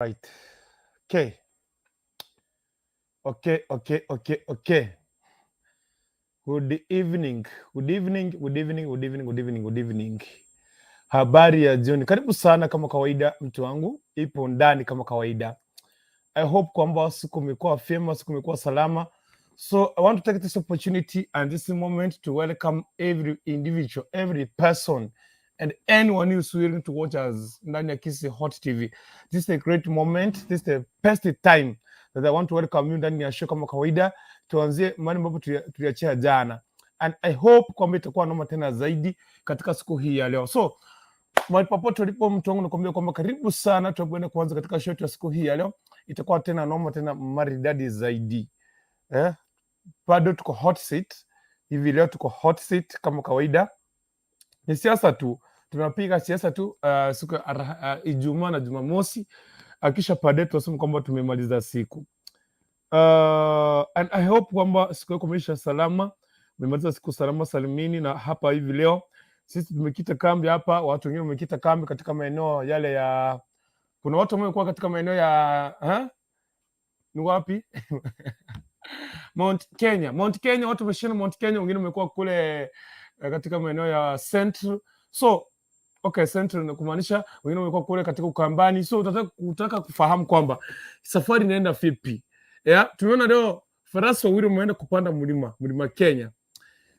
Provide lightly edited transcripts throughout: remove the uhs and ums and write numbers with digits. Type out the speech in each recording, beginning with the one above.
Right. Okay. Okay. Good evening. Good evening, good evening, good evening, good evening, good evening. Habari ya jioni. Karibu sana kama kawaida, mtu wangu, ipo ndani kama kawaida. I hope kwamba siku imekuwa vyema, siku imekuwa salama. So I want to take this opportunity and this moment to welcome every individual, every person and anyone who is willing to watch us ndani ya Kisi Hot TV. This is a great moment. This is the best time that I want to welcome you ndani ya show kama kawaida. Tuanzie mahali ambapo tuliachia jana. And I hope kwamba itakuwa noma tena zaidi katika siku hii ya leo. So mahali popote ulipo, mtu wangu, nakwambia kwamba karibu sana, tunapoenda kuanza katika show yetu ya siku hii ya leo, itakuwa tena noma tena maridadi zaidi, eh? Bado tuko hot seat hivi leo, tuko hot seat kama kawaida, ni siasa tu, tunapiga siasa tu siku ya Ijumaa na Jumamosi, akisha baadaye tunasema kwamba tumemaliza siku. And I hope kwamba siku yako imeisha salama, umemaliza siku salama salimini. Na hapa hivi leo sisi tumekita kambi hapa, watu wengine wamekita kambi katika maeneo yale ya, kuna watu wamekuwa katika maeneo ya ha? Ni wapi? Mount Kenya, Mount Kenya, watu wameshinda Mount Kenya, wengine wamekuwa kule katika maeneo ya Central. So okay, Central ni kumaanisha wengine wamekuwa kule katika Ukambani. So utataka kufahamu kwamba safari inaenda vipi? Yeah, tumeona leo farasi wawili wameenda kupanda mlima, Mlima Kenya.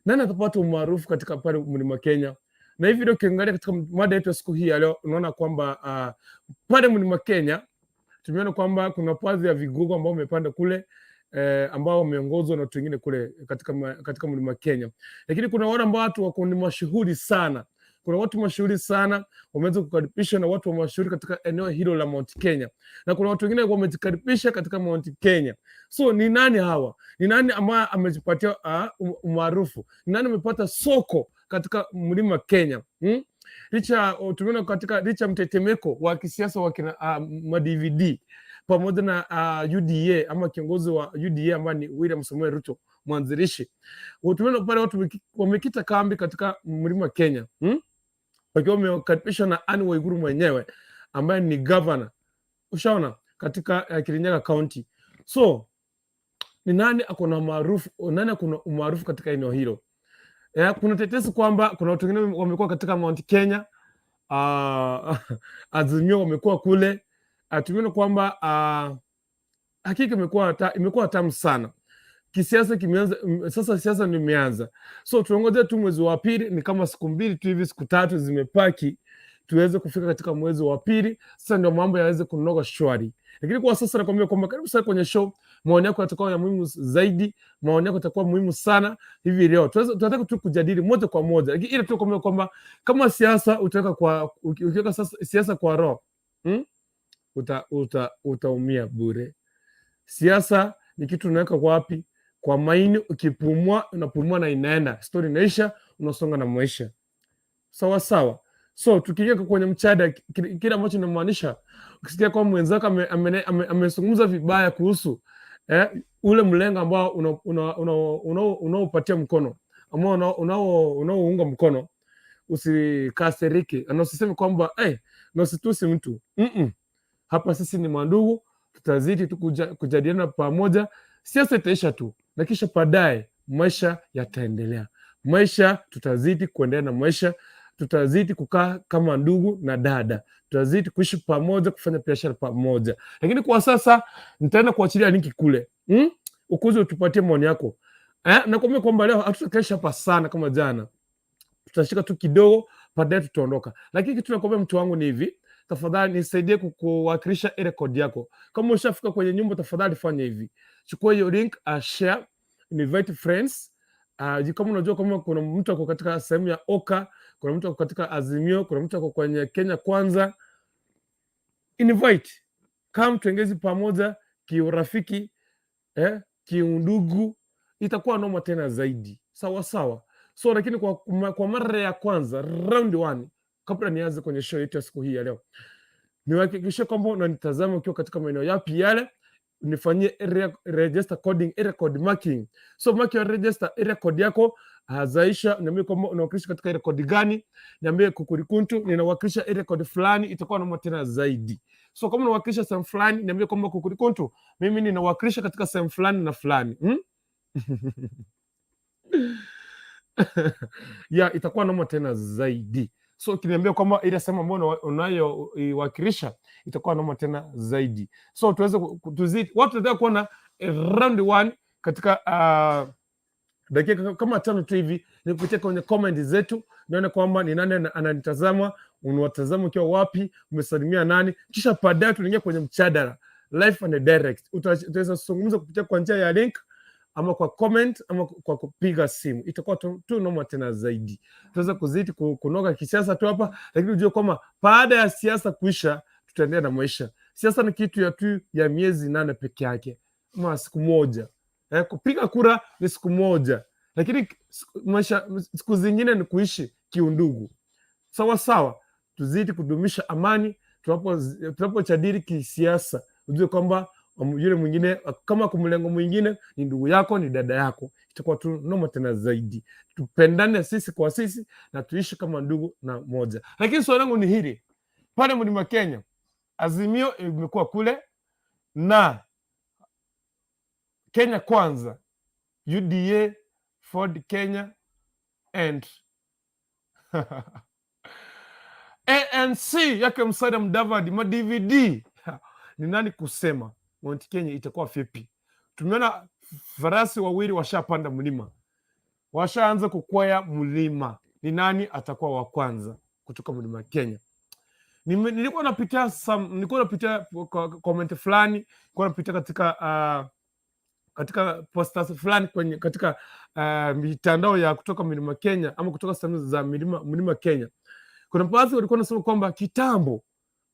Nani atapata umaarufu katika pale Mlima Kenya? Na hivi leo ukiangalia katika mada yetu ya siku hii ya leo, unaona kwamba pale Mlima Kenya tumeona kwamba kuna baadhi ya vigogo ambao wamepanda kule ambao wameongozwa na watu wengine kule katika Mlima Kenya, lakini kuna wale ambao watu wako ni mashuhuri sana. Kuna watu mashuhuri sana wameweza kukaribishwa na watu wa mashuhuri katika eneo hilo la Mount Kenya, na kuna watu wengine wamejikaribisha katika Mount Kenya. So ni nani hawa? Ni nani ambaye amejipatia umaarufu? Ni nani amepata soko katika Mlima Kenya? Hmm? Licha tumeona katika licha mtetemeko wa kisiasa wa kina ma-DVD pamoja na UDA ama kiongozi wa UDA ambaye ni William Samoei Ruto mwanzilishi, tumeona pale watu wamekita kambi katika Mlima Kenya, Wakiwa wamekaribishwa na Anne Waiguru mwenyewe ambaye ni governor, ushaona, katika Kirinyaga County. So ni nani ako na maarufu, nani ako na umaarufu katika eneo hilo? Kuna tetesi kwamba kuna watu wengine wamekuwa katika Mount Kenya, Azimio wamekuwa kule. Tumeona kwamba hakika imekuwa tamu sana kisiasa kimeanza sasa, siasa ndio imeanza, so tunaongojea tu mwezi wa pili, ni kama siku 2 tu hivi, siku 3 zimepaki tuweze kufika katika mwezi wa pili. Sasa ndio mambo yaweze kunoga shwari, lakini kwa sasa nakwambia kwamba karibu sana kwenye show. Maoni yako yatakuwa ya muhimu zaidi, maoni yako yatakuwa muhimu sana hivi leo. Tunataka tu kujadili moja kwa moja, lakini ile tu kwambia kwamba kama siasa utaweka kwa ukiweka sasa siasa kwa roho, Utaumia bure. Siasa ni kitu unaweka kwa wapi? Kwa maini. Ukipumua unapumua na inaenda, story inaisha, unasonga na maisha sawa sawa. So tukiingia kwenye mchada, kile ambacho inamaanisha, ukisikia kwamba mwenzako amezungumza vibaya kuhusu ule mlengo ambao unaopatia mkono ambao unaounga mkono, usikasirike na usiseme kwamba na usitusi mtu. Hapa sisi ni mandugu, tutazidi tu kujadiliana pamoja. Siasa itaisha tu, na kisha baadaye maisha yataendelea. Maisha tutazidi kuendelea na maisha, tutazidi kukaa kama ndugu na dada, tutazidi kuishi pamoja, kufanya biashara pamoja. Lakini kwa sasa nitaenda kuachilia link kule, Ukuze utupatie maoni yako. Nakwambia kwamba leo hatutakesha hapa sana kama jana, tutashika tu kidogo, baadaye tutaondoka. Lakini kitu nakwambia mtu wangu ni hivi, tafadhali nisaidie kuwakilisha ile kodi yako. Kama ushafika kwenye nyumba, tafadhali fanya hivi, chukua hiyo link, share, invite friends. Kama unajua kama kuna mtu ako katika sehemu ya Oka, kuna mtu ako katika Azimio, kuna mtu ako kwenye Kenya Kwanza, invite, come tuengeze pamoja kiurafiki, kiundugu, itakuwa noma tena zaidi, sawa sawa. So lakini kwa mara ya kwanza round one, kabla nianze kwenye show yetu ya siku hii ya leo, niwahakikishie kwamba unanitazama ukiwa katika maeneo yapi yale, nifanyie area register coding, area code marking. So mark your register area code yako hazaisha, niambie kwamba unawakilisha katika area code gani, niambie kukurikuntu ninawakilisha area code fulani, itakuwa noma tena zaidi. So kama unawakilisha sehemu fulani, niambie kwamba Kukurikuntu, mimi ninawakilisha katika sehemu fulani na fulani, Ya, itakuwa noma tena zaidi. So ukiniambia kwamba ile sehemu ambayo unayoiwakilisha itakuwa noma tena zaidi. So tuweze tuzidi watu tunataka kuona round one katika dakika kama 5 tu hivi, nikupitia kwenye comment zetu nione kwamba ni nani ananitazama, unawatazama ukiwa wapi, umesalimia nani, kisha baadaye tunaingia kwenye mjadala live and direct. Utaweza kuzungumza kupitia kwa njia ya link ama kwa comment ama kwa kupiga simu, itakuwa tu noma tena zaidi. Tutaweza kuzidi kunoga kisiasa tu hapa, lakini ujue kwamba baada ya siasa kuisha, tutaendelea na maisha. Siasa ni kitu ya tu ya miezi 8 peke yake ama siku moja. Kupiga kura ni siku moja, lakini maisha siku zingine ni kuishi kiundugu. Sawa sawa, tuzidi kudumisha amani tunapojadili kisiasa. Ujue kwamba yule mwingine kama kwa mlengo mwingine ni ndugu yako, ni dada yako, itakuwa tu noma tena zaidi. Tupendane sisi kwa sisi na tuishi kama ndugu na moja. Lakini swali langu ni hili, pale Mlima Kenya, Azimio imekuwa kule na Kenya Kwanza, UDA, Ford Kenya and ANC yake Musalia Mudavadi, ma DVD. Ni nani kusema Mount Kenya itakuwa vipi? Tumeona farasi wawili washapanda mlima, washaanza kukwea mlima. Ni nani atakuwa wa kwanza kutoka Mlima Kenya? Nilikuwa napitia comment fulani, nilikuwa napitia katika posters fulani kwenye katika mitandao ya kutoka Mlima Kenya ama kutoka sehemu za Mlima Kenya. Kuna baadhi walikuwa wanasema kwamba kitambo,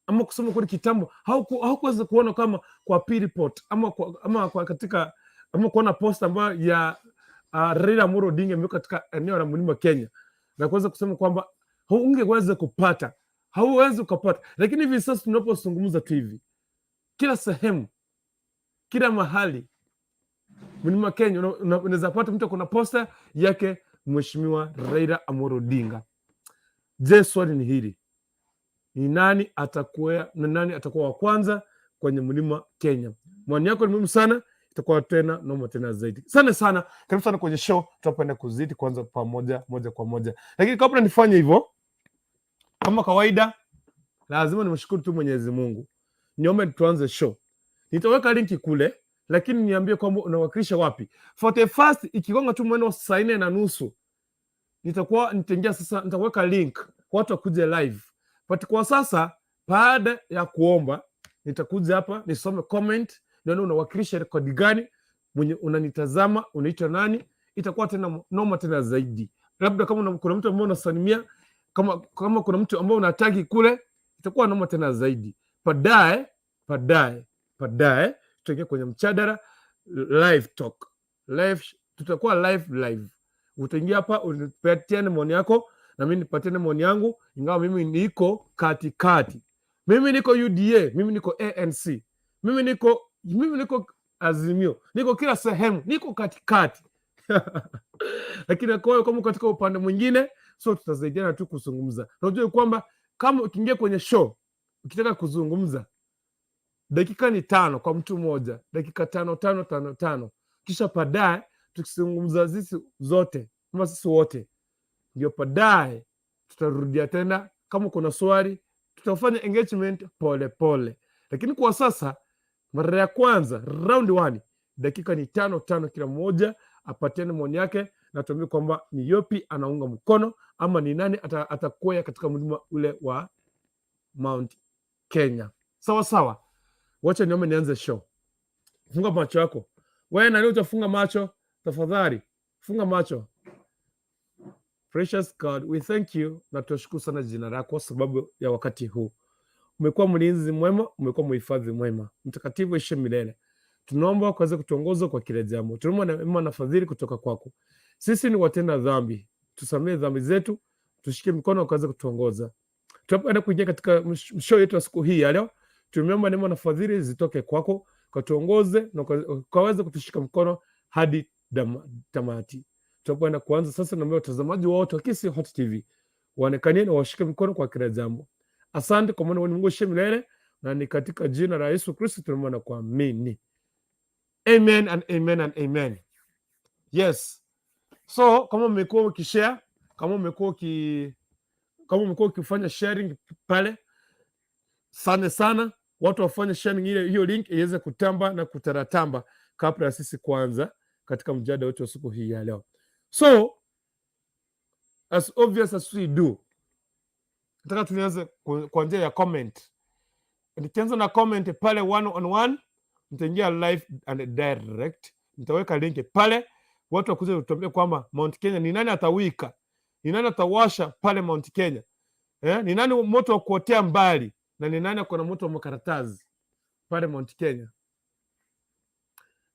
ama kusema kweli kitambo haukuweza kuona kama kwa P-report ama kwa katika ama kuona post ambayo ya Raila Amolo Odinga imewekwa katika eneo la Mlima Kenya na kuweza kusema kwamba ungeweza kupata, hauwezi ukapata. Lakini hivi sasa tunapozungumza tu hivi, kila sehemu, kila mahali Mlima Kenya unaweza pata mtu kuna posta yake Mheshimiwa Raila Amolo Odinga. Je, swali ni hili, ni nani atakuwa wa kwanza kwenye Mlima Kenya? Maoni yako ni muhimu sana, itakuwa tena noma tena zaidi sana sana. Karibu sana kwenye show, tutapenda kuzidi kwanza pamoja moja kwa moja, lakini kabla nifanye hivyo, kama kawaida, lazima nimshukuru tu Mwenyezi Mungu. Niombe tuanze show, nitaweka linki kule, lakini niambie kwamba unawakilisha wapi. For the first, ikigonga tu mwendo saa 4:30 nitakuwa nitaingia sasa, nitaweka link watu wakuje live, but kwa sasa baada ya kuomba nitakuja hapa nisome comment, nione unawakilisha rekodi gani, mwenye unanitazama unaitwa nani, itakuwa tena noma tena zaidi. Labda kama kuna mtu ambaye unasalimia, kama kuna mtu ambaye unatagi kule, itakuwa noma tena zaidi. Baadaye tutaingia kwenye mjadala live talk live, tutakuwa live live. Utaingia hapa unipatiane maoni yako na mimi nipatiane maoni yangu, ingawa mimi niko katikati. Mimi niko UDA, mimi niko ANC, mimi niko Azimio, niko kila sehemu, niko katikati. Lakini kwa hiyo kama katika upande mwingine, so tutasaidiana tu kuzungumza. Unajua kwamba kama ukiingia kwenye show ukitaka kuzungumza, dakika ni 5 kwa mtu mmoja, dakika 5 5 5 5, kisha baadaye tukizungumza sisi zote ama sisi wote, ndio baadaye tutarudia tena. Kama kuna swali tutafanya engagement pole pole, lakini kwa sasa mara ya kwanza round one, dakika ni 5 5, kila mmoja apatiane maoni yake na tuambie kwamba ni yopi anaunga mkono ama ni nani atakwea katika mlima ule wa Mount Kenya. Sawa sawa, wacha niombe nianze show. Funga macho yako wewe, nani utafunga macho? Tafadhali funga macho. Precious God, we thank you na tunashukuru sana jina lako sababu ya wakati huu. Umekuwa mlinzi mwema, umekuwa mhifadhi mwema, mtakatifu ishi milele. Tunaomba ukaweze kutuongoza kwa kila jambo. Tunaomba neema na fadhili kutoka kwako. Sisi ni watenda dhambi, tusamehe dhambi zetu, tushike mkono ukaweze kutuongoza. Tunapoenda kuingia katika show yetu ya siku hii ya leo, tumeomba neema na fadhili zitoke kwako, ukatuongoze na ukaweze kutushika mkono hadi tamati. Tunapoenda kuanza sasa, naomba watazamaji wote wa Kisii Hot TV waonekanie na washike mkono kwa kila jambo. Asante kwa maana wewe ni Mungu uishiye milele. Na ni katika jina la Yesu Kristo tunaomba na kuamini. Amen and amen and amen. Yes. So kama umekuwa ukishare, kama umekuwa ukifanya sharing pale, sana sana watu wafanye sharing ile hiyo link iweze kutamba na kutaratamba kabla ya sisi kuanza katika mjadala wetu wa siku hii ya leo. So as obvious as we do, nataka tuanze kwa njia ya comment. Nikianza na comment pale one on one, nitaingia live and direct, nitaweka link pale, watu wakuja kutuambia kwamba Mount Kenya ni nani atawika, ni nani atawasha pale Mount Kenya, eh? Ni nani moto wa kuotea mbali na ni nani ako na moto wa makaratasi pale Mount Kenya?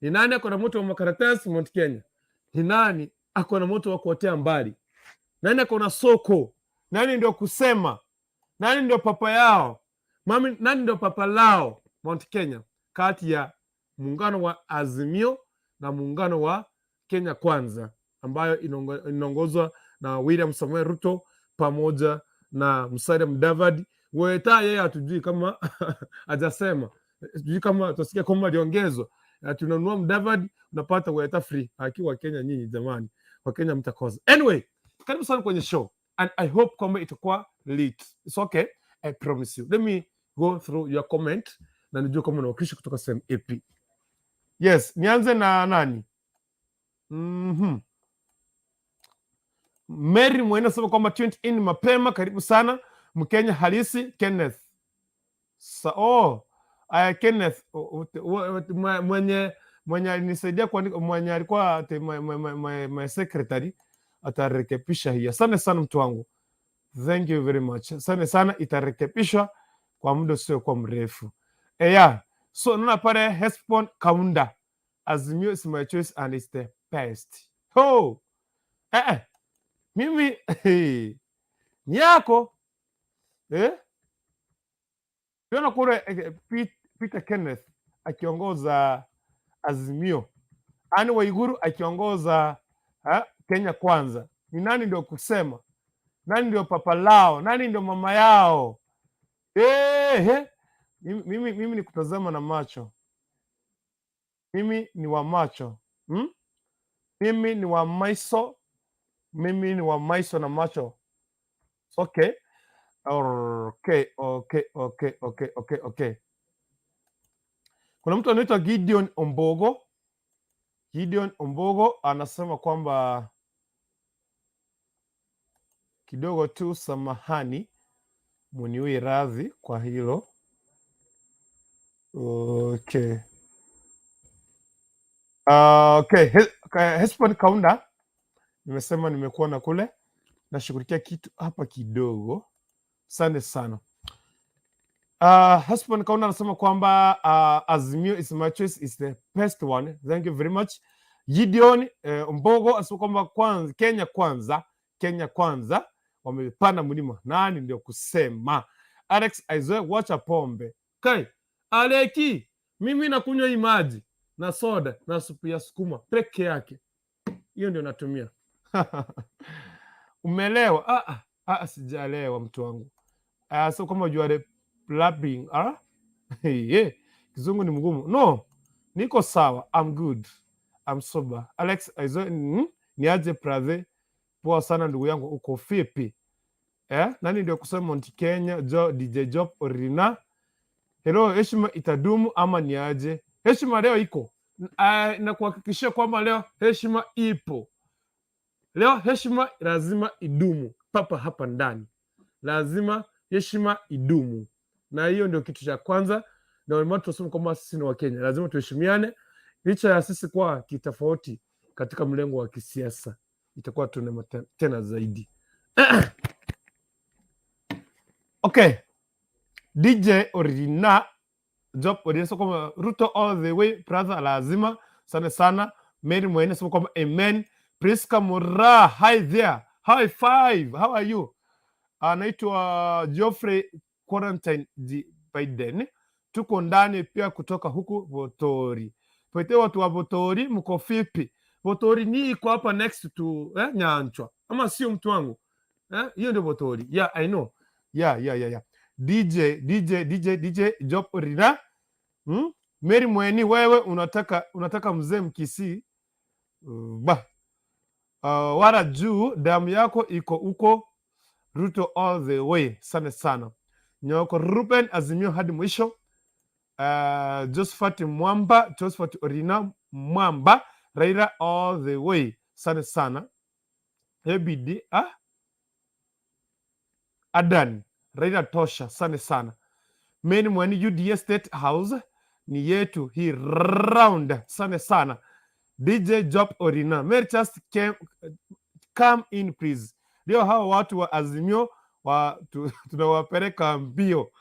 Ni nani ako na moto wa makaratasi Mount Kenya? Ni nani ako na moto wa kuotea mbali? Nani ako na soko? Nani ndio kusema? Nani ndio papa yao? Mami, nani ndio papa lao Mount Kenya, kati ya muungano wa Azimio na muungano wa Kenya Kwanza ambayo inaongozwa na William Samoei Ruto pamoja na Musalia Mudavadi. Weta yeye hatujui kama hajasema, sijui kama tutasikia kwamba aliongezwa. Tunanunua Mudavadi, unapata Weta free. Akiwa Kenya nyinyi jamani, Wakenya mtakosa. Anyway, karibu sana kwenye show and I hope kwamba itakuwa lit. It's okay, I promise you. Let me go through your comment na nijue kama unawakilisha kutoka sehemu ipi. Yes, nianze na nani? Mary Mwene anasema kwamba tuned in mapema, karibu sana Mkenya halisi Kenneth. Sa oh, Kenneth mwenye alinisaidia kuandika, mwenye alikuwa ati my secretary atarekebisha hii. Asante sana mtu wangu, thank you very much. Asante sana, itarekebishwa kwa muda usiokuwa mrefu. Yeah. So naona pale Hesbon Kaunda, Azimio is my choice and it's the best. Oh. Eh. Mimi hey, ni yako, eh? Tunaona kule Peter Kenneth akiongoza Azimio, Anne Waiguru akiongoza Kenya Kwanza. Ni nani ndio kusema? Nani ndio papa lao? Nani ndio mama yao? Eh, mimi ni kutazama na macho. Mimi ni wa macho, Mimi ni wa maiso, mimi ni wa maiso na macho. Okay. Kuna mtu anaitwa Gideon Ombogo. Gideon Ombogo anasema kwamba kidogo tu, samahani, muniwie radhi kwa hilo. Okay. Okay. Hesbon Kaunda, nimesema nimekuwa na kule nashughulikia kitu hapa kidogo. Asante sana. Hesbon Kaunda anasema kwamba Azimio is my choice, is the best one. Thank you very much. Gideon Mbogo anasema kwamba kwanza, Kenya Kwanza, Kenya Kwanza wamepanda mlima. Nani ndio kusema? Alex Aizoe, wacha pombe. Kai, Aleki, mimi nakunywa hii maji na soda na supu ya sukuma peke yake, hiyo ndio natumia. Umelewa? Ah, ah, ah, sijalewa mtu wangu. Ah, so kama you are blabbing, ah? Yeah. Kizungu ni mgumu. No, niko sawa. I'm good. I'm sober. Alex Aizoe, ni aje brother? Poa sana ndugu yangu, uko vipi? Eh, nani ndio kusema Mount Kenya? Jo, DJ Job Orina. Hello, heshima itadumu ama ni aje? Heshima leo iko. Na kuhakikishia kwamba leo heshima ipo. Leo heshima lazima idumu papa hapa ndani, lazima heshima idumu, na hiyo ndio kitu cha kwanza. Na ndio maana tunasema kwamba sisi ni Wakenya, lazima tuheshimiane licha ya sisi kuwa kitofauti katika mlengo wa kisiasa, itakuwa tuna tena zaidi. Okay, DJ Orina Job Orina sema kwamba Ruto all the way brother, lazima sana sana. Mary Mwene sema kwamba amen. Priska Mura, hi there, high five, how are you? Anaitwa Geoffrey Quarantine G Biden, tuko ndani pia kutoka huku Votori. Pete watu wa Votori, mko vipi? Votori ni iko hapa next to Nyanchwa, ama sio mtu wangu, eh? Hiyo ndio Votori. Yeah, I know. Yeah. DJ DJ DJ DJ Job Orina. Mary Mweni, wewe unataka mzee Mkisii bah. Wala juu damu yako iko huko. Ruto all the way, sana sana. Nyoko Ruben, Azimio hadi mwisho. Josephat Mwamba, Josephat Orina Mwamba, Raila all the way, sana sana. ABD ah? Adan, Raila tosha, sana sana. Meni Mweni, UDA State House ni yetu hii round, sana sana. DJ Job Orina, Mary just came, come in please. Ndio hawa watu wa Azimio tunawapeleka mbio,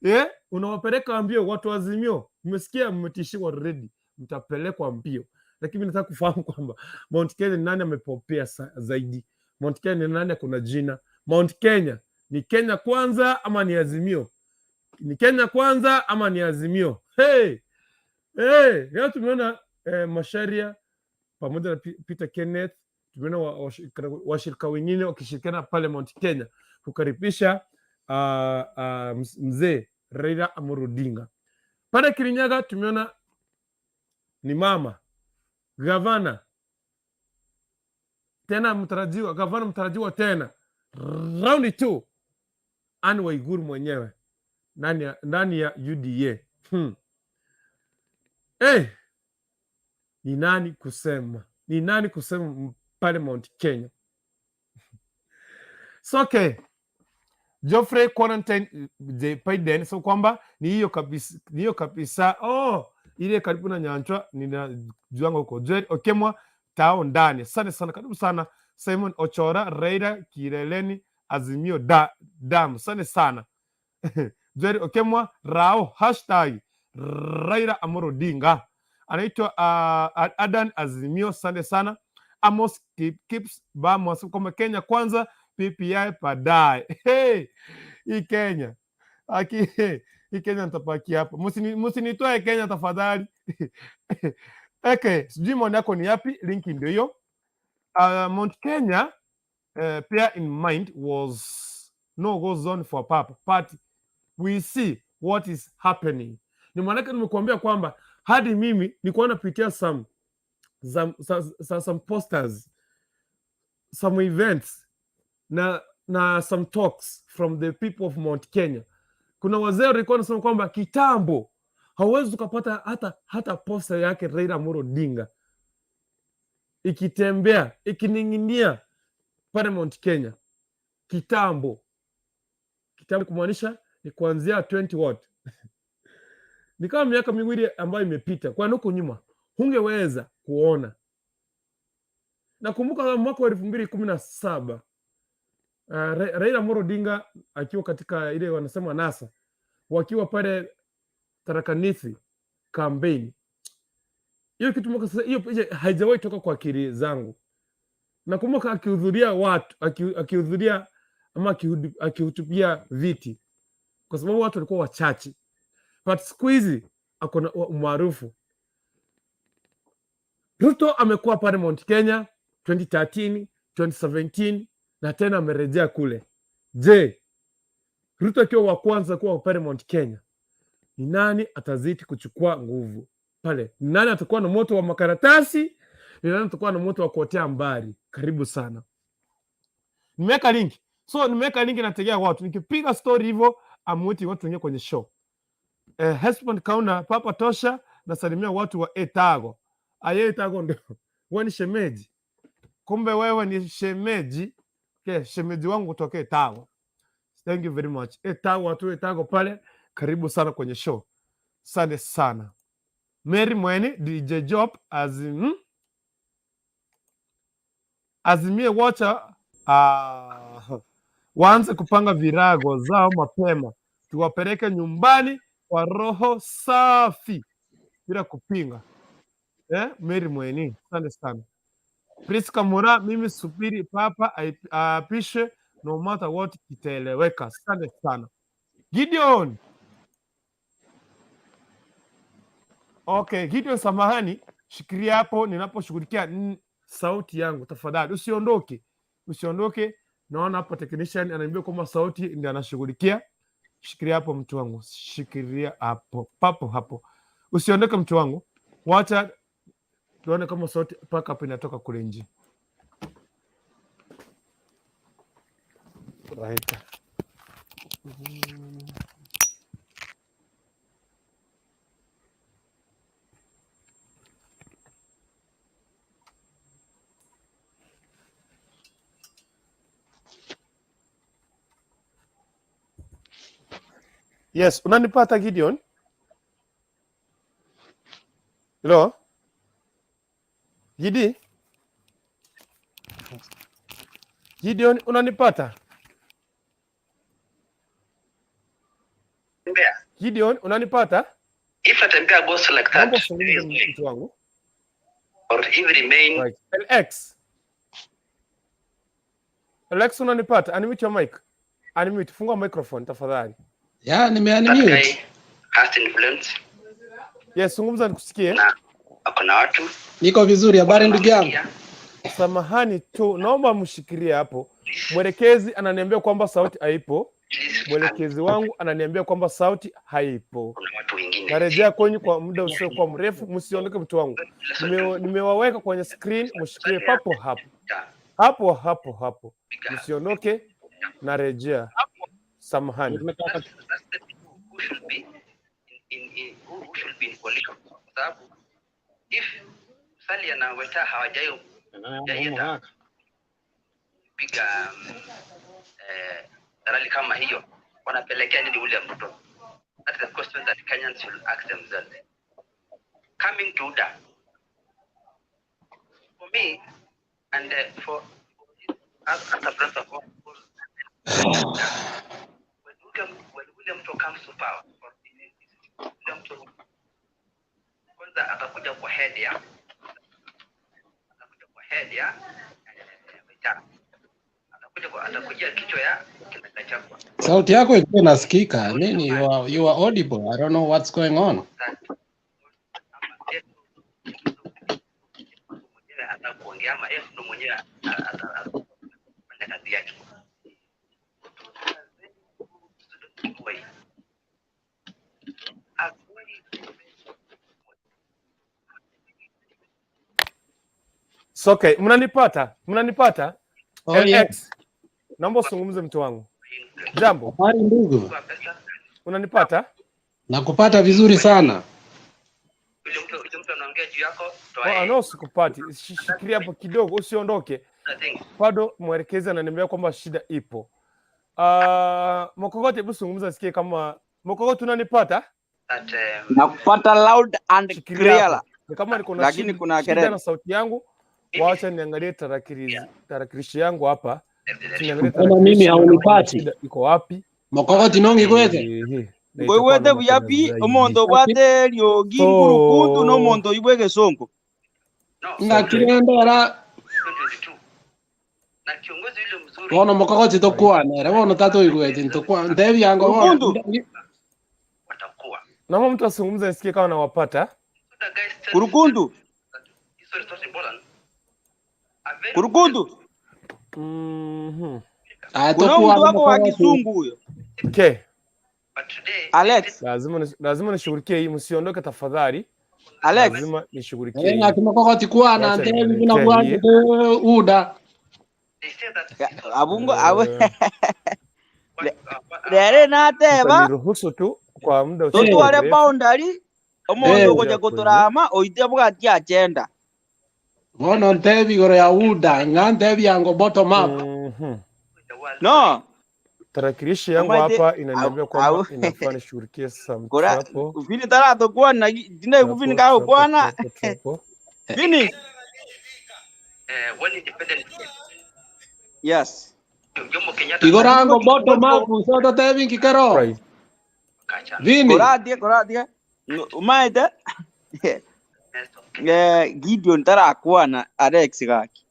yeah? Unawapeleka mbio watu wa Azimio, mmesikia, mmetishiwa already, mtapelekwa mbio. Lakini mimi nataka kufahamu kwamba Mount Kenya ni nani amepopea zaidi? Mount Kenya ni nani kuna jina? Mount Kenya ni Kenya Kwanza ama ni Azimio? Ni Kenya Kwanza ama ni Azimio? Hey! Hey! Leo tumeona Macharia pamoja na Peter Kenneth, tumeona washirika wengine wakishirikiana pale Mount Kenya kukaribisha mzee Raila Amolo Odinga. Pale Kirinyaga tumeona ni mama gavana tena mtarajiwa, gavana mtarajiwa tena round two, Anne Waiguru mwenyewe ndani ya UDA. Hey, ni nani kusema? Ni nani kusema pale Mount Kenya? So, okay. Geoffrey Quarantine J Biden, so kwamba ni hiyo kabisa, ni hiyo kabisa. Oh, ile karibu na Nyanchwa ninajuanga huko. Joel Okemwa tao ndani. Asante sana, karibu sana. Simon Ochora, Raila Kileleni, Azimio da, damu. Asante sana. Joel Okemwa Rao #RailaAmoloOdinga. Anaitwa Adan Azimio, asante sana. Amos Kips Bamo kwamba Kenya kwanza, PPI baadaye. Hey, hii Kenya aki hii Kenya nitapakia hapo, msinitoe Kenya tafadhali. Okay, sijui maoni yako ni yapi? Linki ndio hiyo. Mount Kenya bear in mind was no go zone for papa, but we see what is happening. Ni maanake nimekuambia kwamba hadi mimi nilikuwa napitia some posters, some events na some talks from the people of Mount Kenya. Kuna wazee walikuwa wanasema kwamba kitambo hauwezi ukapata hata poster yake Raila Amolo Odinga ikitembea ikining'inia pale Mount Kenya kitambo. Kitambo kumaanisha ni kuanzia 20 what ni kama miaka miwili ambayo imepita, kwa huko nyuma hungeweza kuona. Nakumbuka mwaka wa 2017 Raila Amolo Odinga akiwa katika ile wanasema NASA, wakiwa pale Tharaka Nithi campaign. Hiyo kitu mwaka sasa, hiyo picha haijawahi toka kwa akili zangu. Nakumbuka akihudhuria watu akihudhuria ama akihutubia viti, kwa sababu watu walikuwa wachache, but siku hizi ako na umaarufu. Ruto amekuwa pale Mount Kenya 2013, 2017 na tena amerejea kule. Je, Ruto akiwa wa kwanza kuwa pale Mount Kenya, ni nani atazidi kuchukua nguvu pale? Ni nani atakuwa na moto wa makaratasi? Ni nani atakuwa na moto wa kuotea mbali? Karibu sana. Nimeweka link, so nimeweka link, nategea watu, nikipiga story hivyo amuti watu wengine kwenye show. Hesbon Kauna, papa tosha, nasalimia watu wa Etago. Aye, Etago ndio wewe ni shemeji, kumbe wewe ni shemeji. Okay, shemeji wangu kutoka Etago. Thank you very much. Etago, watu Etago pale, karibu sana kwenye show. Asante sana. Mary Mweni, DJ Job, Azimie wacha waanze kupanga virago zao mapema, tuwapeleke nyumbani kwa roho safi bila kupinga. Eh, Mary Mweni, asante sana. Priska Mura, mimi subiri papa aapishe, no matter what kitaeleweka. Asante sana. Gideon. Okay, Gideon, samahani, shikilia hapo ninaposhughulikia sauti yangu tafadhali, usiondoke, usiondoke. Naona hapo technician ananiambia kwamba sauti ndio anashughulikia. Shikilia hapo mtu wangu, shikilia hapo papo hapo, usiondoke mtu wangu, wacha tuone kama sauti paka hapo inatoka kule nje. Right. Yes, unanipata Gideon? Hello? Gidi? Gideon, unanipata? Tembea. Gideon, unanipata? If Atembea goes like Naomba that, there usungumze is way. mtu wangu. Or if remain Right. LX. LX unanipata? Unmute your mic. Unmute, fungua microphone tafadhali. Ya, that nimeunmute. guy has influence Yes, zungumza nikusikie. na ako na watu Niko vizuri, habari ndugu yangu. wanamsikia. Samahani tu, naomba mshikilie hapo. Mwelekezi ananiambia kwamba sauti haipo. Please, Mwelekezi wangu ananiambia kwamba sauti haipo. kuna watu wengine. Narejea kwenyu kwa muda usiokuwa mrefu, msiondoke mtu wangu. Nimewaweka kwenye screen, mshikilie papo hapo hapo hapo hapo, msiondoke, narejea. Samahani. That's the people who should be in who should be in coalition. Kwa sababu if Musalia na Weta hawajaienda piga rally kama hiyo, wanapelekea nini William Ruto? That is a question that Kenyans should ask themselves. Coming to UDA, for me and for as a friend of all, when William Ruto comes to power, or William Ruto kwanza atakuja kwa head ya Wetangula. Atakuja kichwa ya kina Gachagua. Sauti yako ilikuwa inasikika. I mean, you are audible. I don't know what's going on. That ama yeye mwenyewe atakuongea ama yeye ndo mwenyewe atafanya kazi yake. Boy. A very It's okay. Mnanipata? Mnanipata? Oh, yeah. LX. Naomba usungumze mtu wangu. Jambo, Habari ndugu. Kwa pesa unanipata? Nakupata vizuri sana. yule mtu anaongea juu yako, toa Oh, yeye. no, sikupati. Shikilia hapo kidogo, usiondoke. I think Bado mwelekezi ananiambia kwamba shida ipo. Mokogote, hebu zungumza sikie kama Mokogote unanipata? that Nakupata loud and Shikilia clear. hapo. Ni kama niko na Lakini shida, kuna shida kelele. na sauti yangu, wacha niangalie tarakilishi yangu hapa. Niangalie Mbona mimi tarakilishi nione kama haunipati? shida iko wapi. Mokogoti nongi kwete. Ehe, na itakuwa Ngoiwete noma buya tena pi zaidi. omonto obwate riogi So, nkurukuntu na omonto oibwa egesongo. No, okay. Ngakirendera 2022 na kiongozi yule mzuri bono mokogoti tokwanere bono tatoigwete ntokwa ntebi yango bono. Kurukuntu watakuwa. Naomba mtu asungumze nisikie kama nawapata. So the guy said kurukuntu that history is not important. A very kurukuntu Aya kuna omuntu tokwana wako wa mokogoti. kizungu huyo Okay. But today Alex. Lazima nishughulikie hii, msiondoke tafadhali. Alex. Lazima nishughulikie Eh, hii. ngaki mokogoti kwana Wacha ntebi buna nikuletee hii. bwante uda. they say that Abungo abo Eh, rere nateba mtaniruhusu tu kwa muda usiokuwa totware mrefu. boundary omonto Eh. ogocha gotorama oite bwati agenda. Bono ntebi igoro ya uda nga ntebi yango bottom up. The world No Tarakilishi yangu omaite hapa inaniambia kwamba au inafaa nishughulikie some kora trouble. vini taratokwana tindai kuvini Trouble, trouble, kagokwana trouble, trouble. vini when independent yes Jomo Kenyatta Igoro yango bottom up so totebi nkikero. Right. akaachana Vini. koratie koratie omaete Gideon tarakwana Alex gaki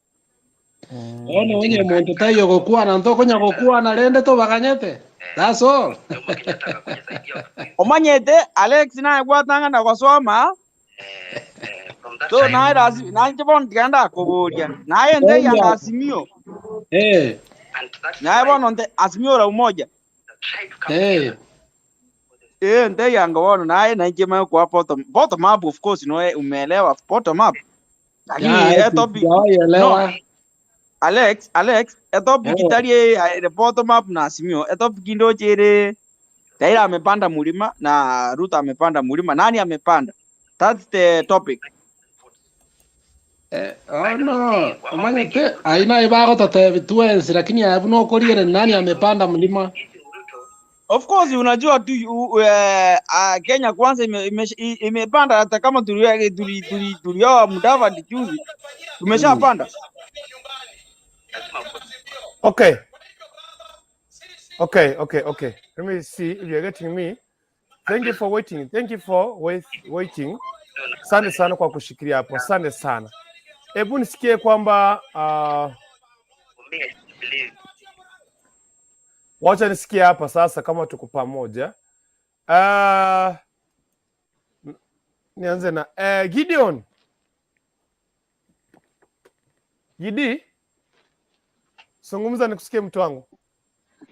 Bono onye muntu taiyo gokwana ntokonya gokwana rende tobaganyete. That's all. Jomo Kenyatta akakuja saidia Wakikuyu. omanyete Alex naye gwatang'ana gosoma From that so time naye nainche bono tiga ndakoboria naye nte yanga Azimio Eh. and that's naye why bono nte Azimio la umoja the tribe come Eh. together. Nte yanga wono naye na inje kwa bottom up, of course, no, umeelewa bottom up. Lakini Ya, topic sijawahi no elewa. Alex, a topic itari the bottom up na Azimio. A topic ndo chere Raila amepanda mlima na Ruto amepanda mlima. Nani amepanda? That's the topic. Oh no, omanyete aina ibago tatuenzi lakini abu no koriere nani amepanda mlima. Of course unajua tu Kenya kwanza imepanda hata kama tulioa Mudavadi juzi tumeshapanda. Okay. Okay. Let me see if you're getting me. Thank you for waiting. Thank you for waiting. Asante sana kwa kushikilia hapo. Asante sana. Hebu nisikie kwamba wacha nisikie hapa sasa kama tuko pamoja. Nianze na Gideon. Gidi, zungumza nikusikie mtu wangu.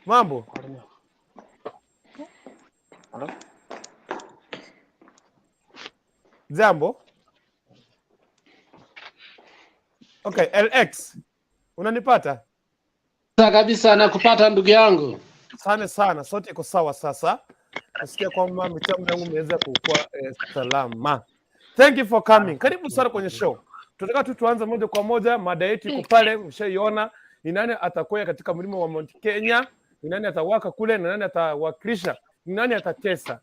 Mambo? Halo? Jambo. Okay, LX. Unanipata? Sasa kabisa nakupata ndugu yangu. Asante sana, sote iko sawa sasa. Nasikia kwamba mitambo yangu imeweza kukua salama. Thank you for coming. Karibu sana kwenye show. Tunataka tu tuanze moja kwa moja, mada yetu iko pale, mshaiona. Ni nani atakwea katika mlima wa Mount Kenya? Ni nani atawaka kule? Ni nani atawakilisha? Ni nani atatesa?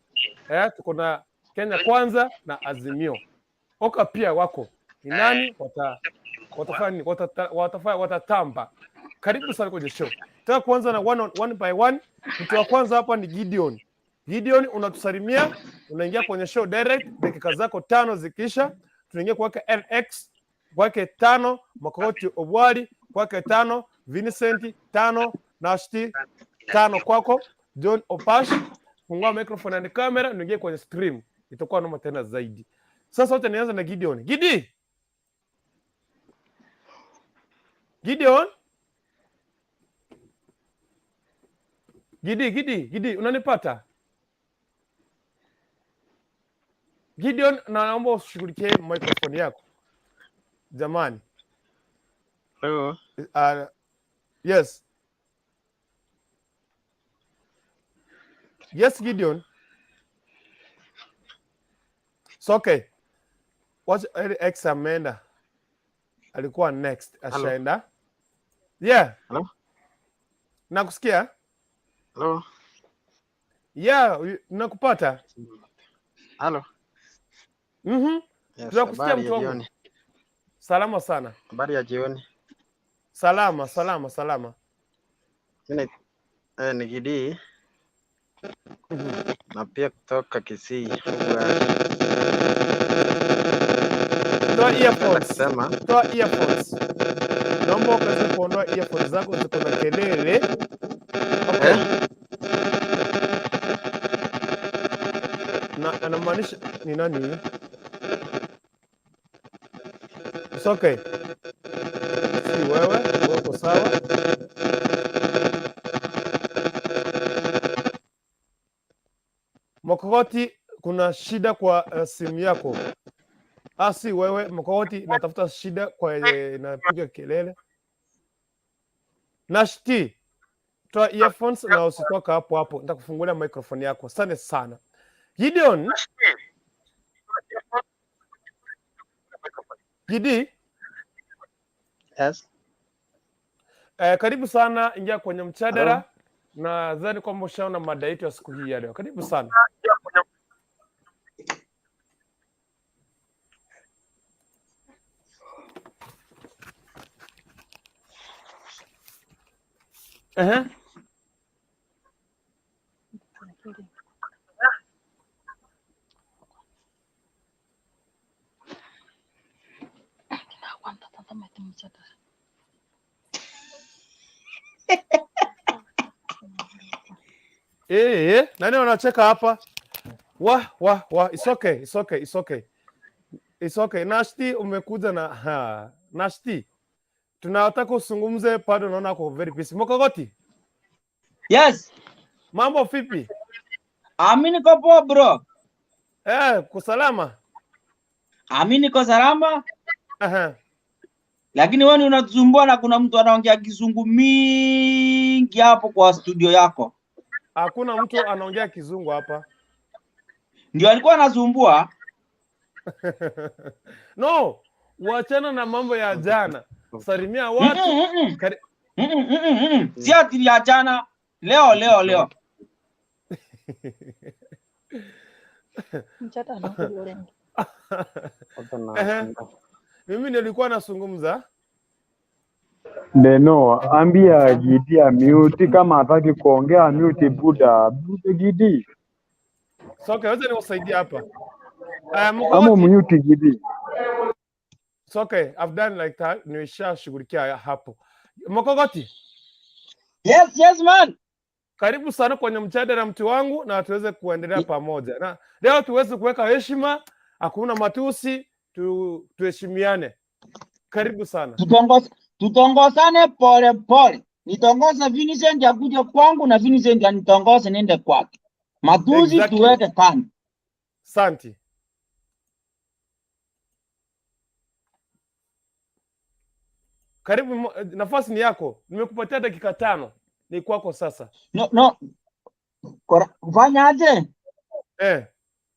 Tuko na Kenya Kwanza na Azimio. Oka pia wako. Ni nani watafanya nini? Watatamba. Karibu sana kwenye show. Nataka kuanza na one, on, one by one. Mtu wa kwanza hapa ni Gideon. Gideon, unatusalimia, unaingia kwenye show direct, dakika zako 5 zikiisha, tunaingia kwake LX, kwake 5, Makoti Obwali, kwake 5, Vincent 5, Nashti 5 kwako, John Opash, fungua microphone and camera, unaingia kwenye stream. Itakuwa noma tena zaidi. Sasa wote nianze na Gideon. Gidi! Gideon? Gidi, Gidi, Gidi, unanipata? Gideon, naomba ushughulikie microphone yako. Jamani. Hello. Yes. Yes, Gideon. It's okay. What X ameenda? Alikuwa next. Ashaenda. Yeah. Hello? Nakusikia? Hello. Yeah, nakupata. Hello. Yes, Tunakusikia habari mtu ya wangu. jioni. Salama sana. Habari ya jioni. Salama, salama, salama. Mimi ni Gidi na pia kutoka Kisii. Toa earphones. Sema. Toa earphones. Naomba ukaweze kuondoa earphones zako ziko na kelele. Okay. Na anamaanisha ni nani huyu? It's okay. Si wewe, wewe uko sawa. Mokogoti, kuna shida kwa simu yako. Si wewe Mokogoti, natafuta shida kwa inapiga kelele. Nashti, toa earphones na usitoka hapo hapo. Nitakufungulia microphone yako. Asante sana. Gideon. Gidi. Yes. Karibu sana, ingia kwenye mjadala. Nadhani kwamba ushaona mada yetu ya siku hii ya leo. Karibu sana. Nani wanacheka hapa? Wa wa wa, it's okay, it's okay, it's okay. It's okay. Nashti umekuja na ha. Nashti. Tunataka usungumze bado naona uko very busy. Mokogoti? Yes. Mambo vipi? Ami niko poa bro. Kusalama. Ami niko salama. Aha. Lakini wewe ni unatusumbua na kuna mtu anaongea kizungu mingi hapo kwa studio yako. Hakuna mtu anaongea kizungu hapa. Ndio alikuwa anasumbua. No, wachana na mambo ya jana. Salimia watu. Si ati ya jana, leo leo leo. Mimi nilikuwa nazungumza. Neno, ambia Gidi amute kama hataki kuongea mute buda. Mute Gidi. So, okay, wacha niwasaidie hapa. Ama mute Gidi. It's okay. I've done like that. Nimeshashughulikia hapo. Mkogoti. Yes, yes man. Karibu sana kwenye mjadala mtu wangu na tuweze kuendelea pamoja. Na leo tuweze kuweka heshima, hakuna matusi, tuheshimiane. Karibu sana. Tutongozane pole pole. Nitongoze Vincent akuje kwangu na Vincent anitongoze niende kwake. Matusi Exactly. tuweke kando. Santi. Karibu, nafasi ni yako. Nimekupatia dakika 5. Ni kwako sasa. No, no. Fanya aje?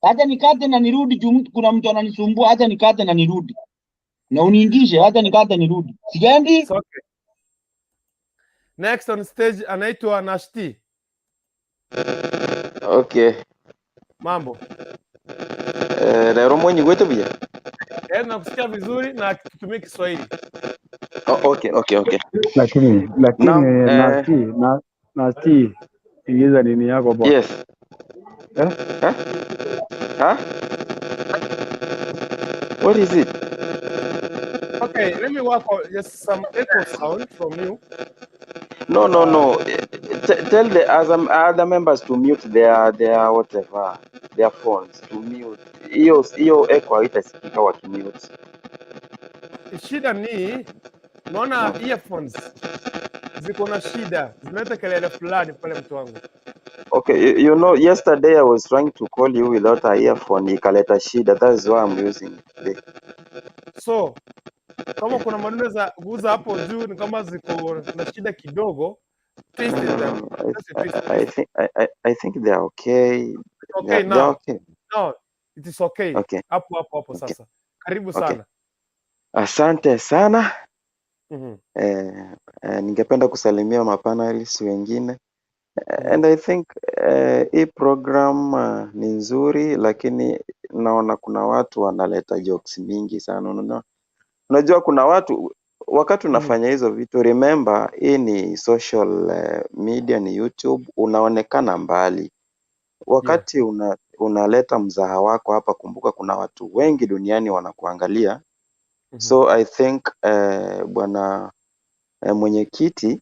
Acha nikate na nirudi juu kuna mtu ananisumbua. Acha nikate na nirudi. Na uniingishe, acha nikate nirudi. Sigendi? Okay. Next on stage anaitwa Nashti. Okay. Mambo. Lero mwenye kwetu pia. Nakusikia vizuri na tutumie Kiswahili. Oh, okay, okay, okay. Lakini Naam, Nashti, Nashti, ingiza nini yako bwana? Yes. Eh? Huh? Huh? What is it? Okay, let me work on just some echo sound from you. No, no, no. Tell the other members to mute their whatever, their phones to mute. Hiyo echo haitasikika wakimute. Shida ni naona earphones ziko na shida, zinaleta kelele fulani pale mtu wangu. Okay, you know, yesterday I was trying to call you without a earphone, ikaleta shida. That's why I'm using it today. So, kama kuna maneno za guza hapo juu ni kama ziko na shida kidogo, twist them. I think they are okay. Okay, They now. are okay. No, it is okay. Okay. Hapo hapo hapo Okay. sasa. Karibu Okay. sana. Asante sana. Ningependa kusalimia mapanelists wengine. And I think hii program ni nzuri, lakini naona kuna watu wanaleta jokes mingi sana. Unajua kuna watu wakati unafanya hizo vitu, remember hii ni social media, ni YouTube, unaonekana mbali. Wakati unaleta mzaha wako hapa, kumbuka kuna watu wengi duniani wanakuangalia. So I think bwana mwenyekiti,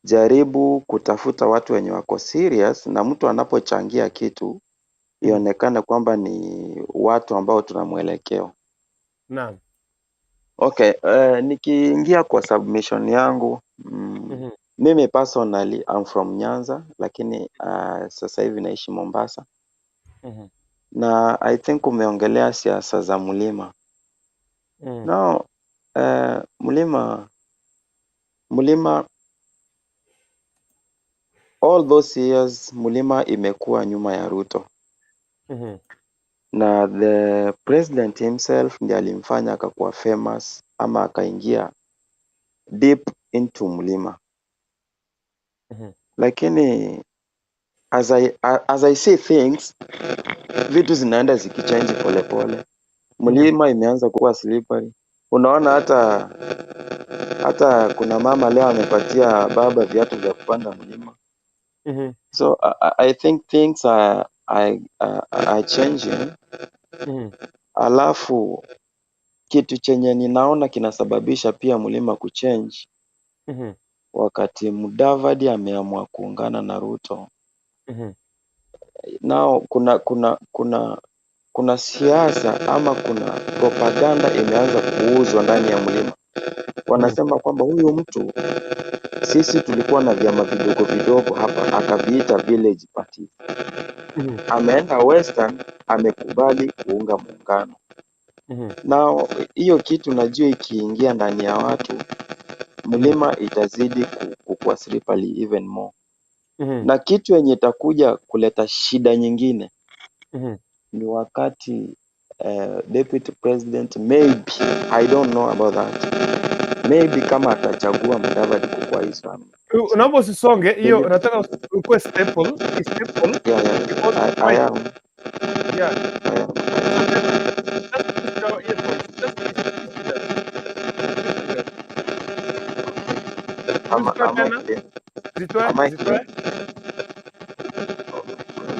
jaribu kutafuta watu wenye wako serious, na mtu anapochangia kitu ionekane kwamba ni watu ambao tuna mwelekeo. Naam. Okay, nikiingia kwa submission yangu, mimi personally I'm from Nyanza, lakini sasa hivi naishi Mombasa. Na I think umeongelea siasa za mlima. No, mlima all those years mlima imekuwa nyuma ya Ruto. Na the president himself ndiye alimfanya akakuwa famous ama akaingia deep into mlima. Lakini as I see things, vitu zinaenda zikichange pole pole. Mlima imeanza kuwa slippery. Unaona hata kuna mama leo amepatia baba viatu vya kupanda mlima. So I think things are changing. Alafu kitu chenye ninaona kinasababisha pia mlima kuchange, wakati Mudavadi ameamua kuungana na Ruto. Nao kuna siasa ama kuna propaganda imeanza kuuzwa ndani ya mlima. Wanasema kwamba huyu mtu, sisi tulikuwa na vyama vidogo vidogo hapa, akaviita village parties. Ameenda Western, amekubali kuunga muungano. Now hiyo kitu najua ikiingia ndani ya watu, mlima itazidi kukua slippery even more. Na kitu yenye itakuja kuleta shida nyingine ni wakati deputy president, maybe, I don't know about that, maybe kama atachagua Mudavadi kukuwa his running mate. Naomba usisonge hiyo, Venye, nataka ukuwe staple, staple yeah, because I wait, am, yeah. I am, I am. Just put your earphones. Just please do that. Please do that. Am, Usitoe am I tena, clear? zitoe, Am I clear? zitoe.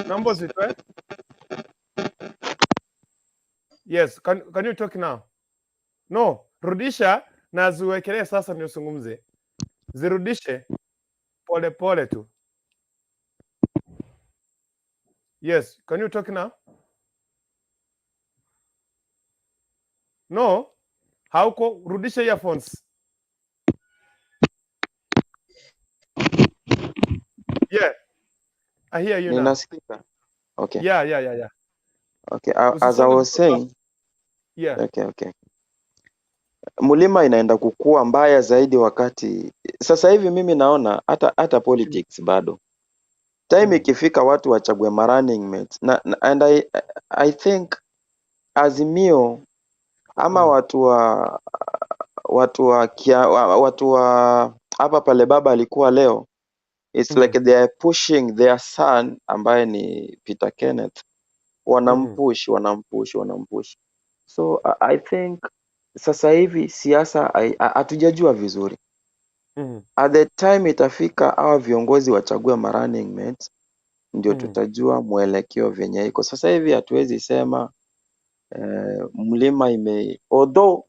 Naomba usitoe. Yes, can you talk now? No, rudisha na ziwekelee sasa ndio zungumze. Zirudishe pole pole tu. Yes, can you talk now? No, hauko, rudisha earphones. Yeah, I hear you now. Ninasikika? Okay. Yeah. Okay. As I Usisonge was mtoto wako. saying, Yeah. okay. Mlima inaenda kukua mbaya zaidi wakati sasa hivi mimi naona hata politics bado time ikifika watu wachague ma running mates and I think Azimio ama watu wa hapa pale baba alikuwa leo, it's like they are pushing their son ambaye ni Peter Kenneth, wanampush wanampush wanampush. So I think sasa hivi siasa hatujajua vizuri. At the time itafika hawa viongozi wachague ma running mates, ndio tutajua mwelekeo venye iko sasa hivi. Hatuwezi sema mlima ime, although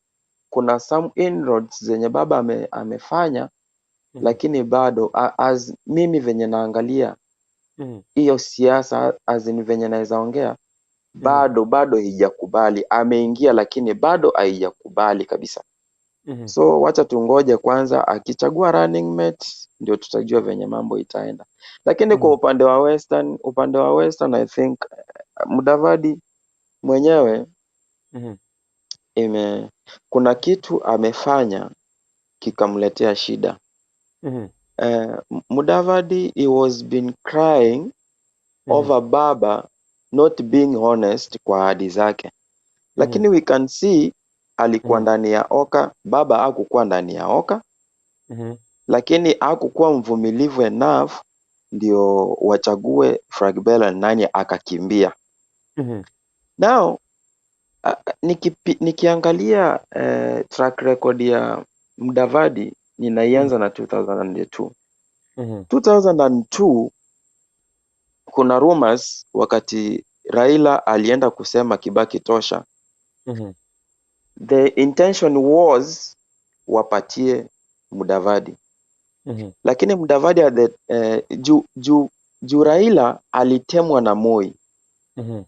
kuna some inroads zenye baba amefanya, lakini bado as mimi venye naangalia hiyo siasa, as in venye naweza ongea, bado haijakubali. Ameingia lakini bado haijakubali kabisa. So wacha tungoje kwanza, akichagua running mate ndio tutajua venye mambo itaenda. Lakini kwa upande wa Western I think Mudavadi mwenyewe kuna kitu amefanya kikamletea shida. Mudavadi, he was been crying over baba not being honest kwa ahadi zake, lakini we can see alikuwa ndani ya Oka, baba hakukuwa ndani ya Oka, lakini hakukuwa mvumilivu enough ndio wachague flag bearer nani, akakimbia. Now nikiangalia track record ya Mudavadi, ninaianza na 2002. 2002 kuna rumors wakati Raila alienda kusema Kibaki tosha, the intention was wapatie Mudavadi, lakini Mudavadi at the, juu Raila alitemwa na Moi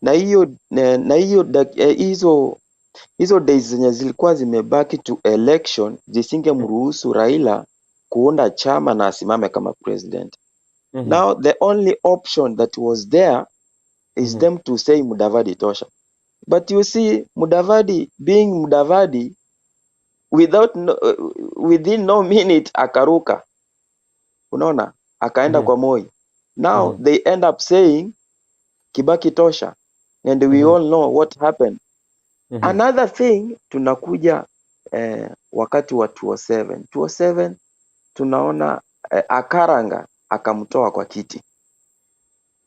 na hiyo hizo days zenye zilikuwa zimebaki to election zisingemruhusu Raila kuunda chama na asimame kama president. Now the only option that was there is them to say Mudavadi tosha. But you see Mudavadi being Mudavadi, without no, within no minute akaruka, unaona, akaenda kwa Moi. Now they end up saying Kibaki tosha and we all know what happened. Another thing, tunakuja wakati wa 2007. 2007 tunaona Akaranga akamtoa kwa kiti,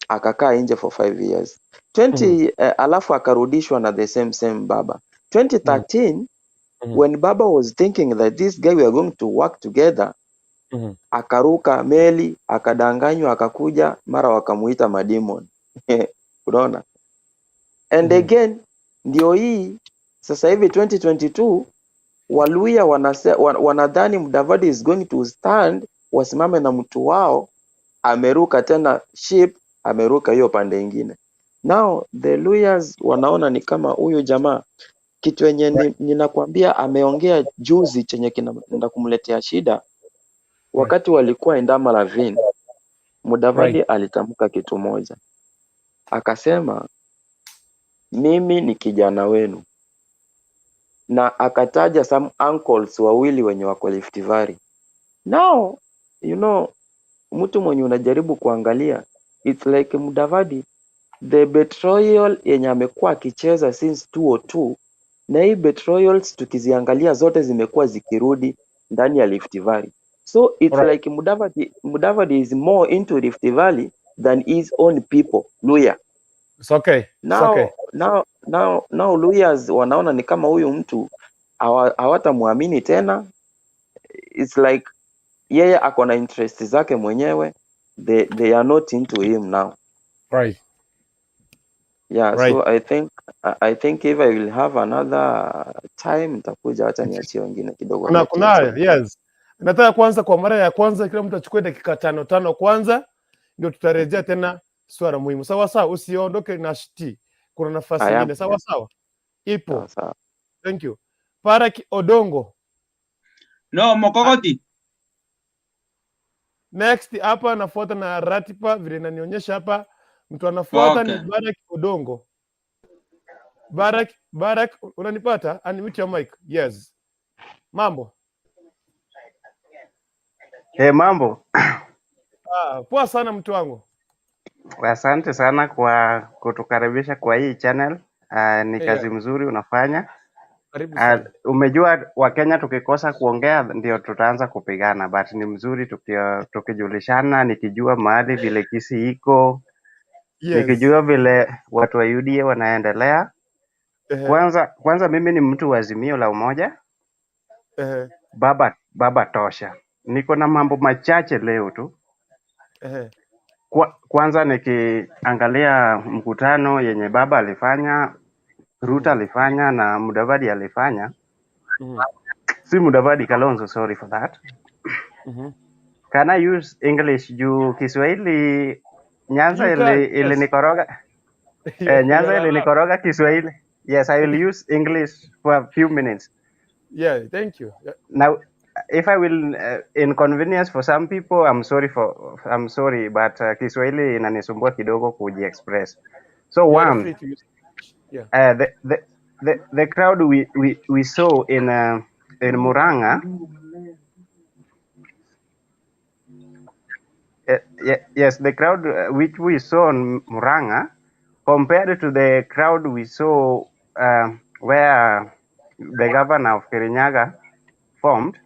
akakaa nje for 5 years 20 alafu akarudishwa na the same same baba 2013. When baba was thinking that this guy we are going to work together, akaruka meli, akadanganywa, akakuja, mara wakamuita mademon, unaona? And again ndio hii sasa hivi 2022 Waluya wanadhani Mudavadi is going to stand, wasimame na mtu wao, ameruka tena ship, ameruka hiyo pande ingine. Now the Luyas wanaona ni kama huyu jamaa, kitu yenye ninakwambia ameongea juzi chenye kinaenda kumletea shida, wakati walikuwa Endama Ravine, Mudavadi alitamka kitu moja. Akasema mimi ni kijana wenu, na akataja some uncles wawili wenye wako Rift Valley. Now mtu mwenye unajaribu kuangalia, it's like Mudavadi, the betrayal yenye amekuwa akicheza since 2002, na hii betrayals tukiziangalia zote zimekuwa zikirudi ndani ya Rift Valley. So it's like Mudavadi is more into Rift Valley than his own people, Luhya. It's okay. It's Now, okay. now Luhyas wanaona ni kama huyu mtu hawatamwamini tena. It's like yeye ako na interest zake mwenyewe, they are not into him now. Yeah, so I think if I will have another time nitakuja, wacha niachie wengine kidogo Kuna walete kunayo, hizo. Yes. Nataka kwanza kwa mara ya kwanza kila mtu achukue dakika tano tano kwanza, ndio tutarejea tena swala muhimu. Sawa sawa, usiondoke na shti. Kuna nafasi Aya. nyingine. Sawa sawa, ipo. Sawa sawa. Thank you. Parak Odongo. No, Mokogoti. Next hapa anafuata na ratiba vile inanionyesha hapa, mtu anafuata ni Barak Odongo. Barak, Barak, unanipata? Unmute your mic. Yes. Mambo. Hey, mambo. Ah, poa sana mtu wangu. Asante sana kwa kutukaribisha kwa hii channel. Ni kazi mzuri unafanya. Karibu sana. Umejua Wakenya tukikosa kuongea ndio tutaanza kupigana, but ni mzuri tukijulishana, nikijua mahali vile Kisii iko, nikijua vile watu wa UDA wanaendelea. Kwanza mimi ni mtu wa Azimio la Umoja. Baba, baba tosha. Niko na mambo machache leo tu. Kwanza nikiangalia mkutano yenye baba alifanya, Ruto alifanya na Mudavadi alifanya, si Mudavadi, Kalonzo, sorry for that. Can I use English juu Kiswahili Nyanza You can, ili yes. ilinikoroga eh, You Nyanza are allowed. ilinikoroga Kiswahili. Yes, I will use English for a few minutes. Yeah, thank you. Yeah. Now, if I will inconvenience for some people, I'm sorry, but Kiswahili inanisumbua kidogo kujiexpress. So You are one, free to use. Yeah. the crowd we saw in Murang'a, yes, the crowd which we saw in Murang'a compared to the crowd we saw where the governor of Kirinyaga formed,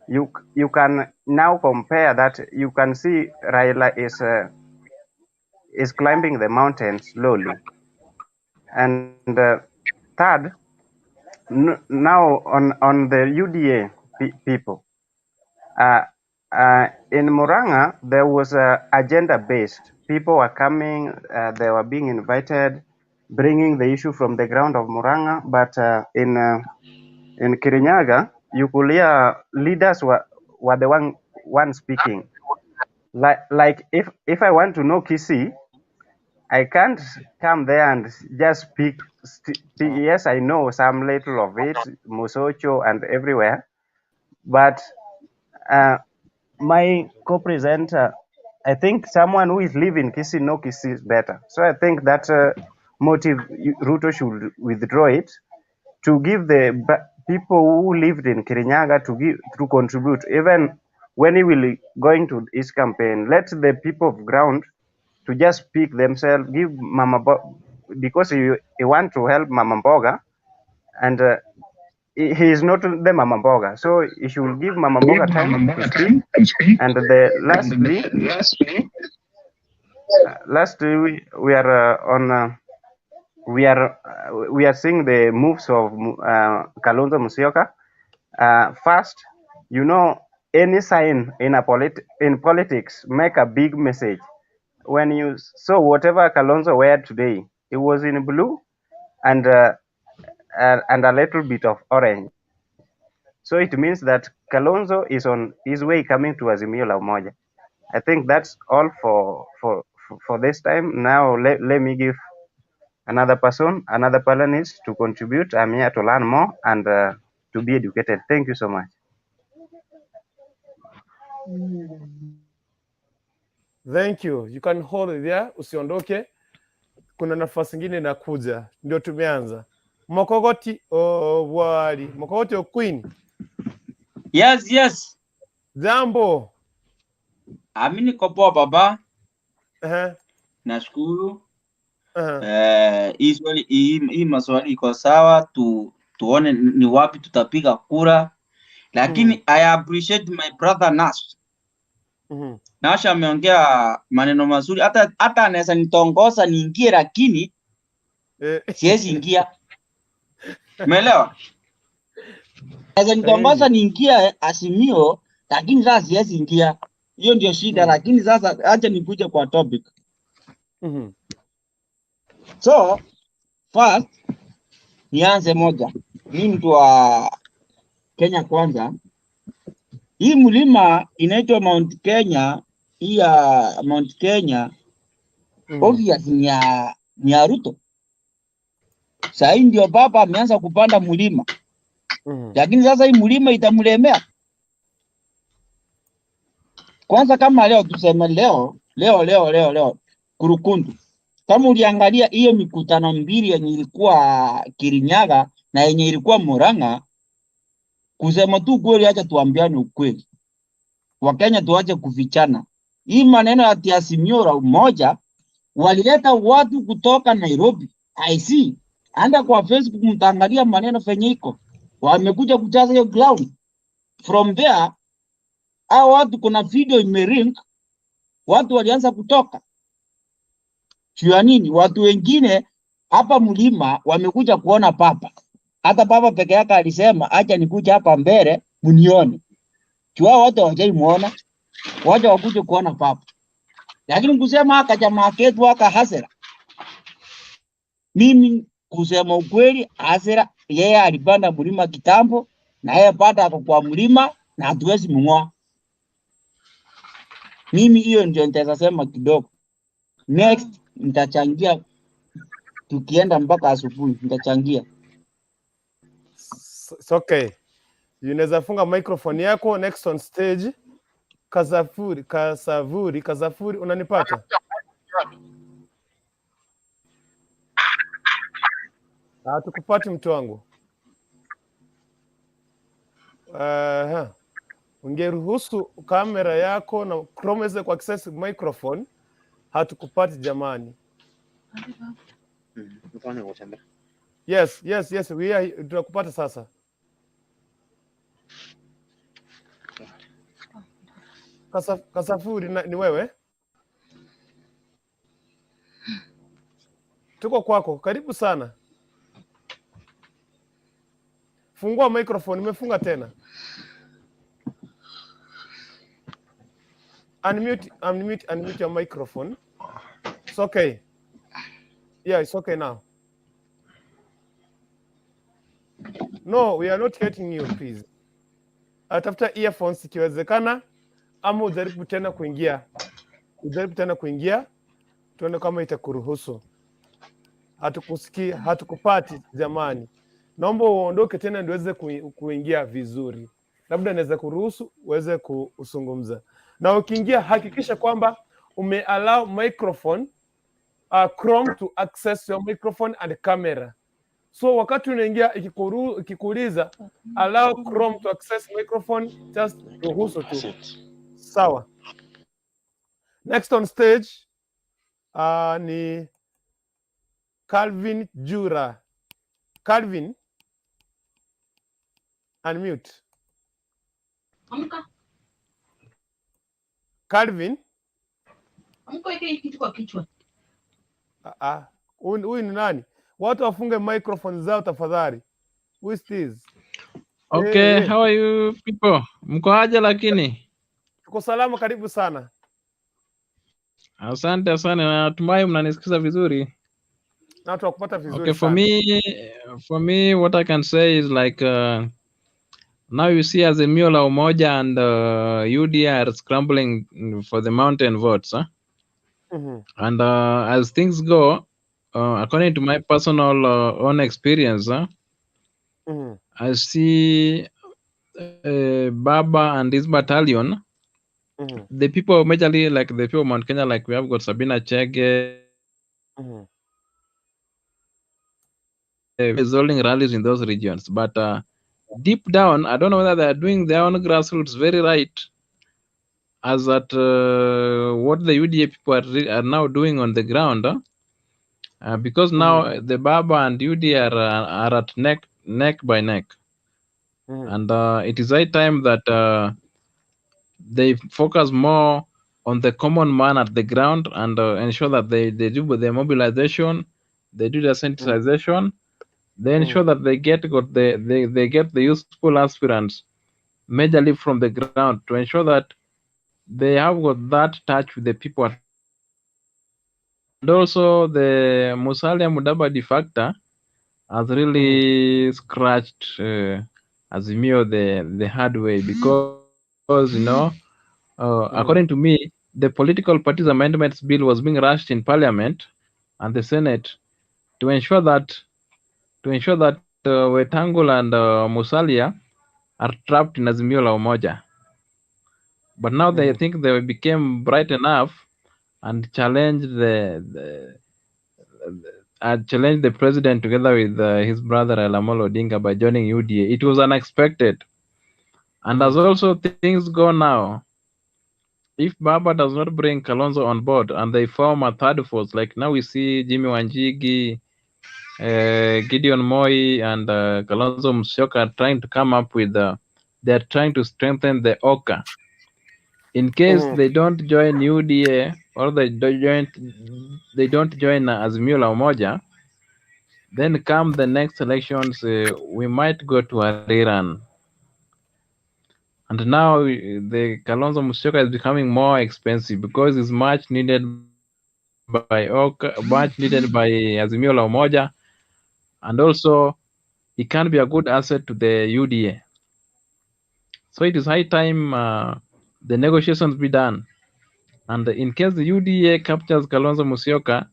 you can now compare that. You can see Raila is climbing the mountain slowly. And third, now on the UDA people, in Murang'a, there was a agenda based. People were coming, they were being invited, bringing the issue from the ground of Murang'a. But in Kirinyaga, you could hear leaders were the one speaking. Like if I want to know Kisii, I can't come there and just speak. Yes, I know some little of it, Mosocho and everywhere, but my co-presenter, I think someone who is living Kisii know Kisii is better. So I think that motive, Ruto should withdraw it to give the people who lived in Kirinyaga to contribute. Even when he will going to his campaign, let the people of ground to just speak themselves. Give Mama because he want to help Mama Mboga, and he is not the Mama Mboga, so he should give Mama Mboga time to speak. And the lastly, we are on. We are seeing the moves of Kalonzo Musyoka. First, any sign in politics make a big message. When you saw whatever Kalonzo wear today, it was in blue and a little bit of orange. So it means that Kalonzo is on his way coming to Azimio la Umoja. I think that's all for this time. Now let me give another person, another panelist to contribute. I'm here to learn more and to be educated. Thank you so much. Thank you. You can hold it there. Usiondoke. Kuna nafasi ingine inakuja, ndio tumeanza. Mokogoti Owali, Mokogoti o Queen. Yes. Jambo. Ami niko poa baba. Nashukuru. Hii swali hii maswali iko sawa tuone ni wapi tutapiga kura. Lakini I appreciate my brother Nash. Nash ameongea maneno mazuri, hata anaweza nitongoza niingie, lakini siwezi ingia. Umeelewa? Anaweza nitongoza niingie Azimio, lakini sasa siwezi ingia. Hiyo ndio shida, lakini sasa acha nikuje kwa topic. So first nianze moja. Mimi mtu wa Kenya Kwanza. Hii mlima inaitwa Mount Kenya, hii ya Mount Kenya obvious ni ya Ruto. Sasa hii ndio baba ameanza kupanda mlima. Lakini sasa hii mlima itamlemea. Kwanza kama leo tuseme leo leo leo leo leo Kurukundu, kama uliangalia hiyo mikutano mbili yenye ilikuwa Kirinyaga na yenye ilikuwa Murang'a, kusema tu kweli, acha tuambiane ukweli, Wakenya tuache kufichana. Hii maneno ya Azimio la Umoja walileta watu kutoka Nairobi IC, anda kwa Facebook mtaangalia maneno venye iko, wamekuja kujaza hiyo ground. From there hao watu, kuna video imelink, watu walianza kutoka juu ya nini? Watu wengine hapa mlima wamekuja kuona papa. Hata papa peke yake alisema acha nikuja hapa mbele mnione. Juu hao watu hawajaimuona, wacha wakuje kuona papa. Lakini kusema aka jamaa ketu aka hasira, mimi kusema ukweli, hasira yeye alipanda mlima kitambo, na yeye bado ako kwa mlima na hatuwezi mng'oa. Mimi hiyo ndio nitaweza sema kidogo. Next nitachangia tukienda mpaka asubuhi, nitachangia. It's okay. Unaweza funga microphone yako. Next on stage, Kasafuri, Kasavuri, Kasafuri, unanipata? Hatukupati mtu wangu. Ungeruhusu kamera yako na Chrome iweze ku access microphone. Hatukupati jamani. Yes, we are, tunakupata sasa. Kasafuri ni wewe? Tuko kwako, karibu sana. Fungua microphone, imefunga tena. Unmute, unmute, unmute your microphone. It's okay. Yeah, it's okay now. No, we are not getting you, please. Atafuta earphones ikiwezekana, ama ujaribu tena kuingia. Ujaribu tena kuingia, tuone kama itakuruhusu. Hatukusikii, hatukupati jamani. Naomba uondoke tena ndio uweze kuingia vizuri. Labda naweza kuruhusu uweze kuzungumza. Na ukiingia hakikisha kwamba umeallow microphone Chrome to access your microphone and camera. So wakati unaingia ikikuuliza allow Chrome to access microphone, just ruhusu tu. Sawa. Next on stage ni Calvin Jura. Calvin, unmute. Amka, Calvin, amka, weke hii kitu kwa kichwa. Huyu ni nani? Watu wafunge microphone zao tafadhali. Who is this? Okay, Hey, hey. How are you people? Mko aje lakini? Tuko salama, karibu sana. Asante, asante. Natumai mnanisikiza vizuri. Na tunakupata vizuri Okay, for sana. me, what I can say is like now you see Azimio la Umoja and UDA are scrambling for the mountain votes, huh? And as things go, according to my personal own experience, huh, I see Baba and his battalion, the people majorly like the people of Mount Kenya, like we have got Sabina Chege, is holding rallies in those regions. But deep down, I don't know whether they are doing their own grassroots very right, as at what the UDA people are now doing on the ground, because now the Baba and UDA are at neck by neck, and it is high time that they focus more on the common man at the ground and ensure that they do the mobilization, they do the sensitization, they ensure that they get got the they get the useful aspirants majorly from the ground to ensure that they have got that touch with the people. And also the Musalia Mudavadi factor has really scratched Azimio the hard way, because you know, according to me, the political parties amendments bill was being rushed in parliament and the Senate to ensure that Wetangula and Musalia are trapped in Azimio la Umoja. But now they think they became bright enough and challenged the president together with his brother Raila Amolo Odinga by joining UDA. It was unexpected. And as also things go now, if Baba does not bring Kalonzo on board and they form a third force, like now we see Jimmy Wanjigi, Gideon Moi, and Kalonzo Musyoka are trying to come up with, they are trying to strengthen the OCA. In case they don't join UDA or they don't join Azimio la Umoja, then come the next elections, we might go to a rerun. And now the Kalonzo Musyoka is becoming more expensive because it's much needed by OCA, much needed by Azimio la Umoja, and also it can be a good asset to the UDA. So it is high time the negotiations be done. And in case the UDA captures Kalonzo Musyoka,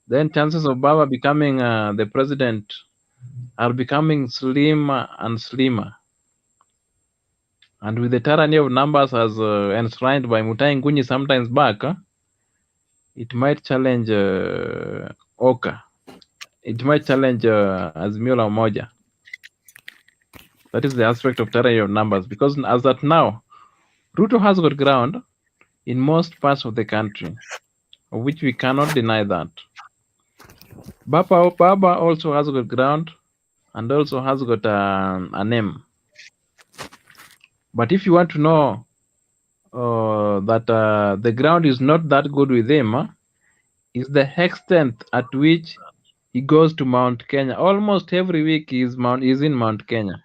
then chances of Baba becoming the president are becoming slimmer and slimmer. And with the tyranny of numbers as enshrined by Mutahi Ngunyi sometimes back, it might challenge OCA. It might challenge Azimio la Umoja. That is the aspect of tyranny of numbers, because as at now, Ruto has got ground in most parts of the country, of which we cannot deny that. Baba also has got ground and also has got a name. But if you want to know that the ground is not that good with him, is the extent at which he goes to Mount Kenya. Almost every week he is in Mount Kenya.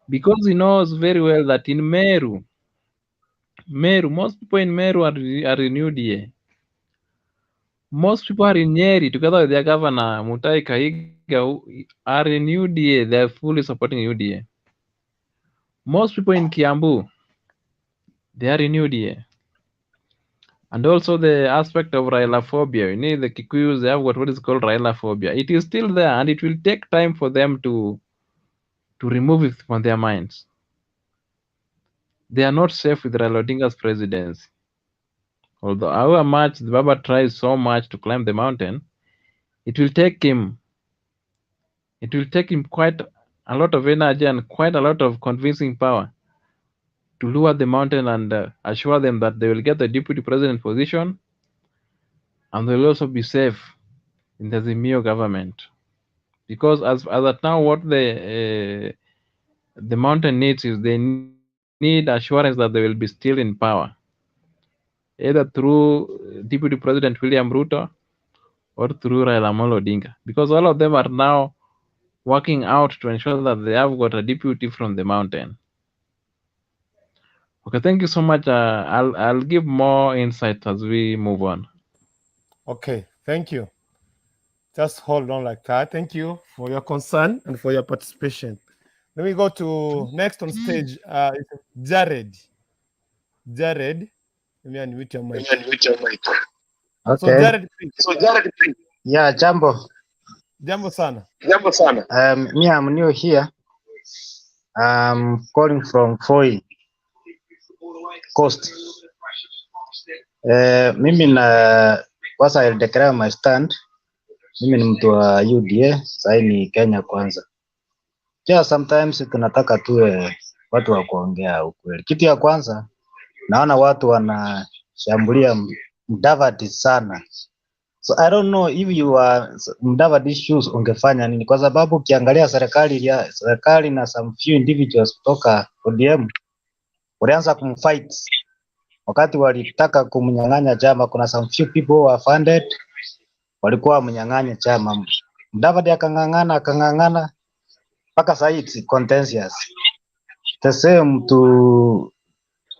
Because he knows very well that in Meru, most people in Meru are in UDA. Most people are in Nyeri, together with their governor, Mutahi Kahiga, are in UDA. They are fully supporting UDA. Most people in Kiambu, they are in UDA. And also the aspect of Raila phobia. You know, the Kikuyus, they have got what is called Raila phobia. It is still there, and it will take time for them to remove it from their minds. They are not safe with Raila Odinga's presidency. Although however much the Baba tries so much to climb the mountain, it will take him quite a lot of energy and quite a lot of convincing power to lure the mountain and assure them that they will get the deputy president position and they will also be safe in the Azimio government. Because as at now, what the mountain needs is they need assurance that they will be still in power, either through Deputy President William Ruto or through Raila Amolo Odinga, because all of them are now working out to ensure that they have got a deputy from the mountain. Okay, thank you so much. I'll give more insight as we move on. Okay, thank you. Just hold on like that. Thank you for your concern and for your participation. Let me go to next on stage, Jared. Jared, let me unmute your mic. Okay. So Jared, please. Yeah, Jambo. Jambo sana. Jambo sana. Me, I'm new here. I'm calling from Voi Coast. Mimi na kwanza I'll declare my stand. Mimi ni mtu wa UDA, sasa ni Kenya Kwanza. Yeah, sometimes tunataka tuwe watu wa kuongea ukweli. Kitu ya kwanza naona watu wanashambulia Mudavadi sana. So I don't know if you are Mudavadi shoes ungefanya nini, kwa sababu ukiangalia serikali na some few individuals kutoka ODM walianza kumfight wakati walitaka kumnyang'anya chama. Kuna some few people who were funded walikuwa wamnyang'anya chama. Mudavadi akang'ang'ana akang'ang'ana mpaka sasa it's contentious. The same to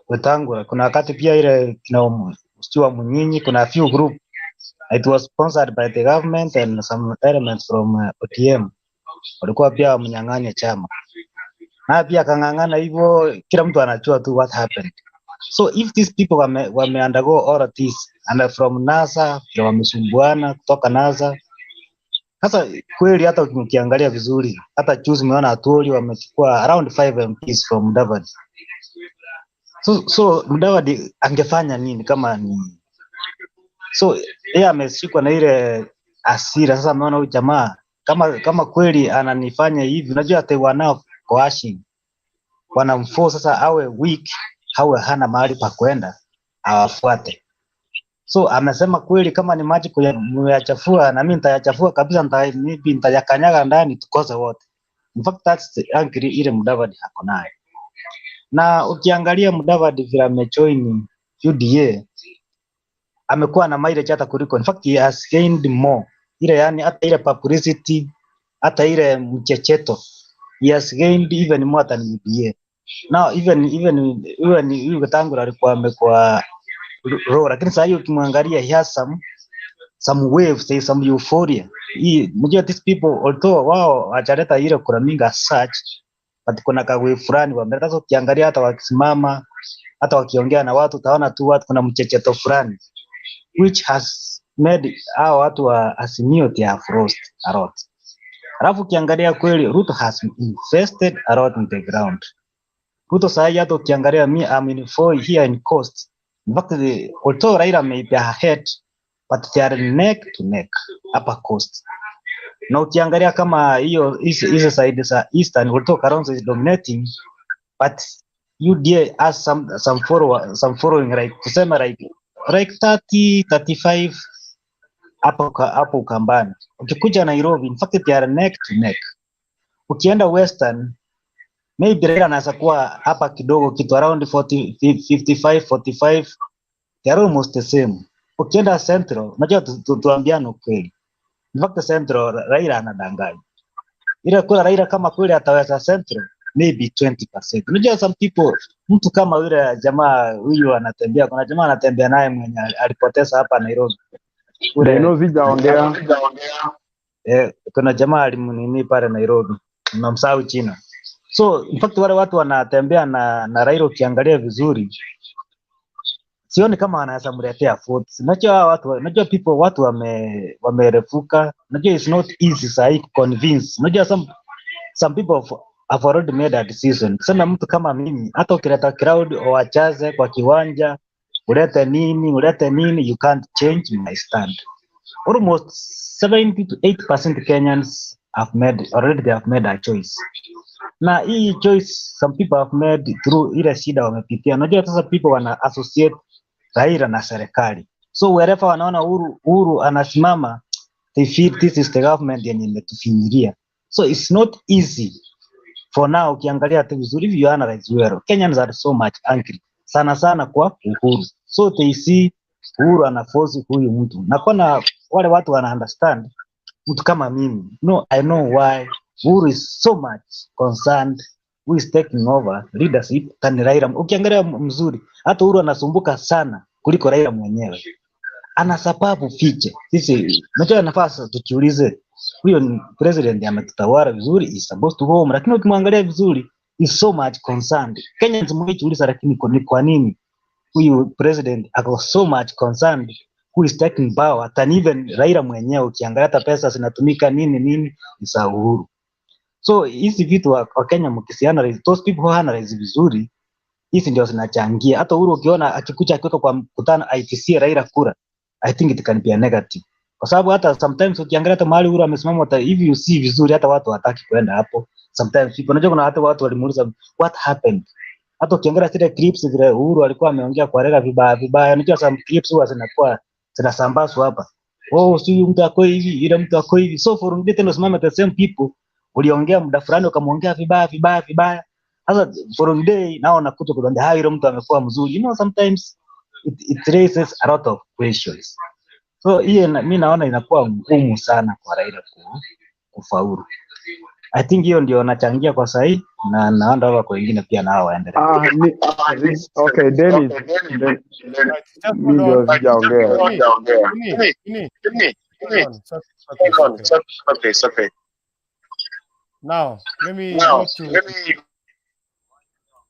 Wetangula. Kuna wakati pia ile kina Usiwa Munyinyi, kuna few group, it was sponsored by the government and some elements from ODM walikuwa pia wamnyang'anya chama, na pia akang'ang'ana hivyo, kila mtu anajua tu what happened. So if these people wame undergo all of this and from NASA vile wamesumbuana kutoka NASA, sasa kweli hata ukiangalia vizuri, hata juzi umeona Atwoli wamechukua around 5 MPs from Mudavadi. So Mudavadi angefanya nini kama ni so yeye ameshikwa na ile hasira sasa, ameona huyu jamaa kama kweli ananifanya hivi, unajua they were now coercing, wanamforce sasa awe weak, awe hana mahali pa kwenda, awafuate. So amesema kweli kama ni maji muyachafua na mimi nitayachafua kabisa, maybe nitayakanyaga ndani tukose wote. In fact that's the angry ile Mudavadi ako nayo. Na ukiangalia Mudavadi vile amejoin UDA amekuwa na mileage hata kuliko, in fact he has gained more ile, yani hata ile publicity, hata ile mchecheto, he has gained even more than UDA. Now even huyu Wetangula alikuwa amekuwa low, lakini sasa hiyo ukimwangalia he has some waves, there is some euphoria. Hii unajua these people, although wao hawajaleta ile kura mingi as such, but kuna ka wave fulani wameleta. Sasa ukiangalia hata wakisimama, hata wakiongea na watu, utaona tu watu kuna mchecheto fulani which has made hao watu wa Azimio they have lost a lot. Alafu ukiangalia kweli Ruto has invested a lot in the ground. Ruto sahi hata ukiangalia, me I'm in Voi here in Coast. In fact, although Raila may be ahead, but they are neck to neck hapa Coast. Na ukiangalia kama hiyo hizo side za Eastern, although Kalonzo is dominating, but UDA has some following, like tuseme like 30 35 hapo Ukambani. Ukikuja Nairobi, in fact they are neck to neck. Ukienda Western, maybe Raila anaweza kuwa hapa kidogo kitu around 40, 55 45, they are almost the same. Ukienda Central, unajua tuambiane ukweli. In fact Central Raila anadanganya. Ile kura Raila kama kweli ataweza Central maybe 20%. Unajua some people, mtu kama yule jamaa huyu anatembea, kuna jamaa anatembea naye mwenye alipoteza hapa Nairobi. Ule Deno sijaongea. Kuna jamaa alimnini pale Nairobi, namsahau jina. So in fact wale watu wanatembea na Raila ukiangalia vizuri, sioni kama wanaweza mletea votes. Unajua hawa watu, unajua people, watu wamerefuka. Unajua it's not easy sahi kuconvince. Unajua some people have already made a decision. Sema mtu kama mimi, hata ukileta crowd wachaze kwa kiwanja, ulete nini, you can't change my stand. Almost 70 to 8% Kenyans have made already, they have made a choice. Na hii choice some people have made through ile shida wamepitia. Unajua sasa people wana associate Raila na serikali. So wherever wanaona Uhuru anasimama, they feel this is the government yenye imetufinyilia. So it's not easy for now. Ukiangalia tu vizuri, if you analyze well, Kenyans are so much angry sana sana kwa Uhuru, so they see Uhuru anaforce huyu mtu, na kona wale watu wana understand mtu kama mimi, no, I know why Uhuru is so much concerned who is taking over leadership than Raila. Ukiangalia mzuri, hata Uhuru anasumbuka sana kuliko Raila mwenyewe, ana sababu fiche. Sisi unajua nafasi tujiulize, huyo ni president ametutawala vizuri, is supposed to go home, lakini ukimwangalia vizuri is so much concerned. Kenyans mwejiuliza, lakini ni kwa nini huyu president ako so much concerned who is taking power than even Raila mwenyewe? Ukiangalia hata pesa zinatumika nini nini ni za Uhuru. So hizi vitu wa Kenya mkisianalyze, those people who analyze vizuri, hizi ndio zinachangia. Hata Uhuru ukiona akikuja akiweka kwa mkutano ITC Raila kura, I think it can be a negative. Kwa sababu hata sometimes ukiangalia hata mahali Uhuru amesimama hata hivi si vizuri, hata watu hawataki kwenda hapo. Sometimes people, unajua kuna hata watu walimuuliza what happened. Hata ukiangalia zile clips vile Uhuru alikuwa ameongea kwa Raila vibaya vibaya, unajua some clips huwa zinakuwa zinasambazwa hapa. Oh, si huyu mtu ako hivi, ile mtu ako hivi. So for me tena usimame the same people uliongea muda fulani ukamwongea vibaya vibaya vibaya. Sasa for day nao nakuja kuambia hai, yule mtu amekuwa mzuri. You know sometimes it raises a lot of questions. So hiyo mi naona inakuwa ngumu sana kwa Raila kufaulu. I think hiyo ndio nachangia kwa sahi na naona kwa wengine pia nao waendelee. Ah, ni, okay, Dennis, Right, just mi hold ndio on. sijaongea. Winnie, Winnie, Winnie, hold on. It's okay, it's okay. Now, let me go to.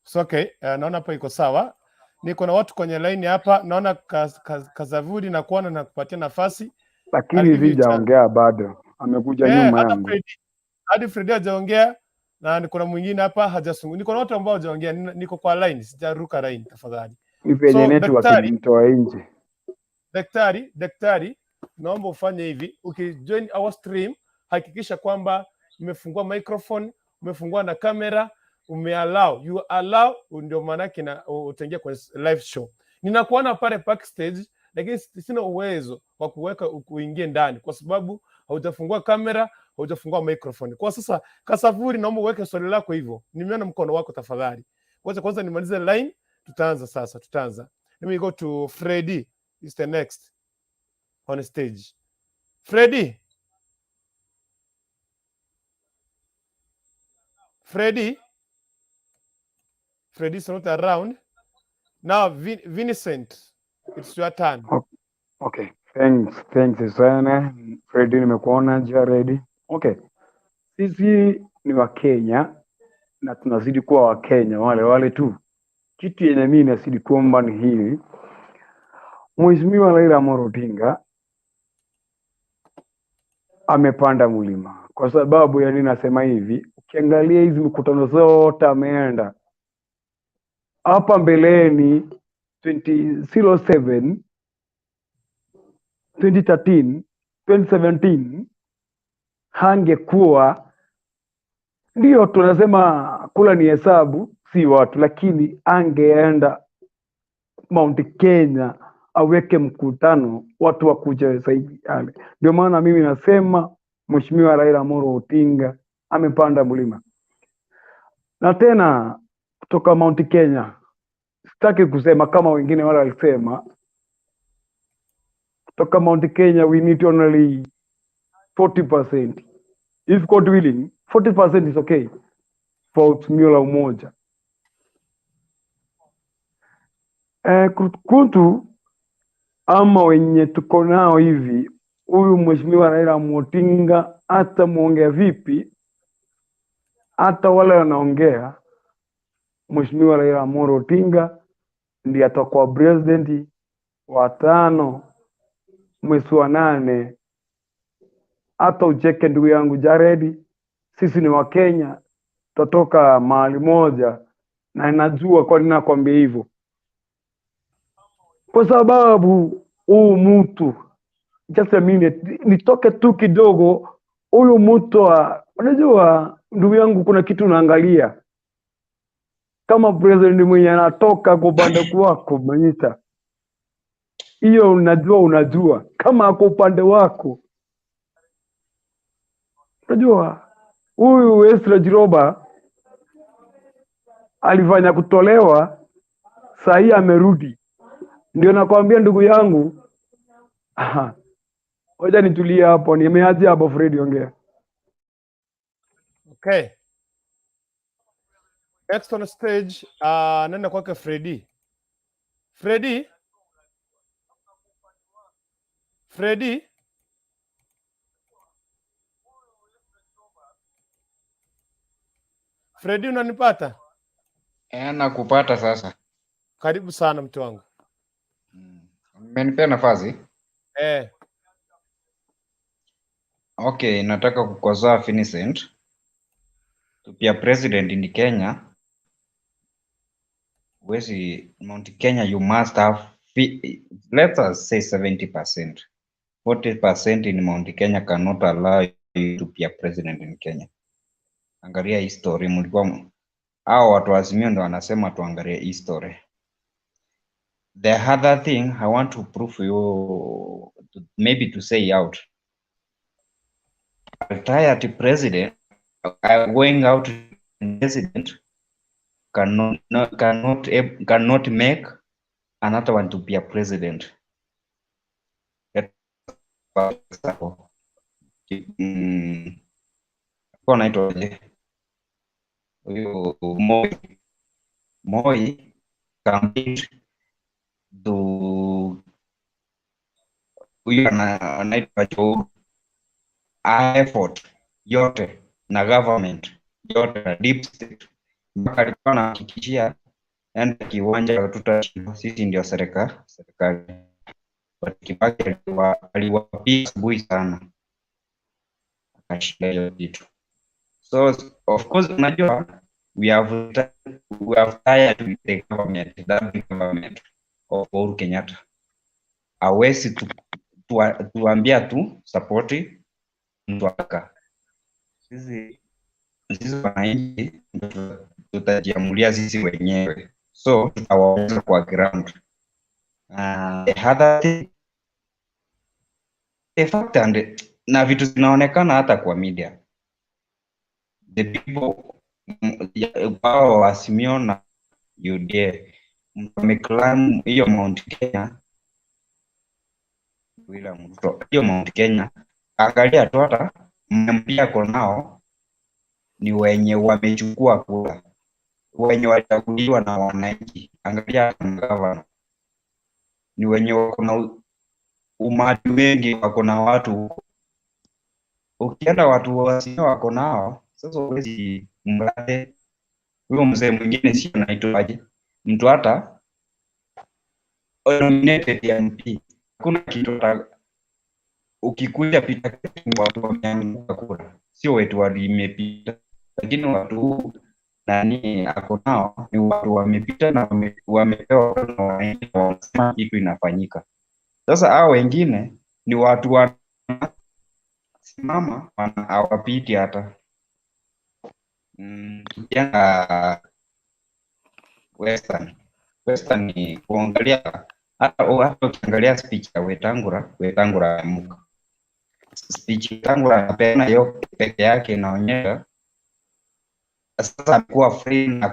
It's okay. Naona hapa iko sawa. Niko na watu kwenye line hapa. Naona Kazavudi na kuona na kupatia nafasi. I'll Lakini give you chance. sijaongea bado, amekuja nyuma Hata yangu. Freddy, hadi Freddy hajaongea na niko na mwingine hapa hajasungu. Niko na watu ambao hawajaongea. Niko kwa line, sijaruka line tafadhali. Ni venye So network daktari, ilinitoa nje. daktari, daktari, naomba ufanye hivi, ukijoin our stream hakikisha kwamba umefungua microphone, umefungua na kamera, umeallow, you allow, ndio maanake na utaingia kwenye live show. Ninakuona pale backstage, lakini sina uwezo wa kuweka uingie ndani kwa sababu haujafungua kamera, haujafungua microphone. Kwa sasa, Kasavuri, naomba uweke swali lako hivyo. Nimeona mkono wako, tafadhali. Kwanza kwanza nimalize line, tutaanza sasa, tutaanza. Let me go to Freddy. Is the next on stage. Freddy. Freddy. Freddy is not around. Now, Vincent, it's your turn. Okay, thanks, thanks sana Freddy, nimekuona Jared. Okay, sisi ni Wakenya na tunazidi kuwa Wakenya wale wale tu. Kitu yenye mimi nazidi kuomba ni hili, Mheshimiwa Raila Amolo Odinga amepanda mlima. Kwa sababu yani, nasema hivi, ukiangalia hizi mikutano zote ameenda hapa mbeleni 2007, 2013, 2017 hangekuwa, ndio tunasema kula ni hesabu, si watu, lakini angeenda Mount Kenya aweke mkutano, watu wakuja zaidi yale. Ndio maana mimi nasema Mheshimiwa Raila Amolo Odinga amepanda mlima, na tena kutoka Mount Kenya, sitaki kusema kama wengine wale walisema kutoka Mount Kenya we need only 40%. If God willing, 40% is okay for Azimio la Umoja. Kuntu ama wenye tuko nao hivi, huyu Mheshimiwa Raila Odinga hata muongea vipi, hata wale wanaongea, Mheshimiwa Raila Amolo Odinga ndiye atakuwa president wa 5 mwezi wa 8. Hata ucheke ndugu yangu Jared, sisi ni Wakenya, tutatoka mahali moja, na najua kwa nini nakwambia hivyo, kwa sababu huu mtu, just a minute, nitoke tu kidogo. Huyu mtu, unajua ndugu yangu, kuna kitu unaangalia kama president mwenye anatoka kwa upande wako Manyita, hiyo unajua kama ako upande wako. Unajua huyu Ezra Jiroba alifanya kutolewa, saa hii amerudi. Ndio nakwambia ndugu yangu, ngoja nitulie hapo, nimeachia hapo. Fred, ongea. Okay. Next on stage, nenda kwake Freddy. Freddy? Freddy? Freddy, unanipata? Nakupata sasa. Karibu sana mtu wangu. Umenipea nafasi? Eh. Okay, nataka kukosoa Vincent. To be a president in Kenya, Wesi Mount Kenya, you must have, let us say 70%. 40% in Mount Kenya cannot allow you to be a president in Kenya. Angalia history, mlikuwa hao watu wa Azimio ndio wanasema tuangalie history. The other thing I want to prove you to, maybe to say out, retired president going out president cannot no, cannot cannot make another one to be a president. For example, alikuwa anaitwaje huyu Moi? Moi campaigned to huyu anaitwa Joe, effort yote na government yote na deep state, mpaka alikuwa anahakikishia enda kiwanja, tutashinda sisi ndio serikali. But Kibaki aliwapiga asubuhi sana, akashinda hiyo kitu. So of course unajua we have tired with the government, that big government of Uhuru Kenyatta. Hawezi tuambia tu support mtu aka. Sisi wananchi ndio tutajiamulia sisi wenyewe, so tutawaonyesha kwa ground. The other thing, the fact and na vitu zinaonekana hata kwa media, the people wao wa Azimio na UDA wameclimb hiyo Mount Kenya. William Ruto, hiyo Mount Kenya, angalia tu hata MP ako nao ni wenye wamechukua kura, wenye walichaguliwa na wananchi. Angalia hata magavana ni wenye wako na umati wengi, wako na watu huko. Ukienda watu wasio wako nao, sasa huwezi mrate huyo mzee mwingine, sio anaitwaje, mtu hata nominated MP, hakuna kitu ukikuja pita watu wameanguka kura, sio wetu walimepita, lakini watu nani ako nao ni watu wamepita na wamepewa kura na wananchi na wanasema kitu inafanyika. Sasa hao wengine ni watu wanasimama hawapiti hata. Tukienda Western, Western ni kuangalia hata ukiangalia speech ya Wetangula, Wetangula ameamka. Speech Wetangula anapeana hiyo peke yake inaonyesha sasa amekuwa free na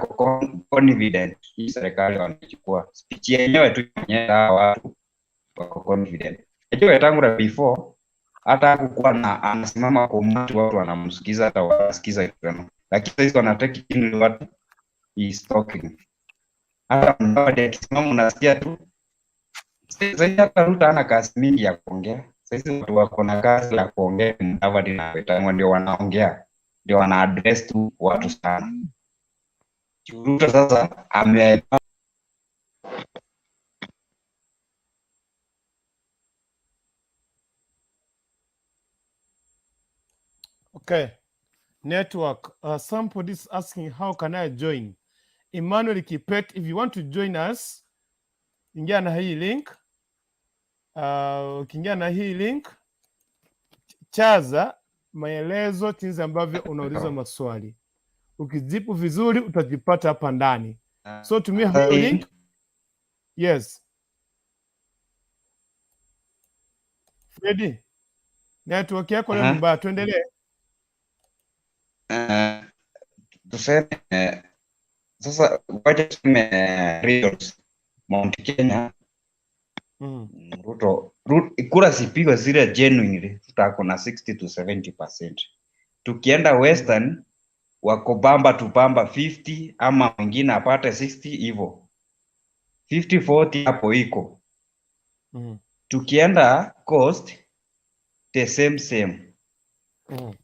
confident. Hii serikali wanachukua speech yenyewe tu inaonyesha hawa watu wako confident. Unajua Wetangula before hata hakukuwa na anasimama kwa umati, watu wanamsikiza, hata wanasikiza kitu, lakini sasa wanatake in what he is talking. Hata Mudavadi akisimama unasikia tu. Sasa hata Ruto hana kazi mingi ya kuongea. Sasa watu wako na kazi ya kuongea, ni Mudavadi na Wetangula ndio wanaongea, ndio wana address tu watu sana. Ruto sasa ame Okay. Network. Somebody is asking, how can I join? Emmanuel Kipet, if you want to join us, ingia na hii link. Ukiingia na hii link, chaza maelezo jinsi ambavyo unauliza maswali. Ukijibu vizuri utajipata hapa ndani. So tumia hiyo link. Yes. Freddy, network yako leo ni mbaya. Tuendelee. Tuseme sasa, wacha tuseme regions, Mount Kenya. Ruto kura zipigwe zile genuinely, Ruto ako na 60 to 70%. Tukienda Western wako bamba tu bamba 50 ama mwingine apate 60 hivyo 50 40 hapo iko. Tukienda Coast the same same.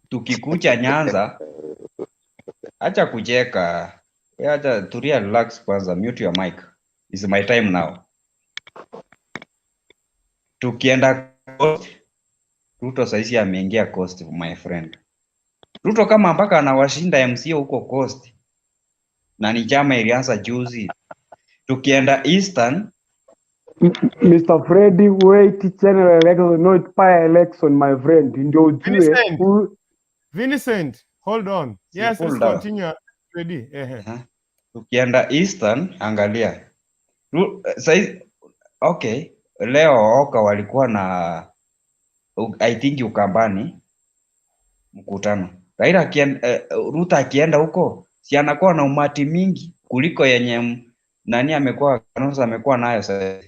Tukikuja Nyanza, acha kucheka. Wewe acha tulia, relax kwanza, mute your mic. It's my time now. Tukienda Coast, Ruto saizi ameingia Coast, my friend. Ruto kama mpaka anawashinda MCA huko Coast, na ni chama ilianza juzi. Tukienda Eastern, Mr. Freddy, wait general election, not by election, my friend. Ndio ujue Vincent, who Vincent, hold on. Si Yes, cool let's down. continue. Ready. Ehe. Aha. Ukienda Eastern angalia saizi, okay, leo Oka walikuwa na I think Ukambani mkutano. Raila akienda, Ruto akienda huko si anakuwa na umati mingi kuliko yenye nani amekuwa Kalonzo amekuwa nayo sasa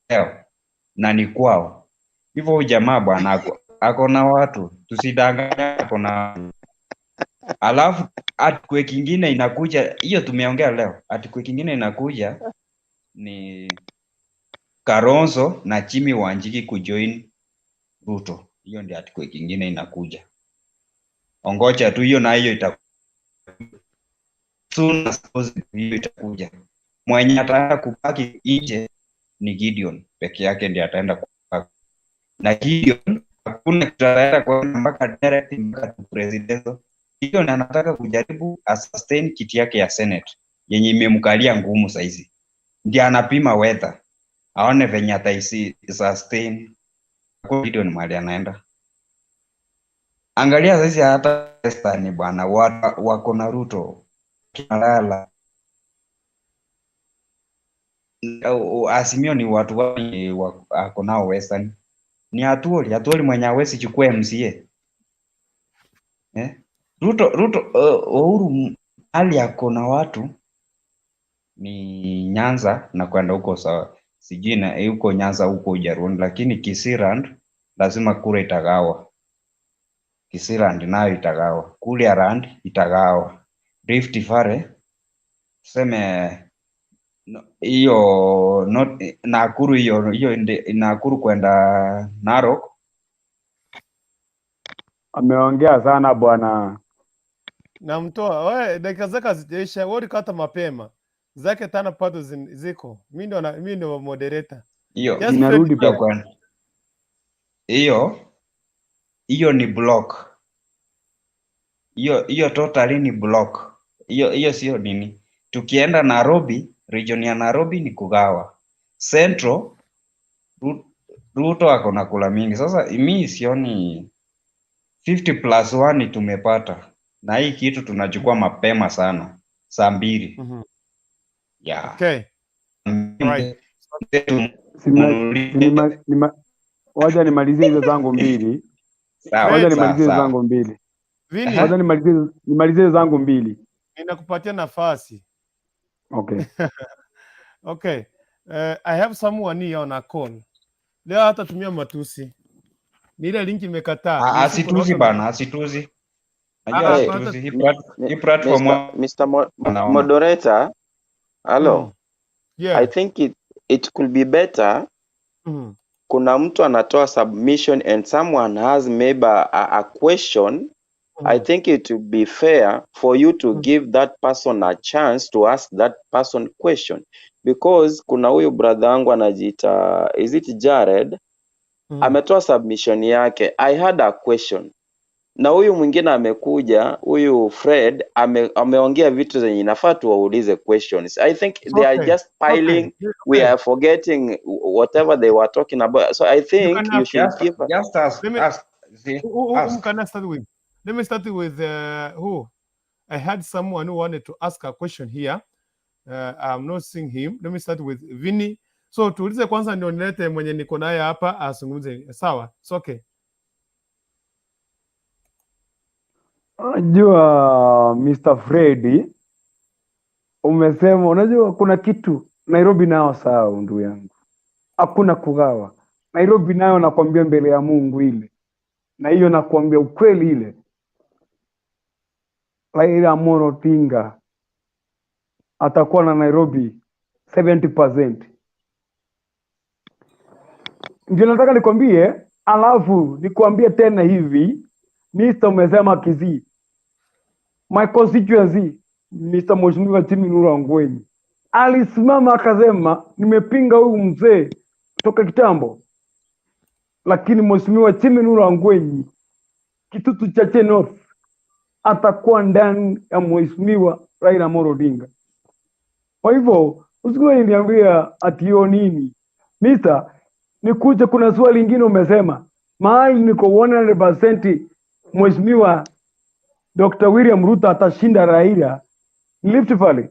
leo na ni kwao. Hivyo huyu jamaa bwana ako na watu, tusidanganye, ako na watu. Alafu earthquake ingine inakuja, hiyo tumeongea leo. Earthquake ingine inakuja ni Kalonzo na Jimmy Wanjigi kujoin Ruto. Hiyo ndio earthquake ingine inakuja. Ongoja tu hiyo, na hiyo itakuja soon as possible, hiyo itakuja. Mwenye ataenda kubaki nje ni Gideon peke yake ndiye ataenda kubaki. Na Gideon hakuna kitu ataenda kuenda mpaka direct mpaka to presidential. Gideon anataka kujaribu asustain kiti yake ya Senate yenye imemkalia ngumu saizi, ndiye anapima weather aone venye ataisi sustain. Hakuna Gideon mahali anaenda. Angalia saizi hata Western bwana, wako na Ruto Malala, Azimio ni watu wani ako nao Western ni Atwoli, Atwoli mwenye hawezi chukua MCA eh? Ruto Uhuru hali ako na watu ni Nyanza na kwenda huko sawa, sijui na huko Nyanza huko Ujaruni, lakini Kisirand lazima kura itagawa. Kisirand nayo itagawa, Kuliarand itagawa, Rift Valley tuseme hiyo not Nakuru, hiyo Nakuru kwenda Narok. Ameongea sana bwana. Namtoa wewe, dakika zake hazijaisha. Wewe ulikata mapema, zake tano bado ziko. Mimi ndo moderator. Hiyo Yes, Fred, Inarudi hiyo bwana. hiyo hiyo ni block, hiyo totally ni block. Hiyo sio nini. Tukienda Nairobi, region ya Nairobi ni kugawa. Central Ruto ako na kula mingi. Sasa mi sioni 50 plus 1 tumepata, na hii kitu tunachukua mapema sana saa 2 yeah. Okay. Right. Wacha nimalizie hizo zangu mbili. Sawa, Wacha sawa, nimalizie hizo sawa. zangu mbili. Vini, Wacha nimalizie zangu mbili. Ninakupatia nafasi. Okay. Okay. I have someone here on a call. Leo hatatumia matusi. Ni ile link imekataa. Ah, Ni siku asituzi watu bana, asituzi. Najua Ah, Hey, ah, asituzi. Hii hii platform Mr. wanaona. Moderator, hello. Yeah. I think it could be better kuna mtu anatoa submission and someone has maybe a question. I think it would be fair for you to give that person a chance to ask that person question, because kuna huyu brother wangu anajiita, is it Jared, ametoa submission yake. I had a question, na huyu mwingine amekuja, huyu Fred ameongea vitu zenye inafaa tuwaulize questions. I think It's they are okay. just piling, we are forgetting whatever they were talking about, so I You think can you ask. should Just, give a, just ask, Let me ask, see, who ask. can I start with? Let me start with who? I had someone who wanted to ask a question here. I'm not seeing him. Let me start with Vinny. So tuulize kwanza ndio nilete mwenye niko naye hapa azungumze. Sawa, it's okay. Unajua Mr. Freddy, umesema unajua kuna kitu Nairobi nao sawa, ndugu yangu, hakuna kugawa. Nairobi nayo nakwambia mbele ya Mungu ile, na hiyo nakwambia ukweli ile, Raila Amolo Odinga atakuwa na Nairobi 70%. Ndio nataka nikwambie, alafu nikwambie tena hivi, Mr. umesema Kisii, my constituency, Mr. Mheshimiwa Jimmy Nuru Ongwenyi alisimama akasema, nimepinga huyu mzee toka kitambo, lakini Mheshimiwa Jimmy Nuru Ongwenyi Kitutu Chache North atakuwa ndani ya Mheshimiwa Raila Amolo Odinga. Kwa hivyo usikuwe niambia ati hiyo nini. Mister, nikuje, kuna swali lingine umesema mahali niko 100% Mheshimiwa Dr. William Ruto atashinda Raila ni Rift Valley,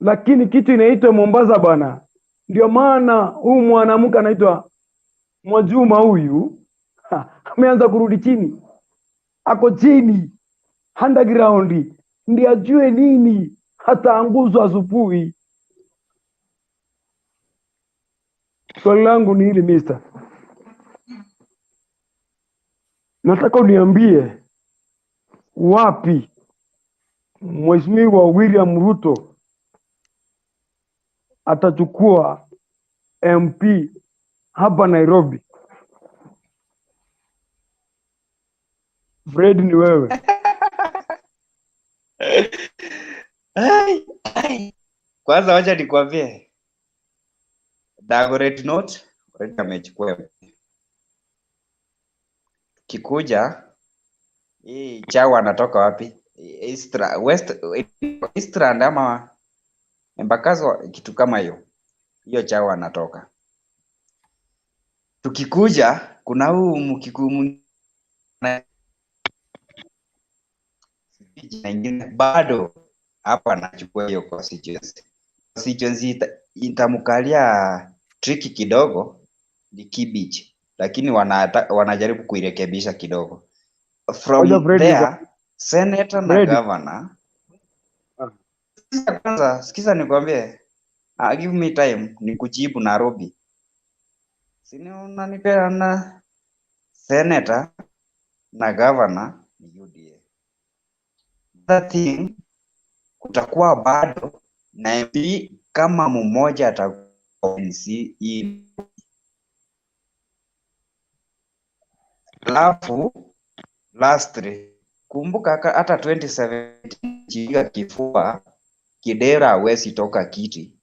lakini kitu inaitwa Mombasa bana. Ndio maana huyu mwanamke anaitwa Mwajuma huyu ameanza kurudi chini, ako chini underground, ndiye ajue nini, hataanguzwa asubuhi. Swali langu ni hili mister, nataka uniambie wapi Mheshimiwa William Ruto atachukua MP hapa Nairobi? Fred, ni wewe. Ai, ai. Kwanza wacha nikwambie Dagoret Note already amechukua MP. Kikuja hii chawa anatoka wapi? Eastra, West, Eastland ama Embakasi, kitu kama hiyo. Hiyo chawa anatoka. Tukikuja kuna huu mkikuyu mwingine jina ingine bado hapa anachukua hiyo constituency. Constituency itamkalia tricky kidogo ni Kibich, lakini wanajaribu kuirekebisha kidogo. Ngoja From Fred, there senator na Fred. governor. Sikiza kwanza, sikiza nikwambie. Give me time nikujibu Nairobi. Sini unanipea na senator na governor ni UDA. Other thing, kutakuwa bado na MP kama mmoja atakuwa NC. Alafu lastly, kumbuka hata 2017 jiga kifua Kidera hawezi toka kiti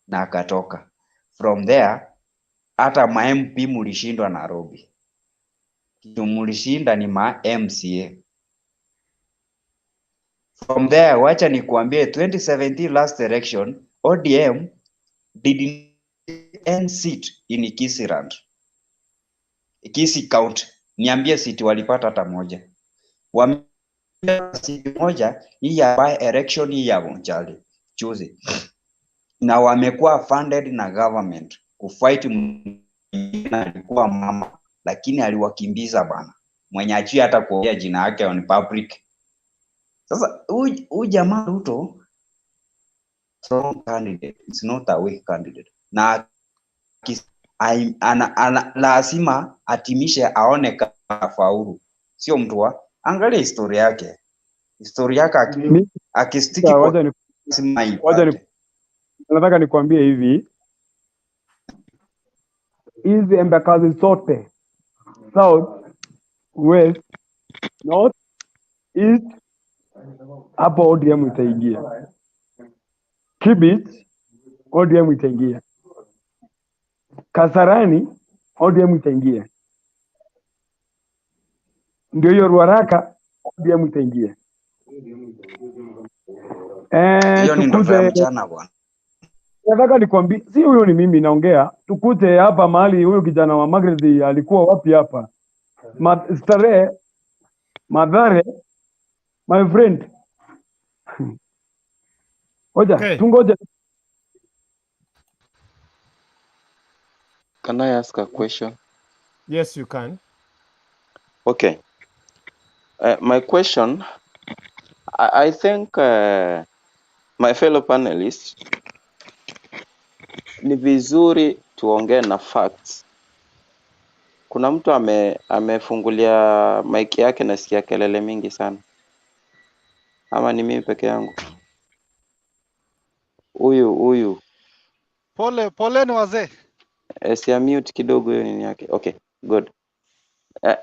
na akatoka. From there hata ma MP mulishindwa Nairobi. Kitu mulishinda ni ma MCA. From there wacha nikuambie 2017 last election ODM did n seat in Kisii Kisii County. Niambie seat walipata hata moja. Wame seat moja hii ya by election hii ya Bonchari juzi, na wamekuwa funded na government kufight. Mwingine alikuwa mama lakini aliwakimbiza bana, mwenye achia hata kuongea jina yake on public. Sasa huyu jamaa Ruto strong candidate, it's not a weak candidate, na lazima atimishe aone kama faulu, sio mtu wa angalia historia yake, historia yake akistiki kwa lazima Wacha ipate. nataka nikwambie hivi, hizi embakazi zote south, west, north, east, hapo ODM itaingia. Kibich ODM itaingia. Kasarani ODM itaingia. Ndio hiyo Ruaraka ODM itaingia. Hiyo ni ndoto ya Tukuje, mchana bwana. nataka nikwambie, si huyo ni mimi naongea. Tukute hapa mahali huyu kijana wa Margaret alikuwa wapi hapa? Starehe, Mathare, my friend. Ngoja, Okay. tungoje. Can I ask a question? Yes, you can. Okay. My question, I think my fellow panelists, ni vizuri tuongee na facts. Kuna mtu amefungulia mic yake, nasikia kelele mingi sana, ama ni mimi peke yangu? Huyu Pole poleni wazee. Si mute kidogo hiyo nini yake. Okay, good.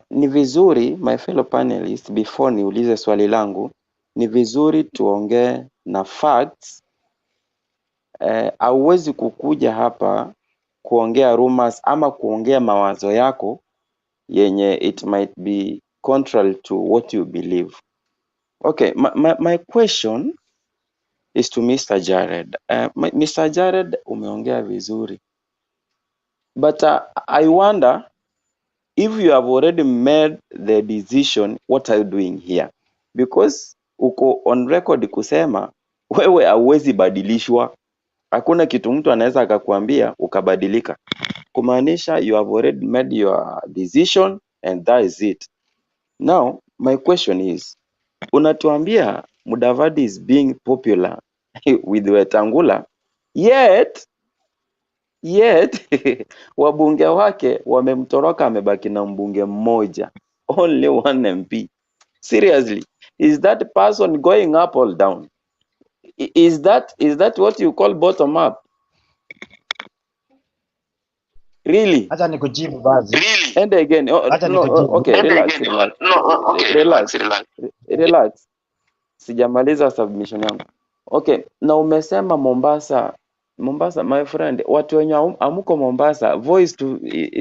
Ni vizuri my fellow panelists, before niulize swali langu, ni vizuri tuongee na facts. Hauwezi kukuja hapa kuongea rumors ama kuongea mawazo yako yenye it might be contrary to what you believe. Okay, my question is to Mr. Jared. Mr. Jared, umeongea vizuri. But I wonder if you have already made the decision, what are you doing here? Because uko on record kusema wewe hauwezi badilishwa. Hakuna kitu mtu anaweza akakuambia ukabadilika. Kumaanisha you have already made your decision and that is it. Now, my question is, unatuambia Mudavadi is being popular with Wetangula, yet wabunge wake wamemtoroka, amebaki na mbunge mmoja, only one MP. Seriously, is that person going up or down? Is that what you call bottom up? Really? Acha nikujibu basi. And again, oh, Acha no, oh, nikujibu. okay, relax, relax, relax, relax. Sijamaliza submission yangu. Okay, na umesema Mombasa, Mombasa my friend, watu wenye amuko Mombasa, voice tu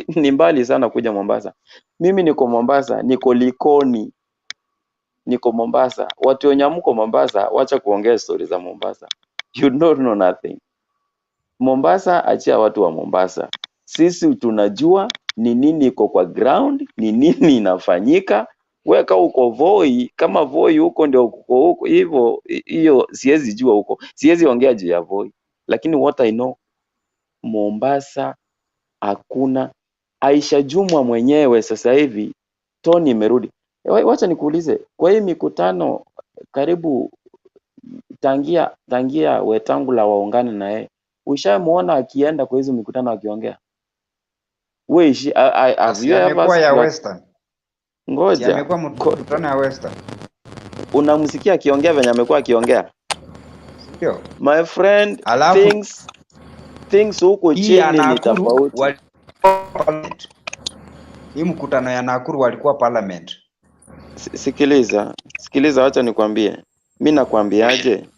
ni mbali sana kuja Mombasa. Mimi niko Mombasa, niko Likoni, niko Mombasa. Watu wenye amuko Mombasa, wacha kuongea stori za Mombasa. You don't know nothing. Mombasa, achia watu wa Mombasa. Sisi tunajua ni nini iko kwa ground, ni nini inafanyika. Weka uko Voi, kama Voi huko ndio uko huko hivyo, hiyo siwezi jua huko, siwezi ongea juu ya Voi, lakini what I know, Mombasa hakuna. Aisha Jumwa mwenyewe sasa hivi toni imerudi. Wacha nikuulize, kwa hii mikutano karibu tangia Wetangula waungane na yeye, ushamuona akienda kwa hizo mikutano akiongea? We, have Si you ever amekuwa ya like, Western. Si ngoja amekuwa mkutano ya Western. Unamsikia akiongea venye amekuwa akiongea? Ndio. My friend, Alafu things huku hii ya chini ni Nakuru tofauti. Walikuwa parliament. Hii mkutano ya Nakuru walikuwa parliament. Sikiliza, sikiliza, wacha nikwambie. Mi nakwambiaje?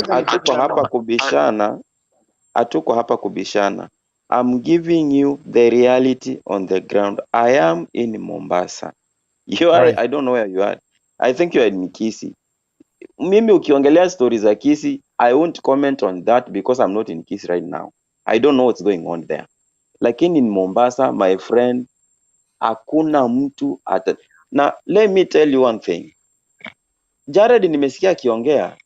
Hatuko hapa kubishana, hatuko hapa kubishana. I'm giving you the reality on the ground. I am in Mombasa. You are, I don't know where you are. I think you are in Kisii. Mimi ukiongelea stories za Kisii, I won't comment on that because I'm not in Kisii right now. I don't know what's going on there. Lakini in Mombasa, my friend, hakuna mtu ata... Na let me tell you one thing. Jared nimesikia akiongea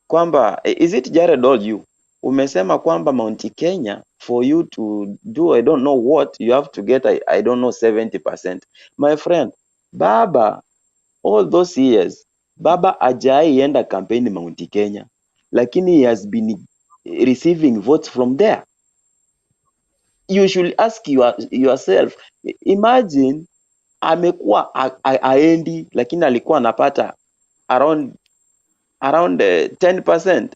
kwamba, is it Jared or you? Umesema kwamba Mount Kenya, for you to do I don't know what, you have to get I don't know 70%. My friend, Baba all those years Baba hajai enda campaign Mount Kenya, lakini he has been receiving votes from there. You should ask yourself, imagine amekuwa aendi, lakini alikuwa anapata around 10%.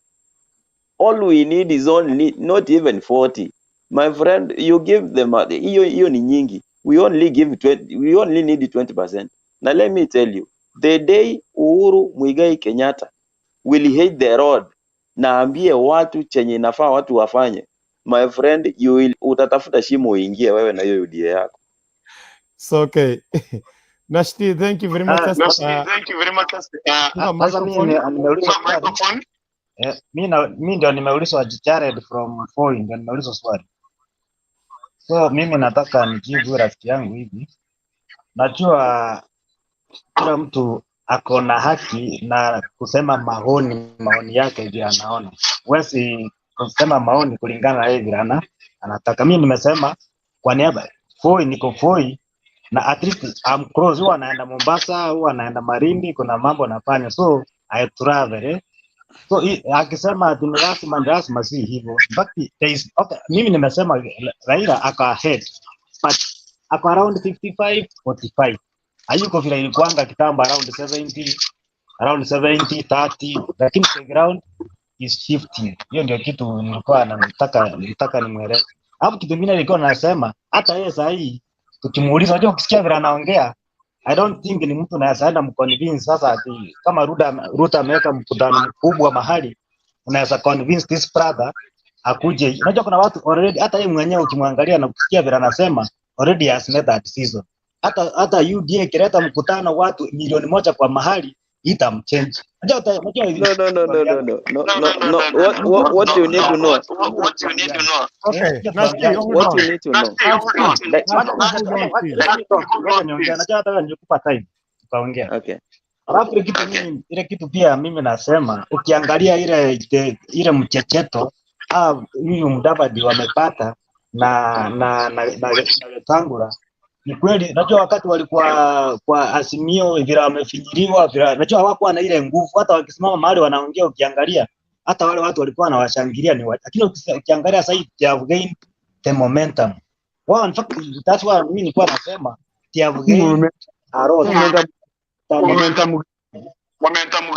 All we need is only not even 40. My friend, you give them hiyo hiyo ni nyingi. We only give 20, we only need 20%. Now let me tell you, the day Uhuru Muigai Kenyatta will hit the road na ambie watu chenye inafaa watu wafanye, my friend, you will, utatafuta shimo uingie wewe na hiyo UDA yako. So okay. Nashti, thank you very much. Funga Sasa mimi microphone. nimeulizwa swali. Mi ndio nimeulizwa, Jared from Voi ndio nimeulizwa swali. So mimi nataka nijibu rafiki yangu hivi. Najua kila mtu ako na haki na kusema maoni yake vile anaona. Huwezi kusema maoni kulingana na yeye vile anataka. Mimi nimesema kwa niaba Voi, niko Voi na at least I'm close, huwa naenda Mombasa, huwa naenda Malindi, kuna mambo nafanya, so I travel, eh. So akisema ati ni lazima, ni lazima, si hivyo. In fact, there is, okay, mimi nimesema Raila ako ahead but ako around 55 45, hayuko vile ilikuanga kitambo around 70, around 70 30, lakini the ground is shifting. Hiyo ndio kitu nilikuwa nataka nimweleze. Hapo kitu kingine nilikuwa nasema, hata yeye saa hii tukimuuliza, unajua ukisikia vile anaongea, I don't think ni mtu unaweza enda mconvince sasa ati kama Ruto ameweka mkutano mkubwa mahali unaweza convince this brother akuje. Unajua kuna watu already, hata yeye mwenyewe ukimwangalia na kusikia vile anasema, already has made that decision. Hata UDA ikileta mkutano watu 1 milioni kwa mahali, Itamchange. Unajua No, no, no, no, no, no, no, no, no. What you need to know? Okay, Nasti, hold What on. you need to know? Nasti, Like, Nasti, hold on please. Ngoja niongee, najua hata nilikupa time tukaongea. Okay. Alafu ile kitu mimi, ile kitu pia mimi nasema ukiangalia ile mchecheto huyu Mudavadi wamepata na Wetangula ni kweli. Najua wakati walikuwa kwa Azimio vile wamefinyiliwa vile, najua hawakuwa na ile nguvu, hata wakisimama mahali wanaongea, ukiangalia hata wale watu walikuwa wanawashangilia ni watu, lakini ukiangalia sasa hivi they have gained the momentum. Well, in fact that's why mimi nilikuwa nasema they have gained a lot Momentum, than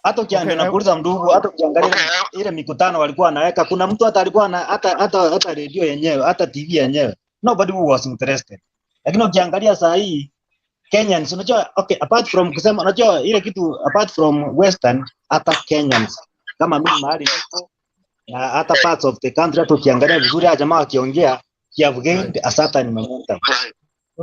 hata ukiangalia Okay, nakuuliza ndugu, hata ukiangalia ile mikutano walikuwa wanaweka, kuna mtu hata alikuwa na hata redio yenyewe hata TV yenyewe, nobody who was interested. Lakini ukiangalia saa hii Kenyans, unajua okay, apart from kusema, unajua ile kitu apart from Western, hata Kenyans kama mimi mahali niko na hata parts of the country, hata ukiangalia vizuri haya jamaa wakiongea, they have gained a certain momentum.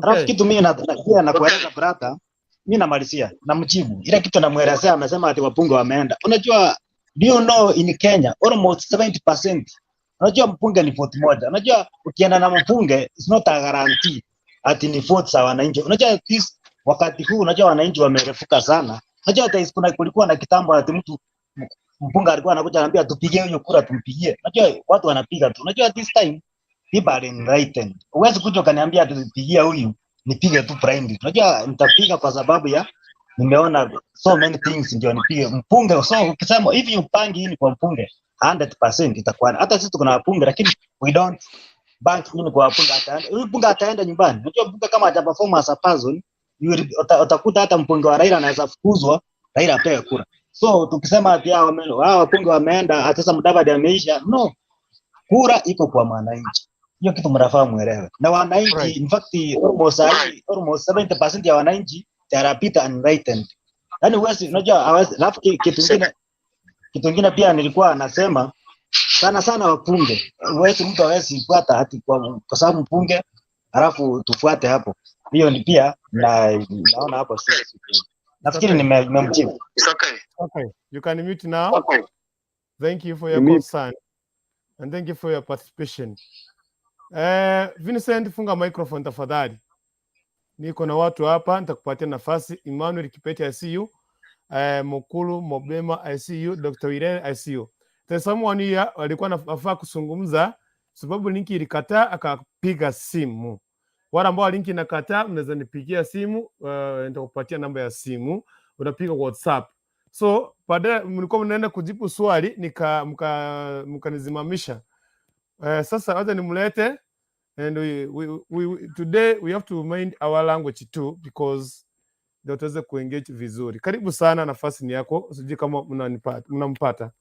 Alafu okay. kitu mimi pia nakueleza brother, mimi namalizia namjibu ile kitu namuelezea, amesema ati wabunge wameenda. Unajua, do you know in Kenya almost 70%, unajua mbunge ni vote moja. Unajua ukienda na mbunge it's not a guarantee ati ni vote za wananchi. Unajua this wakati huu, unajua wananchi wamerefuka sana. Unajua hata kuna kulikuwa na kitambo ati mtu mbunge alikuwa anakuja anaambia tupigie huyo kura, tumpigie. Unajua watu wanapiga tu. Unajua this time people are enlightened. Huwezi kuja ukaniambia tupigie huyu nipige tu blind. Unajua nitapiga kwa sababu ya nimeona so many things ndio nipige mpunge. So ukisema hivi upangi hii ni kwa mpunge 100% itakuwa hata sisi tuko na wapunge, lakini we don't bank in kwa wapunge. Ataenda huyu mpunge ataenda nyumbani. Unajua mpunge kama haja perform as a person utakuta hata mpunge wa Raila anaweza fukuzwa, Raila apewe kura. So tukisema ati hao wapunge wameenda, ati sasa Mudavadi ameisha, no, kura iko kwa mwananchi. Hiyo kitu mnafaa muelewe. Na wananchi Right. in fact almost sahi, almost 70% ya wananchi they are a bit enlightened. Yaani huwezi unajua hawezi, alafu kitu kingine pia nilikuwa nasema sana sana wapunge. Huwezi mtu hawezi fuata ati kwa sababu mpunge alafu tufuate hapo. Hiyo ni pia na naona hapo si It's nafikiri okay. nimemjibu. Okay. You can mute now. Thank you for your Mimi concern and thank you for your participation. Vincent, funga microphone tafadhali. Niko na watu hapa, nitakupatia nafasi. Emmanuel Kipete, I see you. Mukulu Mobema, I see you. Dr. Irene, I see you. There's someone here alikuwa anafaa kuzungumza, sababu linki ilikataa akapiga simu. Wale ambao linki inakataa, mnaweza nipigia simu, nitakupatia namba ya simu, unapiga WhatsApp. So baadaye mlikuwa mnaenda kujibu swali nika mkanizimamisha. Sasa wacha nimlete and we today we have to mind our language too because ndio tuweze kuengage vizuri. Karibu sana, nafasi ni yako. Sijui kama mnampata.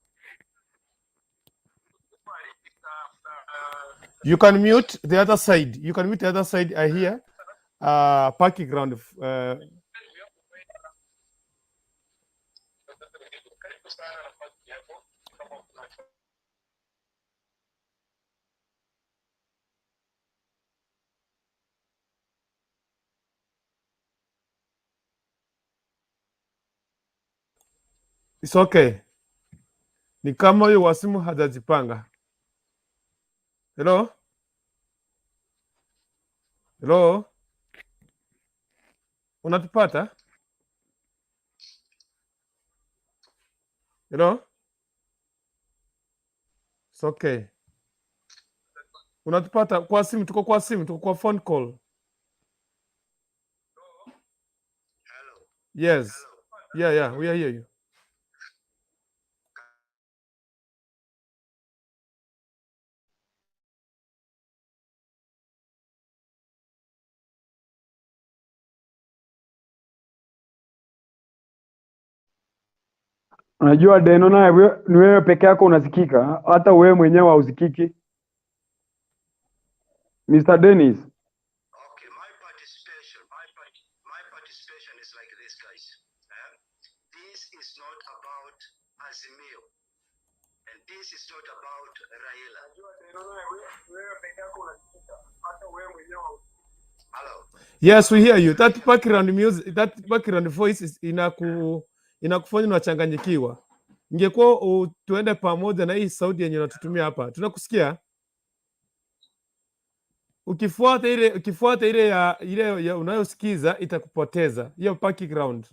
You can mute the other side. You can mute the other side. I hear parking ground. It's okay. Ni kama huyo wa simu hajajipanga. Hello? Hello? Unatupata? Hello? It's okay. Unatupata kwa simu, tuko kwa simu, tuko kwa phone call. Yes. Yeah, we are hear you. Unajua Deno naye ni wewe peke yako unasikika, hata wewe mwenyewe hausikiki. Mr. Dennis, Yes, we hear you. That background music, that background voice is inakufanya unachanganyikiwa. Ingekuwa tuende pamoja na hii sauti yenye unatutumia hapa. Tunakusikia? Ukifuata ile ya unayosikiza itakupoteza. Hiyo background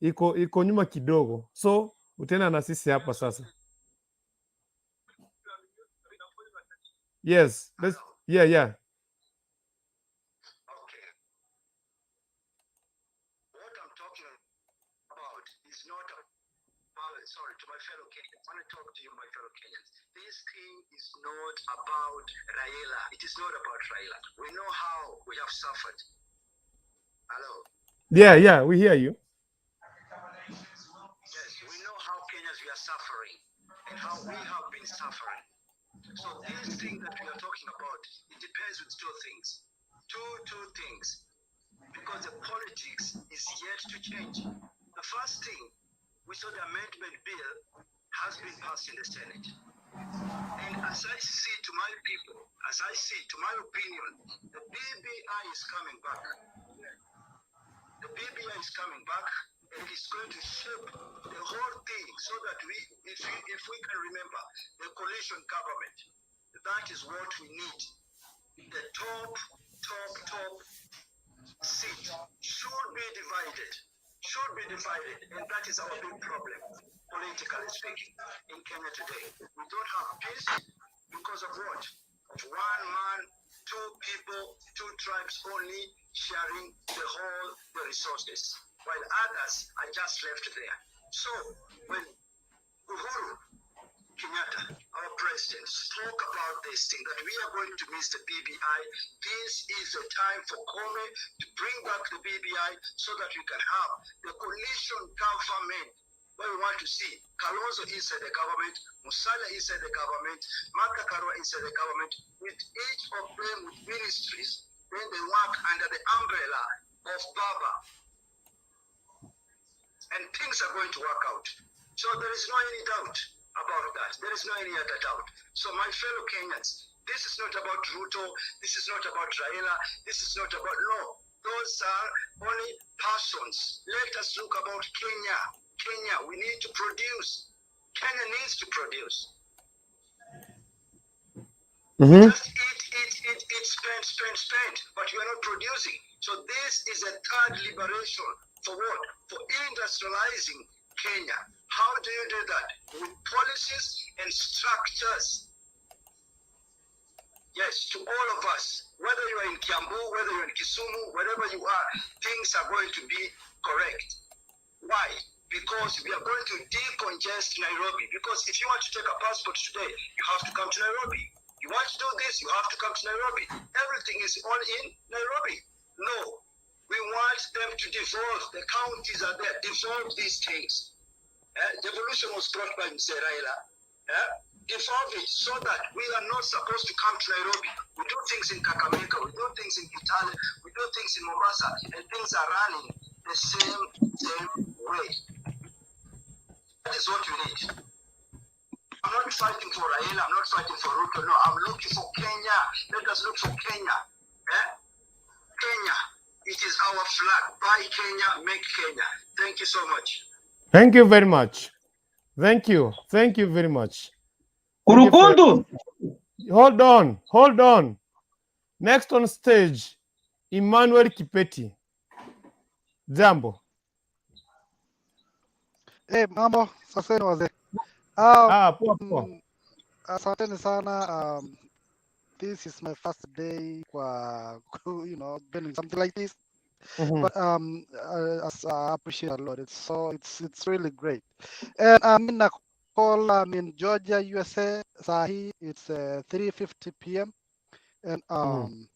iko nyuma kidogo. So utaenda na sisi hapa sasa. Yes, let's yeah. Okay. What I'm talking about is not about, sorry, to my fellow Kenyans. I want to talk to you, my fellow Kenyans. This thing is not about Raila. It is not about Raila. We know how we have suffered. Hello? Yeah, we hear you. Yes, we know how Kenyans we are suffering and how we have been suffering. So this thing that we are talking about, it depends with two things. Two things. Because the politics is yet to change. The first thing, we saw the amendment bill has been passed in the Senate. And as I see to my people, as I see to my opinion, the BBI is coming back. The BBI is coming back and it's going to shape the whole thing so that we, if we can remember the coalition government, that is what we need. The top, top, top seat should be divided, should be divided. And that is our big problem, politically speaking, in Kenya today. We don't have peace because of what? Of one man, two people, two tribes only sharing the whole the resources, while others are just left there. So when Uhuru Kenyatta, our president, spoke about this thing that we are going to miss the BBI. This is the time for Kome to bring back the BBI so that we can have the coalition government where we want to see Kalonzo inside the government, Musalia inside the government, Martha Karua inside the government, with each of them with ministries, then they work under the umbrella of Baba and things are going to work out. So there is no any doubt about that. There is no any other doubt. So my fellow Kenyans, this is not about Ruto. This is not about Raila. This is not about, no. Those are only persons. Let us look about Kenya. Kenya, we need to produce. Kenya needs to produce. Just eat, eat, eat, eat, spend, spend, spend, but we are not producing. So this is a third liberation for what? For industrializing Kenya. How do you do that? With policies and structures. Yes, to all of us, whether you are in Kiambu, whether you're in Kisumu, wherever you are, things are going to be correct. Why? Because we are going to decongest Nairobi. Because if you want to take a passport today, you have to come to Nairobi. You want to do this, you have to come to Nairobi. Everything is all in Nairobi. No, we want them to devolve. The counties are there. Devolve these things. Devolution was brought by Mzee Raila. Devolve it so that we are not supposed to come to Nairobi. We do things in Kakamega, we do things in Kitale, we do things in Mombasa, and things are running the same way. That is what we need. I'm not fighting for Raila, I'm not fighting for Ruto. No, I'm looking for Kenya. Let us look for Kenya. Kenya, it is our flag. Buy Kenya, make Kenya. Thank you so much. Thank you very much. Thank you. Thank you very much. Thank you for Kurukundu. Hold on, hold on. Next on stage, Emmanuel Kipeti. Jambo. Hey, mambo saseni wazee. Ah, poa poa. Asanteni sana. This is my first day kwa doing something like this. But as I appreciate a lot. It's really great. And I'm in a call. I'm in Georgia, USA. Sahi, it's 3:50 p.m. And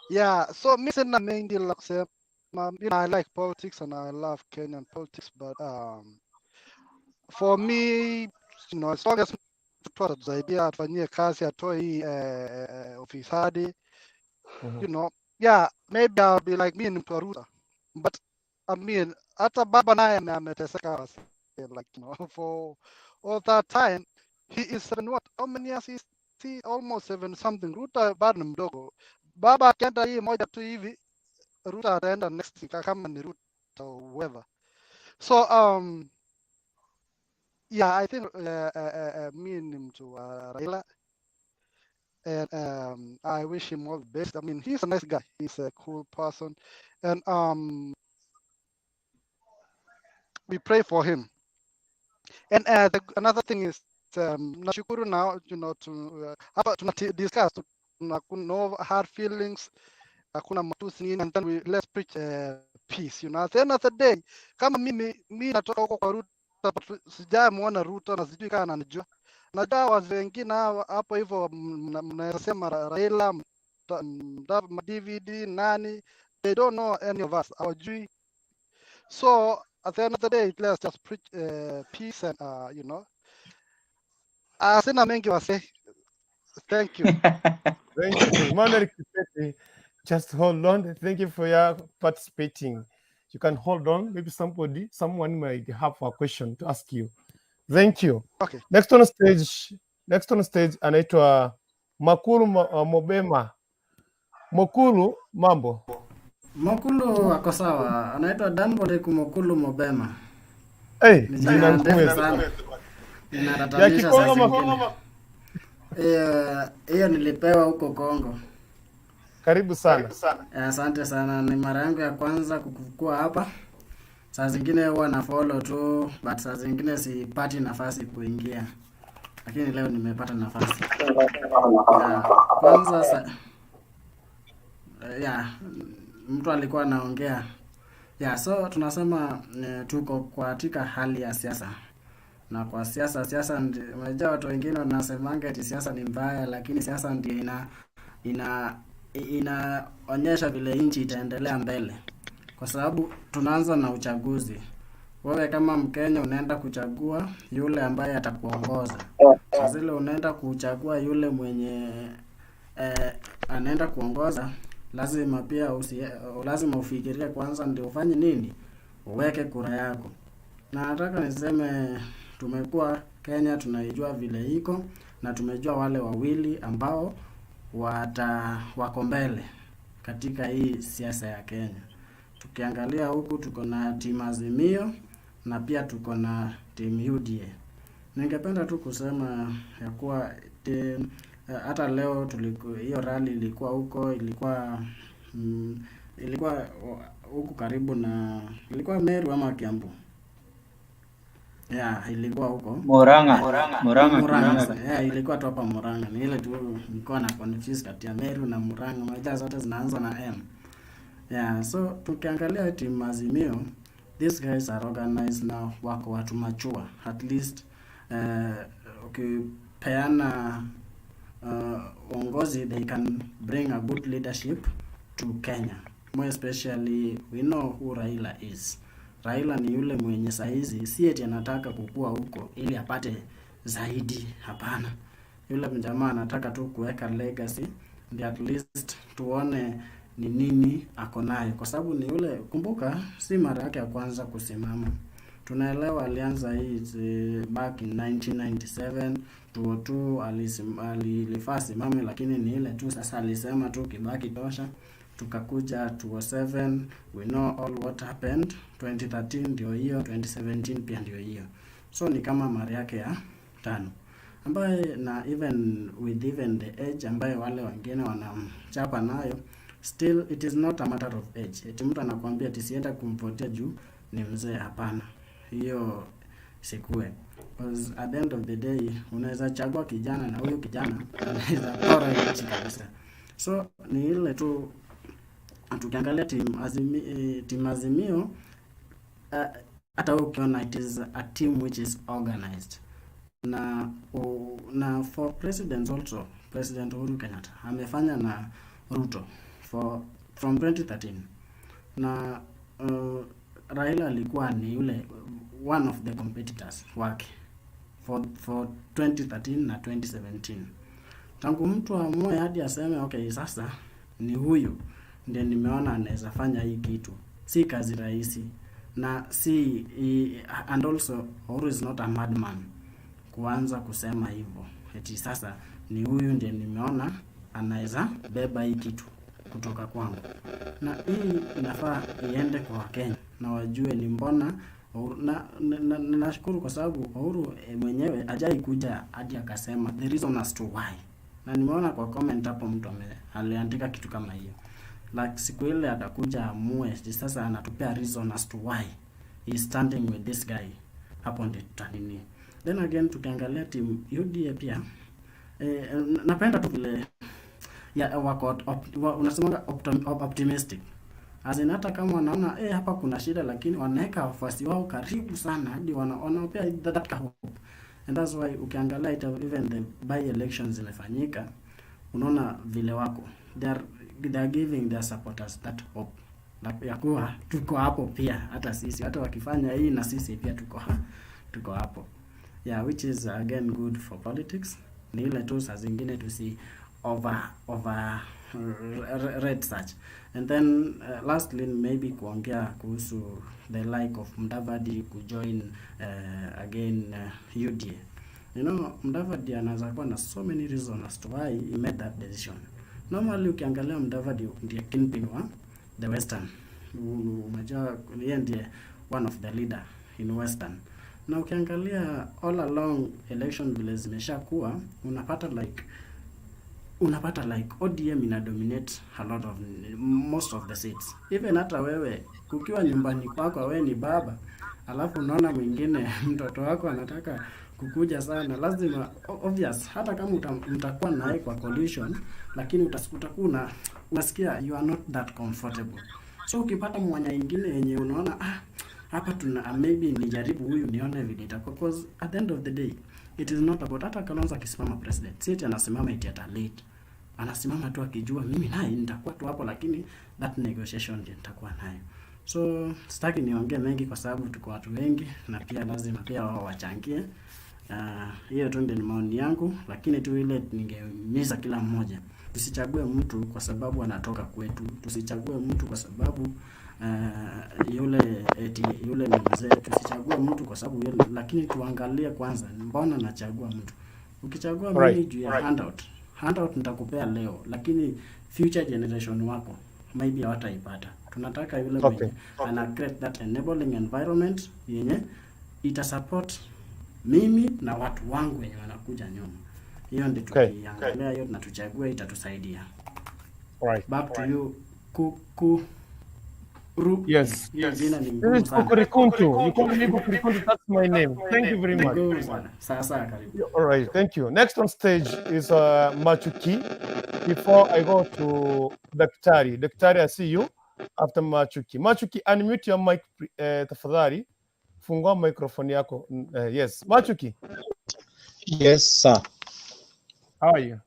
yeah. So mi sina mengi la kusema. I like politics and I love Kenyan politics, but for me, as long as mtu atatusaidia atufanyie kazi, atoe hii ufisadi, yeah, maybe I'll be like me ni mtu wa Ruto. But I mean, hata baba naye ameteseka wase, like for all that time he is seven what? How many years is he? Almost seven something. Ruto bado ni mdogo. Baba akienda hii moja tu hivi Ruto ataenda next kama ni Ruto or whoever. So yeah, I think mi ni mtu wa Raila and I wish him all the best. I mean, he's a nice guy. He's a cool person and we pray for him. And another thing is nashukuru now to hapa tuna discuss, tuna no hard feelings, hakuna matusi nini, and then we let's preach peace. At the end of the day, kama mimi mi natoka huko kwa Ruto, but sijamuona Ruto na sijui kama ananijua. Najua wazee wengine hapo hivyo mnaweza sema Raila, DVD nani, they don't know any of us, hawajui. So at the end of the day, let's just preach peace and sina mengi wase. Thank you. Thank you. Emmanuel Kipete, just hold on. Thank you for your participating. You can hold on. Maybe someone might have a question to ask you. Thank you. Okay. Next on stage anaitwa Makulu Mobema. Mokulu, mambo. Mokulu ako sawa, anaitwa Danbote Mokulu Mobema. Hey, Ni jina jina ngumu ndefu sana, ya inatatanisha saa Kikongo zingine. Hiyo hiyo nilipewa huko Kongo. Karibu sana. Asante sana, ni mara yangu ya kwanza kukua hapa. Saa zingine huwa na follow tu, but saa zingine sipati nafasi kuingia, lakini leo nimepata nafasi. Yeah, kwanza yeah, mtu alikuwa anaongea. Yeah, so tunasema tuko katika hali ya siasa na kwa siasa, siasa unajua watu wengine wanasemanga eti siasa ni mbaya, lakini siasa ndio ina inaonyesha vile nchi itaendelea mbele, kwa sababu tunaanza na uchaguzi. Wewe kama Mkenya unaenda kuchagua yule ambaye atakuongoza. Saa zile unaenda kuchagua yule mwenye anaenda kuongoza, lazima pia lazima ufikirie kwanza ndio ufanye nini, uweke kura yako. Na nataka niseme tumekuwa Kenya, tunaijua vile iko na tumejua wale wawili ambao wako mbele katika hii siasa ya Kenya. Tukiangalia huku tuko na timu Azimio na pia tuko na timu UDA. Ningependa tu kusema ya kuwa hata leo hiyo rally ilikuwa huko, ilikuwa huku karibu na, ilikuwa Meru ama Kiambu. Yeah, ilikuwa huko. Murang'a, Murang'a, Murang'a. Murang'a. Yeah, ilikuwa tu hapa Murang'a. Ni ile tu nilikuwa na confuse kati ya Meru na Murang'a. Unajua zote zinaanza na M. Yeah, so tukiangalia team Azimio, these guys are organized now, wako watu mature. At least ukipeana uongozi, they can bring a good leadership to Kenya. More especially we know who Raila is. Raila ni yule mwenye saizi si eti anataka kukua huko ili apate zaidi, hapana. Yule mjamaa anataka tu kuweka legacy ndio at least tuone ni nini ako nayo, kwa sababu ni yule, kumbuka, si mara yake ya kwanza kusimama. Tunaelewa alianza hii back in 1997 2002 alifaa simame, lakini ni ile tu sasa alisema tu Kibaki tosha. Tukakuja 2007, we know all what happened. 2013 ndio hiyo, 2017 pia ndio hiyo. So ni kama mara yake ya tano ambaye na even with even the age ambayo wale wengine wanamchapa nayo, still it is not a matter of age. Eti mtu anakuambia ati sienda kumvotia juu ni mzee, hapana, hiyo sikue. 'Cause at the end of the day unaweza chagua kijana na huyo kijana anaweza pora nchi kabisa. So ni ile tu tukiangalia team Azimio, hata ukiona it is a team which is organized na for presidents also, President Uhuru Kenyatta amefanya na Ruto for from 2013 na Raila alikuwa ni yule one of the competitors wake for 2013 na 2017. Tangu mtu amue hadi aseme, "Okay, sasa ni huyu ndiye nimeona anaweza fanya hii kitu," si kazi rahisi na si and also Uhuru is not a madman kuanza kusema hivyo eti sasa ni huyu ndiye nimeona anaweza beba hii kitu. kutoka kwangu, na hii inafaa iende kwa Wakenya na wajue ni mbona Uhuru, na nashukuru kwa sababu Uhuru mwenyewe hajai kuja hadi akasema the reason as to why, na nimeona kwa comment hapo mtu aliandika kitu kama hiyo, like siku ile atakuja amue sasa anatupea reason as to why he is standing with this guy, hapo ndio tutanini. Then again, tukiangalia team UDA pia, napenda tu vile ya wako unasemanga optimistic, as in hata kama wanaona hapa kuna shida, lakini wanaweka wafuasi wao karibu sana hadi wanawapea that hope. And that's why ukiangalia even the by elections zimefanyika, unaona vile wako they are giving their supporters that hope ya kuwa tuko hapo pia, hata sisi, hata wakifanya hii na sisi pia tuko hapo, yeah, which is again good for politics. Ni ile tu saa zingine tusi over red such. And then lastly, maybe kuongea kuhusu the like of Mudavadi kujoin again UDA. Mudavadi anaweza kuwa na so many reasons as to why he made that decision. Normally ukiangalia, Mudavadi ndiye kingpin wa the Western. Umejua yeye ndiye one of the leader in Western, na ukiangalia all along election vile zimeshakuwa, unapata like ODM ina dominate a lot of most of the seats. Even hata wewe ukiwa nyumbani kwako, wewe ni baba, alafu unaona mwingine mtoto wako anataka kukuja sana, lazima obvious, hata kama mtakuwa naye kwa coalition, lakini utakuwa unasikia you are not that comfortable. So ukipata mwanya ingine yenye unaona, ah, hapa tuna maybe nijaribu huyu nione vile itakuwa, cause at the end of the day it is not about, hata Kalonzo akisimama president, si eti anasimama eti ata lead, anasimama tu akijua mimi naye nitakuwa tu hapo, lakini that negotiation ndio nitakuwa nayo. So sitaki niongee mengi kwa sababu tuko watu wengi na pia lazima pia wao wachangie. Hiyo tu ndio ni maoni yangu, lakini tu ile ningehimiza kila mmoja, tusichague mtu kwa sababu anatoka kwetu, tusichague mtu kwa sababu yule eti yule ni mzee, tusichague mtu kwa sababu yule, lakini tuangalie kwanza, mbona nachagua mtu. Ukichagua mimi juu ya handout, handout nitakupea leo, lakini future generation wako maybe hawataipata. Tunataka yule mwenye ana create that enabling environment yenye ita support mimi na watu wangu wenye wanakuja nyuma. Hiyo ndio tukiangalia hiyo na tuchague, itatusaidia. Back to you, kuku ru. Yes. Jina ni This ngumu is sana. Kukurikuntu. You call me Kukurikuntu, that's my name. Thank you very Ni much. ngumu sana. Sasa karibu. Yeah, all right, thank you. Next on stage is Machuki. Before I go to Daktari. Daktari, I see you after Machuki. Machuki, unmute your mic, tafadhali. Fungua microphone yako. Yes, Machuki, Yes, sir. How are you?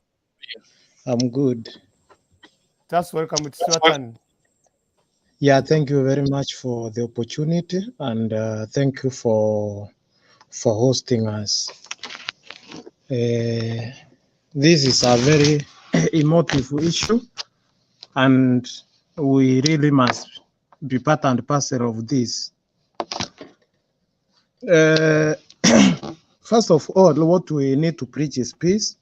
I'm good. Just welcome. It's your turn. Yeah, thank you very much for the opportunity and thank you for hosting us. This is a very emotive issue, and we really must be part and parcel of this. First of all, what we need to preach is peace.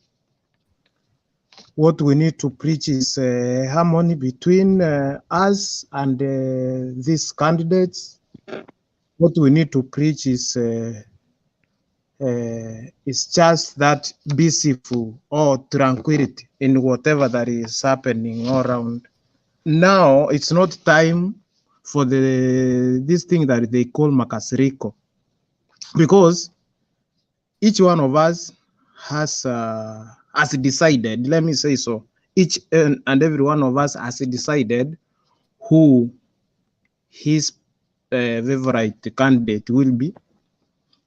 What we need to preach is harmony between us and these candidates. What we need to preach is just that peaceful or tranquility in whatever that is happening all around. Now it's not time for the this thing that they call makasiriko, because each one of us has decided. Let me say so. Each and every one of us has decided who his favorite candidate will be.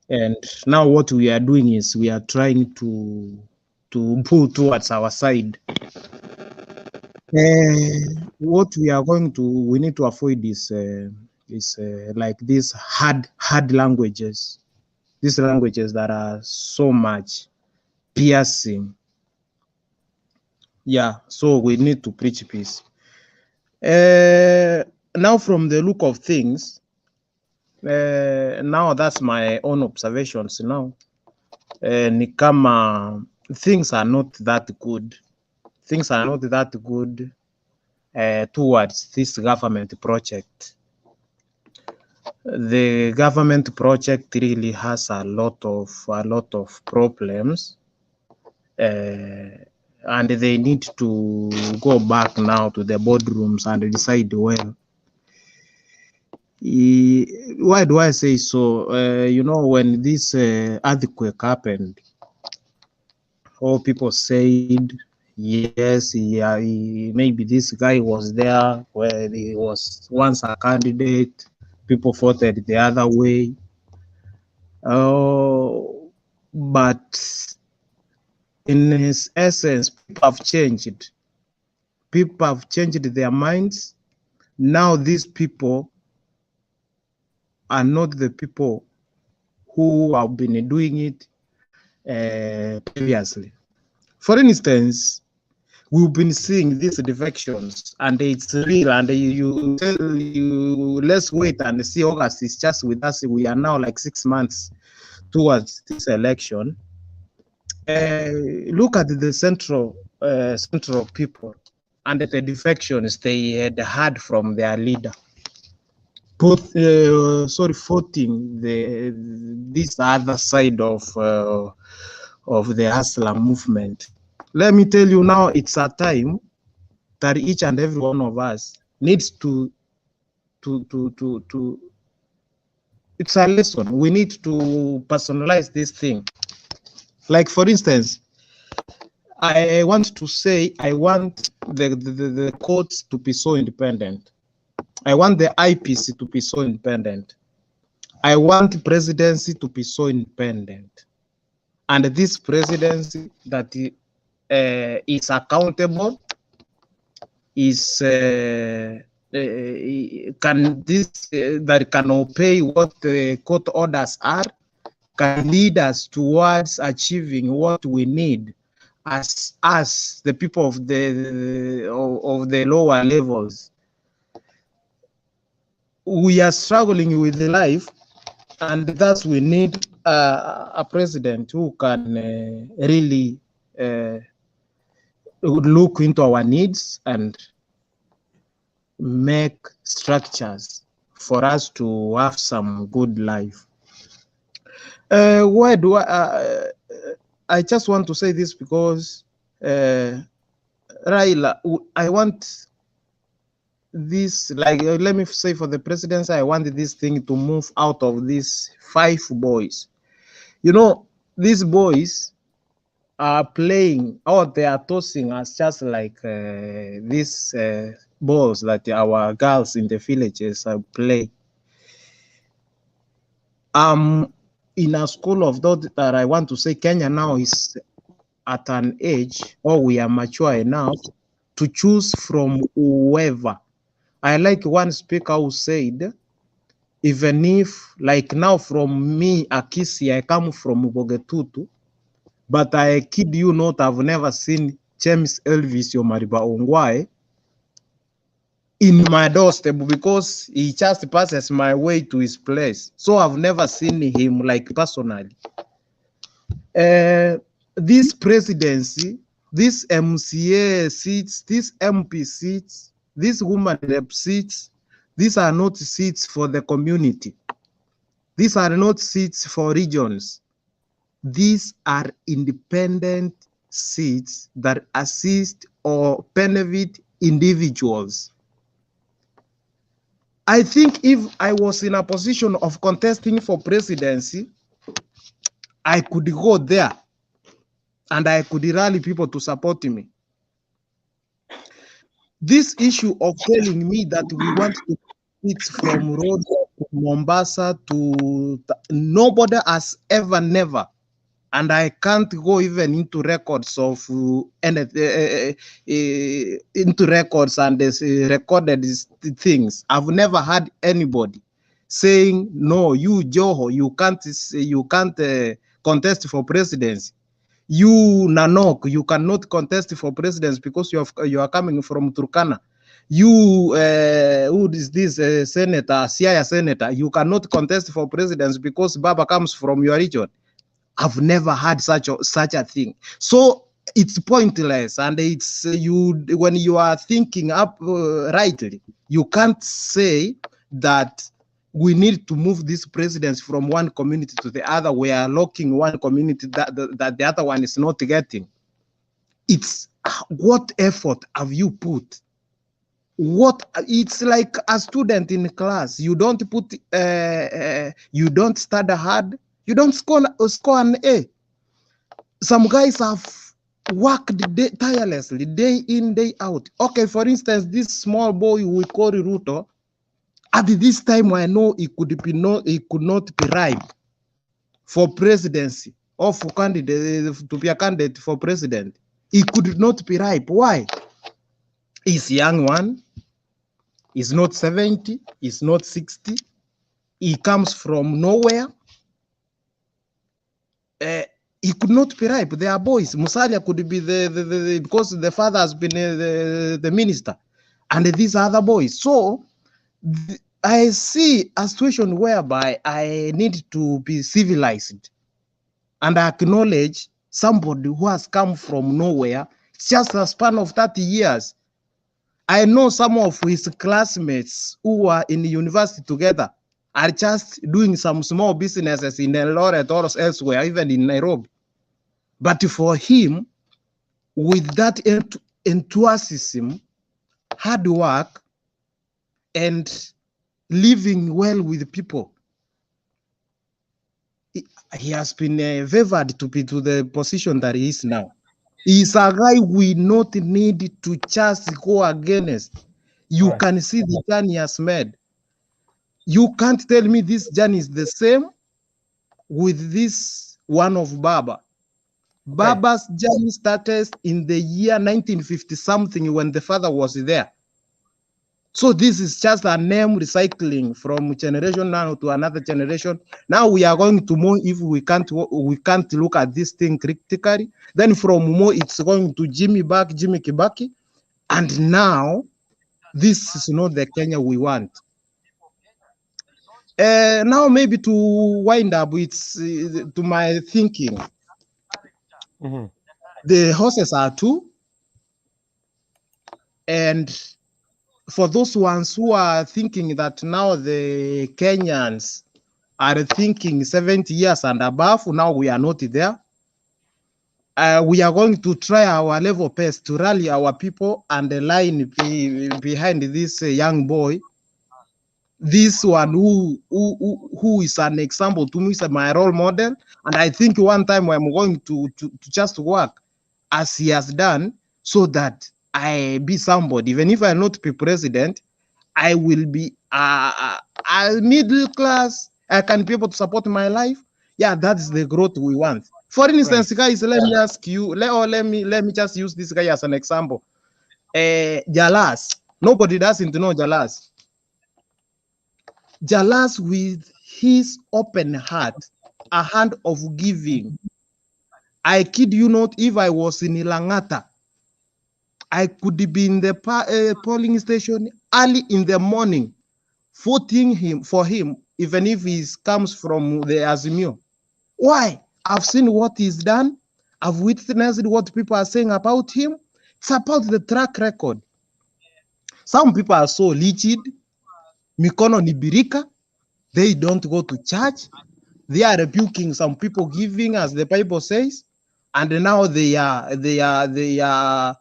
And now what we are doing is we are trying to pull towards our side. What we are going to we need to avoid is like these hard languages, these languages that are so much piercing. Yeah, so we need to preach peace. Now, from the look of things, now that's my own observations now. Ni kama things are not that good. Things are not that good. towards this government project. The government project really has a lot of problems, and they need to go back now to the boardrooms and decide well. Why do I say so? You know, when this earthquake happened, all people said, yes, yeah, maybe this guy was there where he was once a candidate. People voted the other way. But in his essence, people have changed. People have changed their minds. Now these people are not the people who have been doing it previously. For instance, we've been seeing these defections, and it's real. And you let's wait and see. August is just with us. We are now like 6 months towards this election. Look at the central people and the defections they had had from their leader. Voting this other side of the Hustler movement. Let me tell you now, it's a time that each and every one of us needs to it's a lesson. We need to personalize this thing. Like, for instance, I want to say, I want the courts to be so independent. I want the IPC to be so independent. I want presidency to be so independent. And this presidency that is accountable, is that can obey what the court orders are, can lead us towards achieving what we need as us, the people of the lower levels. We are struggling with life, and thus we need a president who can really look into our needs and make structures for us to have some good life. Why do I just want to say this because Raila, I want this, like, let me say for the presidency, I want this thing to move out of these 5 boys. You know, these boys are playing, or they are tossing us just like these balls that our girls in the villages play. In a school of thought that I want to say Kenya now is at an age, or we are mature enough to choose from whoever. I like one speaker who said, even if, like now from me, Akisi, I come from Bogetutu, but I kid you not, I've never seen James Elvis Omariba Ongwae in my doorstep because he just passes my way to his place. So I've never seen him like personally. This presidency, this MCA seats, this MP seats, this woman rep seats, these are not seats for the community. These are not seats for regions. These are independent seats that assist or benefit individuals. I think if I was in a position of contesting for presidency, I could go there and I could rally people to support me. This issue of telling me that we want to it from road to Mombasa to nobody has ever, never, and I can't go even into records of into records and this, recorded things. I've never had anybody saying, no, you Joho, you can't contest for presidency. You Nanok, you cannot contest for presidency because you are coming from Turkana. You, who is this senator, Siaya senator, you cannot contest for presidency because Baba comes from your region. I've never had such a thing. So It's pointless, and it's you when you are thinking up rightly, you can't say that we need to move this presidency from one community to the other. We are locking one community that the other one is not getting. It's what effort have you put? What it's like a student in class. You don't put, you don't study hard. You don't score an A. Some guys have worked tirelessly, day in, day out. Okay, for instance, this small boy we call Ruto, at this time I know he could not be ripe for presidency or for candidate to be a candidate for president. He could not be ripe. Why? He's young one. He's not 70. He's not 60. He comes from nowhere. He could not be ripe. They are boys. Musalia could be the because the father has been the minister, and these other boys. So I see a situation whereby I need to be civilized and acknowledge somebody who has come from nowhere. It's just a span of 30 years. I know some of his classmates who are in the university together are just doing some small businesses in Eldoret or elsewhere, even in Nairobi. But for him, with that enthusiasm, hard work, and living well with people, he has been favored to be to the position that he is now. He's a guy we not need to just go against. You can see the journey he has made. You can't tell me this journey is the same with this one of Baba. Baba's journey started in the year 1950-something when the father was there. So this is just a name recycling from generation now to another generation. Now we are going to more if we can't look at this thing critically. Then from more it's going to Jimmy back, Jimmy Kibaki. And now this is not the Kenya we want. Now maybe to wind up, it's to my thinking. Mm-hmm. The horses are two, and for those ones who are thinking that now the Kenyans are thinking 70 years and above, now we are not there. We are going to try our level best to rally our people and the line behind this young boy. This one who is an example to me, is my role model. And I think one time I'm going to just work as he has done so that I be somebody. Even if I not be president, I will be a middle class. I can be able to support my life. Yeah, that's the growth we want. For instance, guys, let me ask you, let me just use this guy as an example. Jalas. Nobody doesn't know Jalas. Jalas, with his open heart, a hand of giving. I kid you not, if I was in Langata, I could be in the polling station early in the morning, voting for him, even if he comes from the Azimio. Why? I've seen what he's done. I've witnessed what people are saying about him. It's about the track record. Some people are so rigid. Mikono ni birika. They don't go to church. They are rebuking some people giving, as the Bible says, and now they are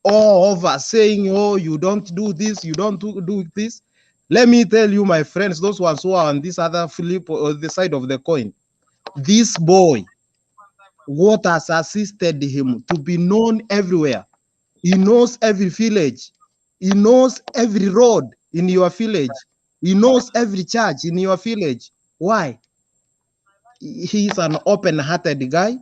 all over saying, "Oh, you don't do this, you don't do this." Let me tell you, my friends, those ones who are on this other flip or the side of the coin, this boy, what has assisted him to be known everywhere. He knows every village. He knows every road in your village. He knows every church in your village. Why? He is an open-hearted guy.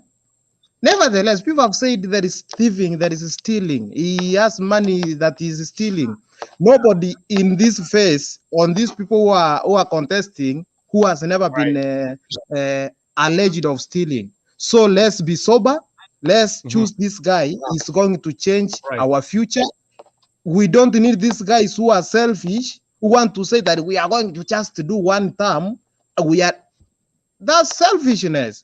Nevertheless, people have said there is thieving, there is stealing. He has money that he is stealing. Nobody in this phase, on these people who are contesting, who has never been alleged of stealing. So let's be sober. Let's choose this guy. He's going to change our future. We don't need these guys who are selfish, who want to say that we are going to just do one term. That's selfishness.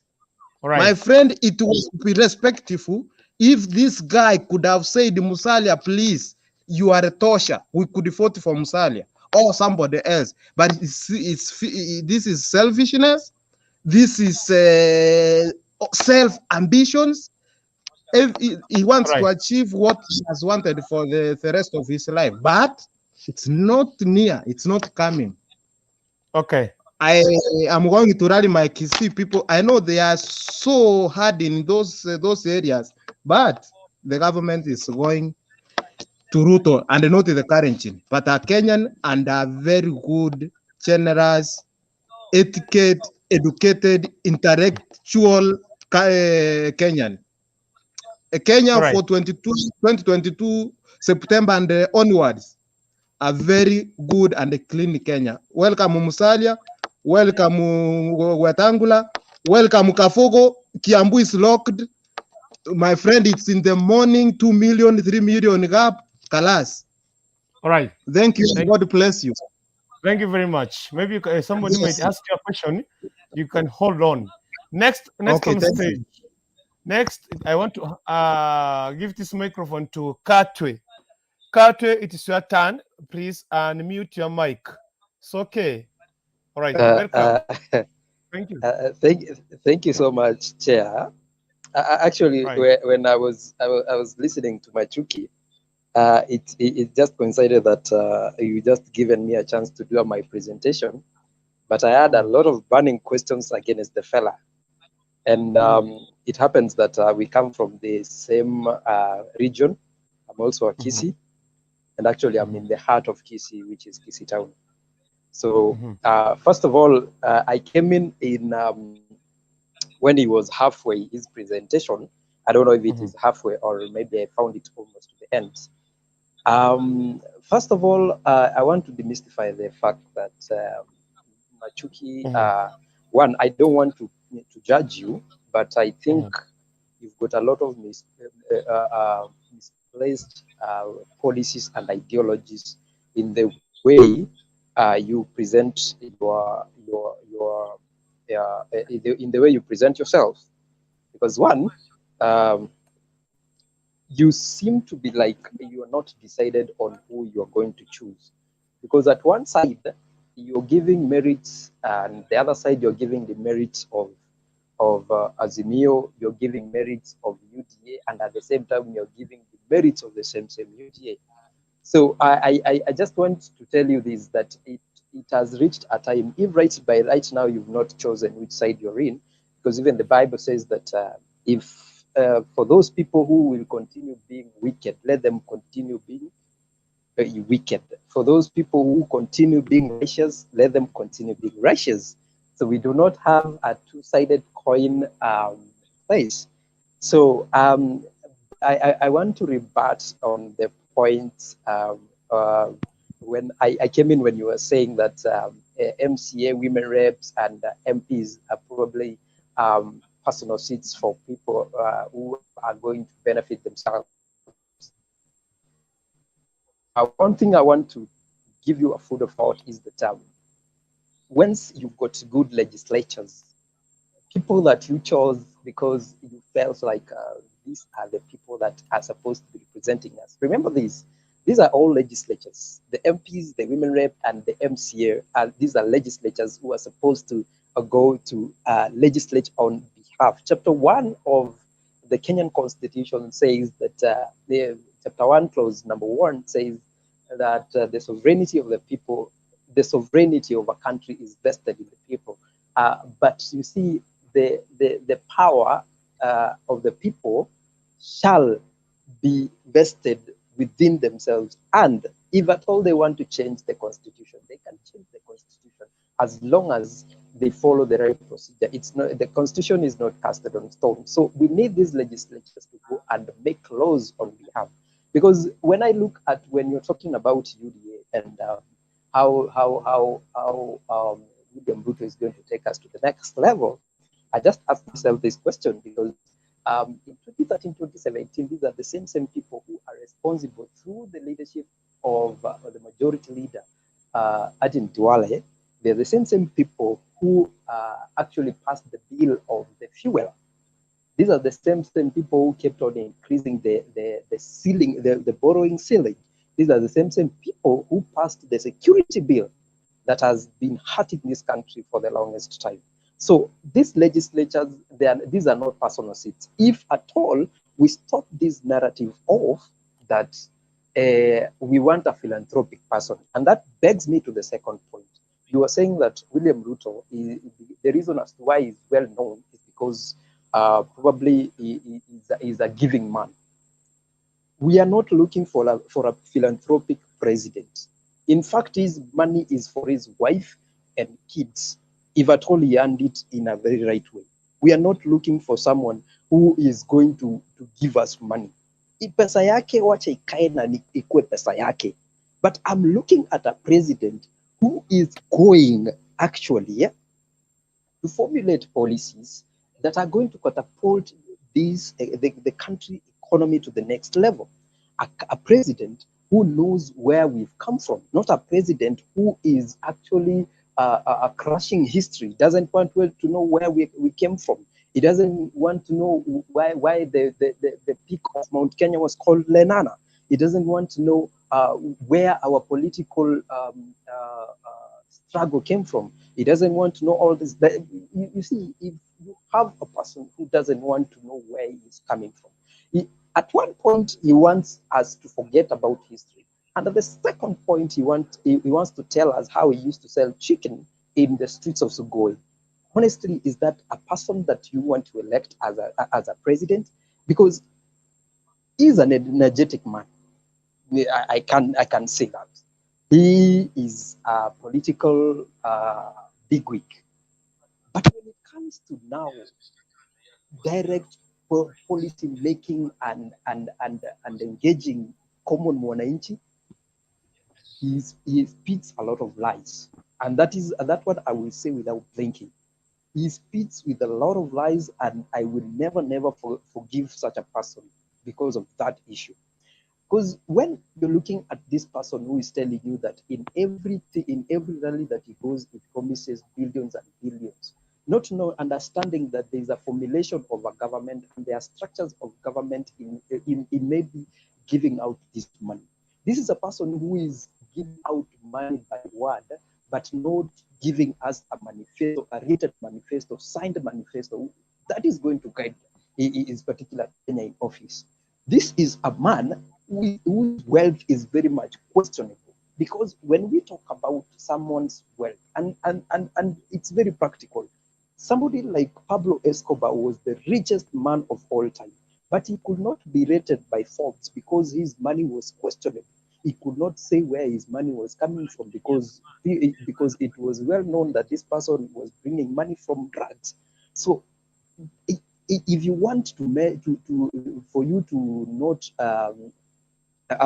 Right. My friend, it will be respectful If this guy could have said, Musalia, please, you are a tosha, we could vote for Musalia or somebody else. But this is selfishness. This is self-ambitions. If he wants to achieve what he has wanted for the rest of his life, but it's not near, it's not coming. Okay. I am going to rally my Kisii people. I know they are so hard in those areas, but the government is going to Ruto and not the Kalenjin, but a Kenyan and a very good, generous, etiquette, educated, intellectual Kenyan. A Kenya for 2022 September and onwards, a very good and a clean Kenya. Welcome Musalia, welcome Wetangula, welcome Kafogo. Kiambu is locked. My friend, it's in the morning, 2 million, 3 million gap. Kalas. All right. Thank you. God bless you. Thank you very much. Maybe somebody might ask you a question. You can hold on. Next Okay, on thank stage. you. Next, I want to give this microphone to Katwe. Katwe, it is your turn. Please unmute your mic. It's okay. All right. Welcome. Thank you. Thank you so much, Chair. Actually, Right. when I was listening to Machuki, it just coincided that you just given me a chance to do my presentation, but I had a lot of burning questions against the fella. And it happens that we come from the same region. I'm also a Kisii, and actually I'm in the heart of Kisii, which is Kisii town. So first of all, I came in when he was halfway his presentation. I don't know if it is halfway or maybe I found it almost to the end. First of all, I want to demystify the fact that Machuki, one, I don't want to judge you, but I think you've got a lot of misplaced policies and ideologies in the way you present your in the way you present yourself. Because one, you seem to be like you are not decided on who you are going to choose. Because at one side, you're giving merits, and the other side, you're giving the merits of Azimio, you're giving merits of UDA, and at the same time, you're giving the merits of the same UDA. So I just want to tell you this, that it has reached a time, if right now you've not chosen which side you're in, because even the Bible says that if for those people who will continue being wicked, let them continue being wicked. For those people who continue being righteous, let them continue being righteous. So we do not have a two-sided coin place. So I want to rebut on the point when I came in when you were saying that MCA, women reps, and MPs are probably personal seats for people who are going to benefit themselves. One thing I want to give you a food of thought is that once you've got good legislatures, people that you chose because you felt like these are the people that are supposed to be representing us. Remember this, these are all legislatures. The MPs, the women rep, and the MCA, these are legislatures who are supposed to go to legislate on behalf. Chapter 1 of the Kenyan Constitution says that, Chapter 1, clause number 1 says that the sovereignty of the people, the sovereignty of a country is vested in the people. But you see, the power of the people shall be vested within themselves. And if at all they want to change the constitution, they can change the constitution as long as they follow the right procedure. It's not, the constitution is not casted on stone. So we need these legislatures to go and make laws on behalf. Because when I look at when you're talking about UDA and how William Ruto is going to take us to the next level, I just ask myself this question because in 2013, 2017, these are the same people who are responsible through the leadership of the majority leader, Aden Duale. They're the same people who actually passed the bill of the fuel. These are the same people who kept on increasing the ceiling, the borrowing ceiling. These are the same people who passed the security bill that has been hurting this country for the longest time. So these legislatures, these are not personal seats. If at all we stop this narrative of that we want a philanthropic person, and that begs me to the second point. You are saying that William Ruto, the reason as to why he's well known is because probably he is a giving man. We are not looking for a philanthropic president. In fact, his money is for his wife and kids, if at all he earned it in a very right way. We are not looking for someone who is going to give us money. Pesa yake wacha ikae na ikuwe pesa yake. But I'm looking at a president who is going actually to formulate policies that are going to catapult this the country economy to the next level. A president who knows where we've come from, not a president who is actually a crushing history, doesn't want to know where we came from. He doesn't want to know why the peak of Mount Kenya was called Lenana. He doesn't want to know where our political struggle came from. He doesn't want to know all this. But you see, if you have a person who doesn't want to know where he is coming from, at one point, he wants us to forget about history. And at the second point, he wants to tell us how he used to sell chicken in the streets of Sugoi. Honestly, is that a person that you want to elect as a president? Because he's an energetic man. I can say that. He is a political bigwig. But when it comes to now, direct policy making and engaging common mwananchi, he speaks a lot of lies. And that is that what I will say without blinking. He speaks with a lot of lies, and I will never forgive such a person because of that issue. Because when you're looking at this person who is telling you that in every rally that he goes, it promises billions and billions, not understanding that there is a formulation of a government and there are structures of government in maybe giving out this money. This is a person who is giving out money by word, but not giving us a manifesto, a written manifesto, signed manifesto that is going to guide his particular tenure in office. This is a man whose wealth is very much questionable, because when we talk about someone's wealth, and it's very practical, somebody like Pablo Escobar was the richest man of all time, but he could not be rated by Forbes because his money was questionable. He could not say where his money was coming from because it was well known that this person was bringing money from drugs. So if you want for you to not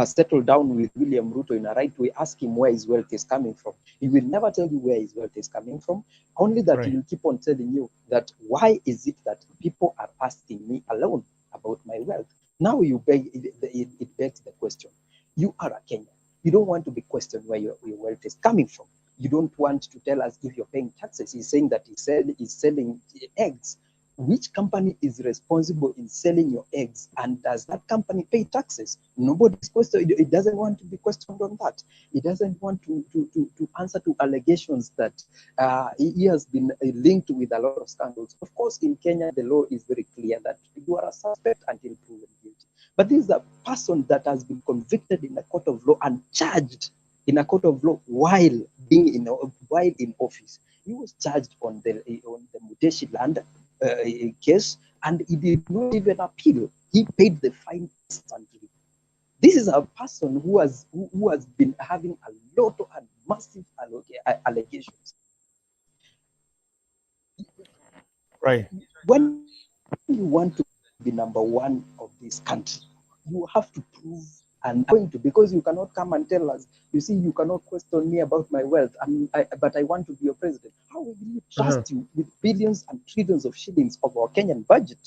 settle down with William Ruto in a right way, ask him where his wealth is coming from. He will never tell you where his wealth is coming from, only that He will keep on telling you that why is it that people are asking me alone about my wealth? Now you beg, it begs the question. You are a Kenyan. You don't want to be questioned where your wealth is coming from. You don't want to tell us if you're paying taxes. He's saying that he's selling eggs. Which company is responsible in selling your eggs? And does that company pay taxes? Nobody's questioned. It doesn't want to be questioned on that. It doesn't want to answer to allegations that he has been linked with a lot of scandals. Of course, in Kenya, the law is very clear that you are a suspect until proven guilty. But this is a person that has been convicted in a court of law and charged in a court of law while being in office. He was charged on the Muteshi land case, and he did not even appeal. He paid the fine instantly. This is a person who has been having a lot of massive allegations. Right. When you want to be number one of this country, you have to prove and going to, because you cannot come and tell us, you see, you cannot question me about my wealth, but I want to be your president. How will you trust you with billions and trillions of shillings of our Kenyan budget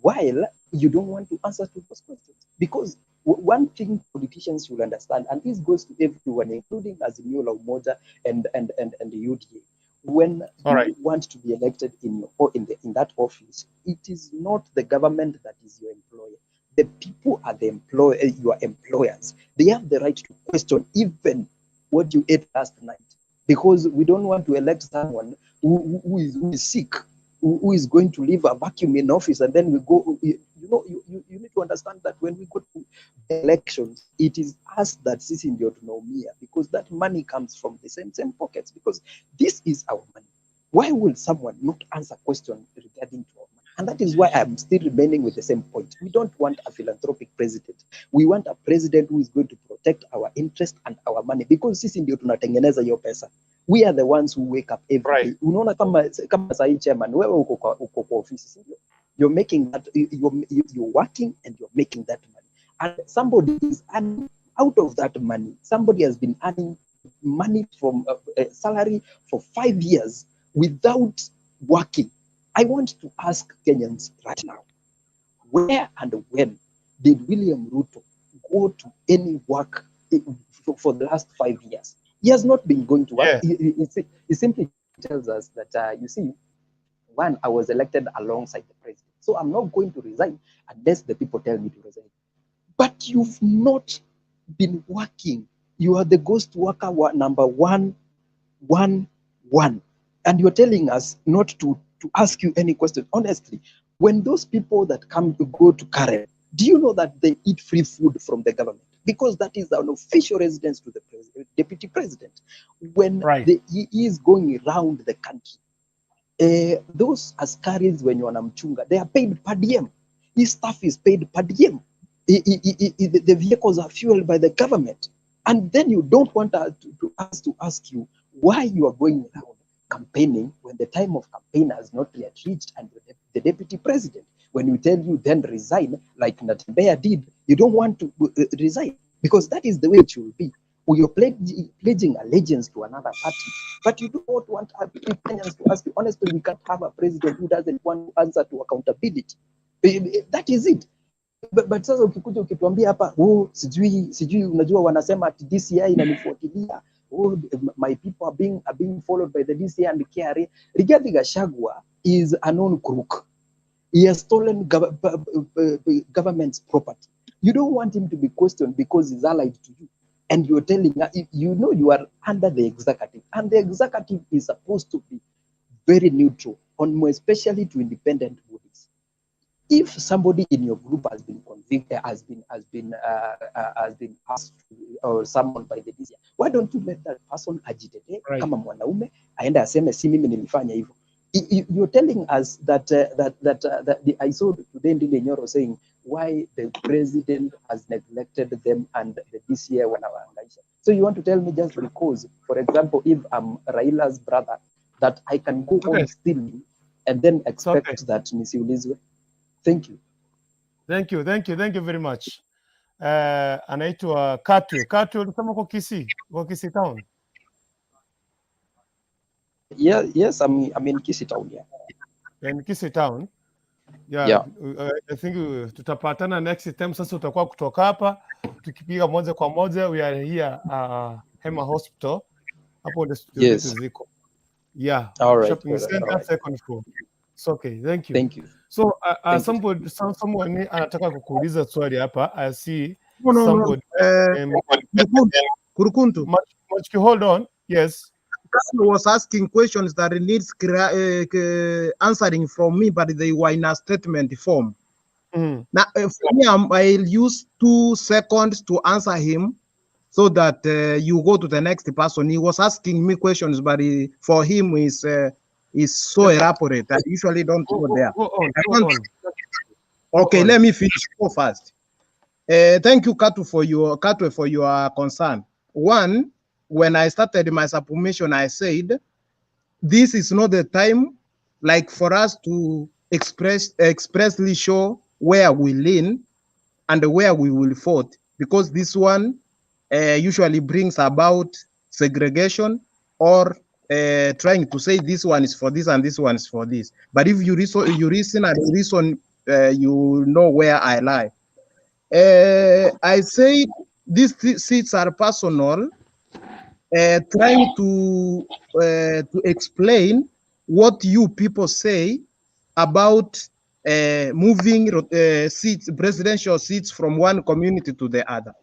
while you don't want to answer to those questions? Because one thing politicians will understand, and this goes to everyone, including Azimio La Umoja and the UDA, When All you right. want to be elected in your or in the in that office, it is not the government that is your employer. The people are the employer, your employers. They have the right to question even what you ate last night, because we don't want to elect someone who is sick, who is going to leave a vacuum in office, and then we go. You need to understand that when we go to elections, it is us that sisi ndio tunaumia, because that money comes from the same pockets, because this is our money. Why will someone not answer question regarding to our money? And that is why I'm still remaining with the same point. We don't want a philanthropic president. We want a president who is going to protect our interest and our money, because sisi ndio tunatengeneza hiyo pesa. We are the ones who wake up every day. Unaona kama sahi chairman, wewe uko kwa ofisi, si ndio? You're making that you're working and you're making that money. And somebody is earning out of that money. Somebody has been earning money from a salary for 5 years without working. I want to ask Kenyans right now, where and when did William Ruto go to any work for the last 5 years? He has not been going to work. He simply tells us that, you see, one, I was elected alongside the president. So I'm not going to resign unless the people tell me to resign. But you've not been working. You are the ghost worker number 1, 1, 1. And you're telling us not to ask you any question. Honestly, when those people that come to go to Karen, do you know that they eat free food from the government? Because that is an official residence to the deputy president. When he is going around the country, those askaris when wanamchunga, they are paid per diem. His staff is paid per diem. The vehicles are fueled by the government. And then you don't want us to ask you why you are going around campaigning when the time of campaign has not yet reached, and the deputy president, when we tell you then resign, like Natembeya did, you don't want to resign, because that is the way it should be. You're pledging allegiance to another party, but you do not want Kenyans to ask you. Honestly, we can't have a president who doesn't want to answer to accountability. That is it. But sasa ukikuja ukituambia hapa, oh, sijui unajua wanasema ati DCI inanifuatilia, oh, my people are being followed by the DCI and KRA. Rigathi Gachagua is a known crook. He has stolen government's property. You don't want him to be questioned because he's allied to you. And you're telling us, you know, you are under the executive, and the executive is supposed to be very neutral, on more especially to independent bodies. If somebody in your group has been convicted, has been asked or summoned by the DCI, why don't you let that person ajitetee kama mwanaume, aende aseme si mimi nilifanya hivyo? You're telling us that I saw today Ndindi Nyoro saying why the president has neglected them and the DCI wanawahangaisha. So you want to tell me just because, for example, if I'm Raila's brother, that I can go on stealing and then expect that nisiulizwe? Thank you. Thank you, thank you, thank you very much. Anaitwa Katwe. Katwe, ulisema uko Kisii? Uko Kisii town? Yeah, yes, I'm in Kisii town, yeah. In Kisii town. Yeah, Yeah. I think tutapatana next time. Sasa utakuwa kutoka hapa tukipiga moja kwa moja. We are here, Hema Hospital. Hapo ndio studio zetu ziko. Yeah, All right, shopping all right, center, all right. second floor. It's okay, thank you. Thank you. So Thank you. Someone anataka kukuuliza swali hapa. I see No. somebody. Kurukuntu. Kurukuntu. Much, hold on. Yes. Person was asking questions that needs answering from me, but they were in a statement form. Now, for me, I'll use 2 seconds to answer him so that you go to the next person. He was asking me questions, but for him is so elaborate. I usually don't go there. Go on, I go want- on. Okay, on. let me finish. Go fast. Thank you, Katu, for your concern. One, when I started my submission, I said this is not the time, like, for us to expressly show where we lean and where we will vote, because this one usually brings about segregation or trying to say this one is for this and this one is for this. But if you reason and reason, you know where I lie. I say these seats are personal. Trying to explain what you people say about moving seats, presidential seats from one community to the other.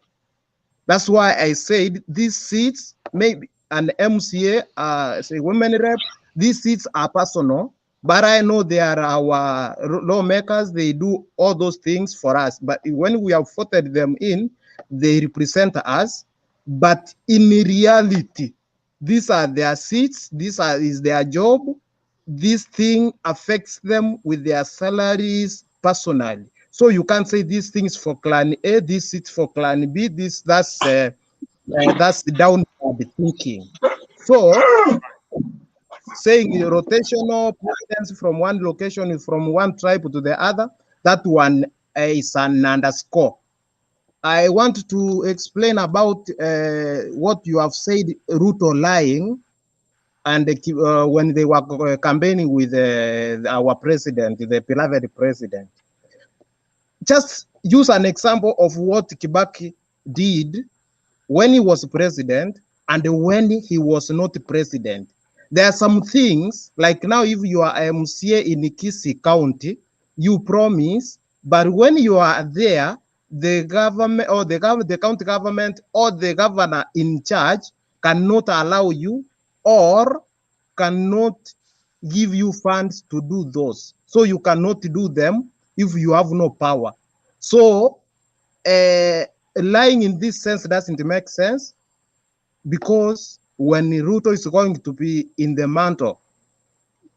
That's why I said these seats, maybe an MCA, say women rep, these seats are personal, but I know they are our lawmakers. They do all those things for us. But when we have voted them in, they represent us. But in reality, these are their seats. This is their job. This thing affects them with their salaries personally. So you can't say these things for clan A, this seat for clan B. This that's the downward thinking. So saying the rotational presidents from one location, from one tribe to the other, that one is an underscore. I want to explain about what you have said, Ruto lying, and when they were campaigning with our president, the beloved president. Just use an example of what Kibaki did when he was president and when he was not president. There are some things, like now if you are MCA in Kisii County, you promise, but when you are there, the government or the county government or the governor in charge cannot allow you or cannot give you funds to do those. So you cannot do them if you have no power. So lying in this sense doesn't make sense, because when Ruto is going to be in the mantle,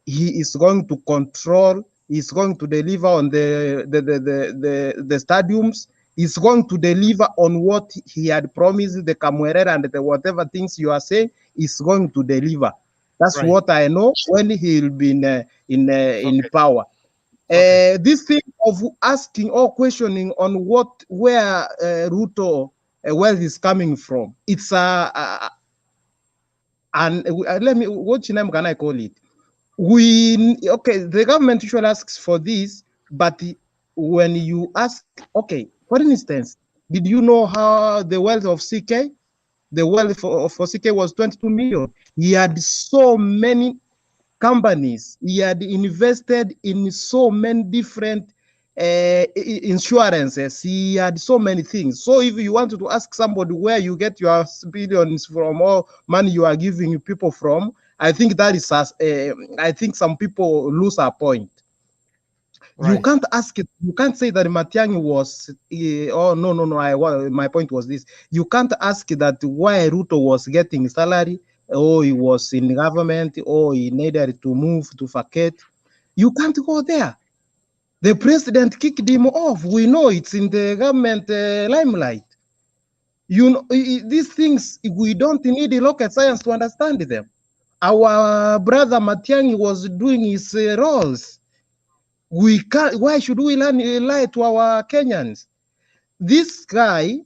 he is going to control, he's going to deliver on the stadiums, he's going to deliver on what he had promised, the Kamwerera and the whatever things you are saying, he's going to deliver. That's right. What I know when he'll be in power. Okay. This thing of asking or questioning on what where Ruto wealth is coming from, it's and let me, what name can I call it? The government usually asks for this, but when you ask, okay, for instance, did you know how the wealth of CK? The wealth for CK was 22 million. He had so many companies. He had invested in so many different insurances. He had so many things. So if you wanted to ask somebody where you get your billions from or money you are giving people from, I think that is, I think some people lose a point. Right. You can't ask it. You can't say that Matiang'i was, oh, no, my point was this. You can't ask that why Ruto was getting salary, or he was in government, or he needed to move to vacate. You can't go there. The president kicked him off. We know it's in the government limelight. You know, these things, we don't need rocket science to understand them. Our brother Matiang'i was doing his roles. We can't, why should we lie to our Kenyans? This guy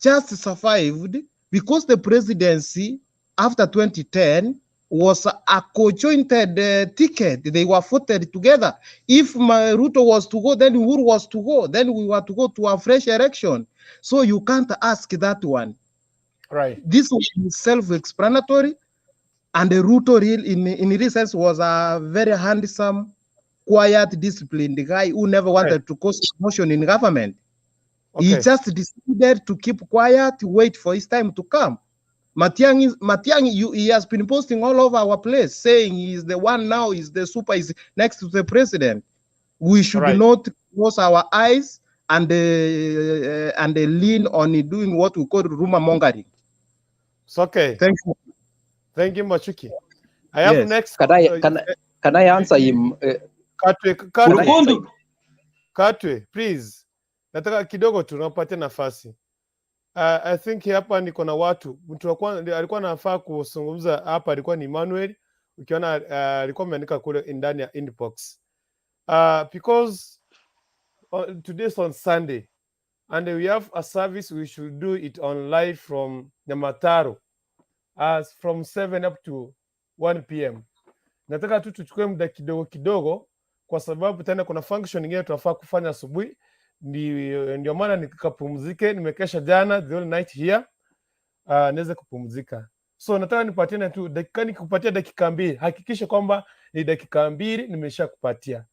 just survived because the presidency after 2010 was a co-jointed ticket. They were voted together. If Ruto was to go, then Uhuru was to go. Then we were to go to a fresh election. So you can't ask that one. Right. This was self-explanatory. And the Ruto real, in real sense, was a very handsome, quiet, disciplined guy who never wanted to cause commotion in government. Okay. He just decided to keep quiet, wait for his time to come. Matiang'i, he has been posting all over our place, saying he's the one now, he's the super, he's next to the president. We should not close our eyes and lean on doing what we call rumor mongering. It's okay. Thank you. Thank you, Machuki. I have yes. Next. Can I answer him? Katwe, please. Nataka kidogo tu napatia nafasi. I think hapa niko na watu. Mtu wa kwanza alikuwa anafaa kuzungumza hapa alikuwa ni Emmanuel. Ukiona alikuwa ameandika kule ndani ya inbox. Because today's on Sunday and we have a service, we should do it on live from Nyamataro as from 7 up to 1 p.m. Nataka tu tuchukue muda kidogo kidogo kwa sababu tena kuna function nyingine tunafaa kufanya asubuhi. Ndio maana nikapumzike, nimekesha jana the whole night here, niweze kupumzika. So nataka nipatiane tu dakika, nikikupatia dakika 2, hakikisha kwamba ni dakika 2 nimeshakupatia.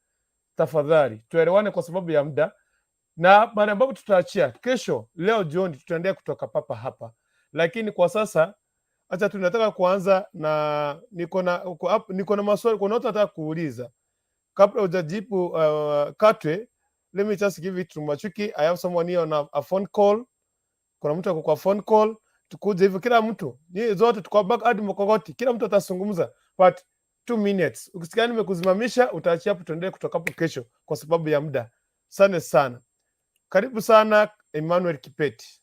Tafadhali tuelewane kwa sababu ya muda, na baada ambapo tutaachia kesho, leo jioni tutaendelea kutoka papa hapa, lakini kwa sasa acha tunataka kuanza na niko na maswali, kuna watu nataka kuuliza kabla hujajibu. Katwe, let me just give it to Machuki. I have someone here on a phone call. Kuna mtu ako kwa phone call, tukuje hivyo, kila mtu ni zote tuko back hadi Mkogoti, kila mtu atazungumza but 2 minutes. Ukisikia nimekusimamisha utaachia hapo, tuendelee kutoka hapo kesho kwa sababu ya muda. Asante sana, karibu sana Emmanuel Kipeti.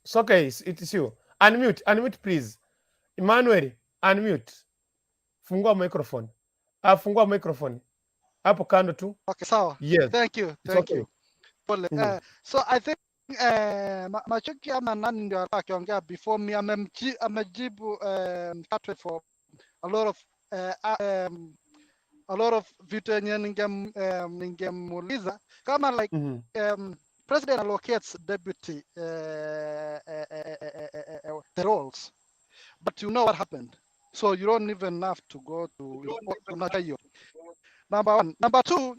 It's okay, it is you. Unmute, unmute please. Emmanuel, unmute. Fungua microphone. Ah, fungua microphone. Hapo kando tu. Okay, sawa. Yes. Thank you. It's Thank okay. you. Pole. So I think Machuki ama nani ndio alikuwa akiongea before me amejibu Katwe for a lot of vitu yenye ningemuuliza kama like president allocates deputy the roles, but you know what happened, so you don't even have to go to unajua hiyo. Number one. Number two,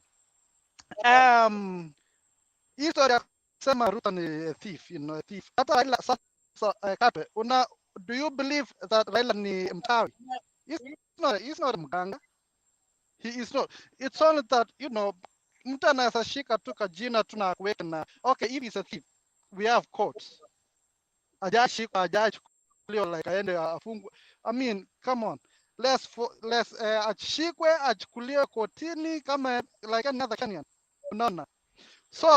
hii story ya kusema Ruto ni a thief, a thief. Hata Raila sasa, Katwe, una do you believe that Raila ni mchawi? He's not mganga. He is not. It's only that, mtu anaweza shika tu kajina tu na kuweka na okay, if he's a thief, we have courts. Hajashikwa, hajachukuliwa like aende afungwe. I mean, come on. Let's ashikwe, achukuliwe kotini kama like any other Kenyan. Unaona? So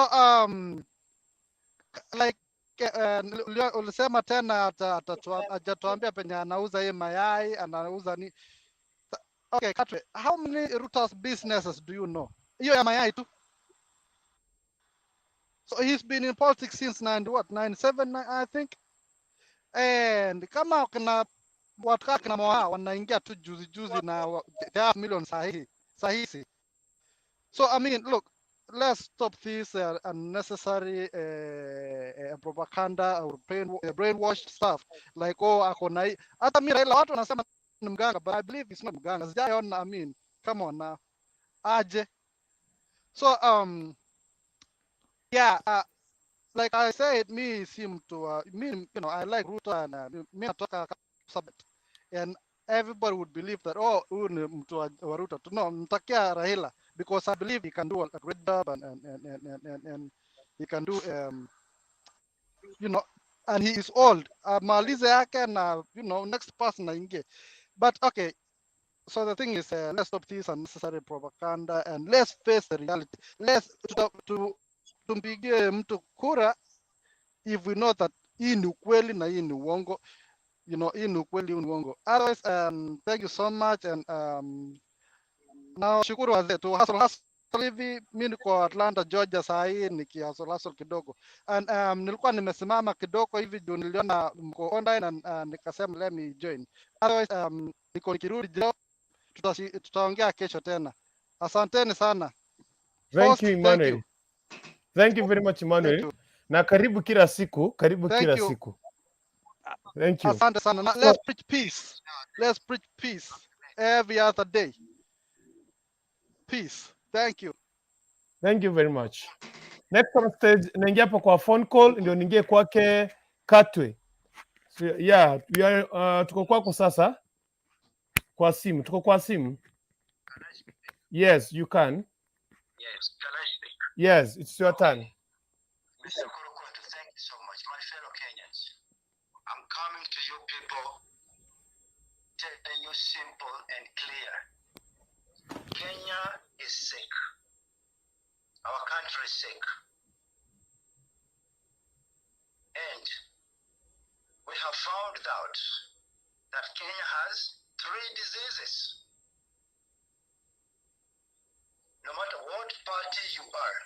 like ulisema tena hajatuambia penye anauza hii mayai, anauza ni okay, Katwe, how many Ruto's businesses do you know? Hiyo ya mayai tu. So he's been in politics since 90 what, 97 I think. And kama kuna watu kama kina Moha wanaingia tu juzi juzi na they have millions sahihi sahihi. So I mean, look, let's stop this unnecessary propaganda or brainwashed stuff like, oh, ako na hii. Hata mi Raila watu wanasema ni mganga, but I believe he's not mganga. Sijaona, I mean, come on now. Aje. So yeah, like I said, me seem to me, I like Ruto and me natoka Kapsabet, and everybody would believe that, oh, huyu ni mtu wa Ruto. No, natakia Raila because I believe he can do a great job and he can do and he is old. Amalize yake na next person aingie. But okay, so the thing is, let's stop this unnecessary propaganda and let's face the reality. Let's to tumpigie mtu kura if we know that hii ni ukweli na hii ni uongo. Hii ni ukweli, hii ni uongo. Otherwise, thank you so much and na shukuru wazee tu hustle hustle hivi. Mi niko Atlanta, Georgia saa hii nikihustle hustle kidogo and nilikuwa nimesimama kidogo hivi juu niliona mko online and nikasema let me join. Otherwise, niko nikirudi leo tutaongea kesho tena. Asanteni sana. Thank Host, you, thank Emmanuel. you. Thank you very much, Thank Emmanuel. you. Na karibu kila siku, karibu Thank kila you. Siku. Thank you. Asante sana. Na So, let's preach peace. Let's preach peace every other day. Peace. Thank you. Thank you very much. Next on stage, naingia hapo kwa phone call ndio niingie kwake Katwe. So, yeah, we are, tuko kwako sasa kwa simu, tuko kwa simu. Yes, you can. Yes, can I speak? Yes, it's your turn. Mr. Kurukuntu, thank you so much. My fellow Kenyans, I'm coming to you people telling you simple and clear. Kenya is sick. Our country is sick. And we have found out that Kenya has three diseases. No matter what party you are,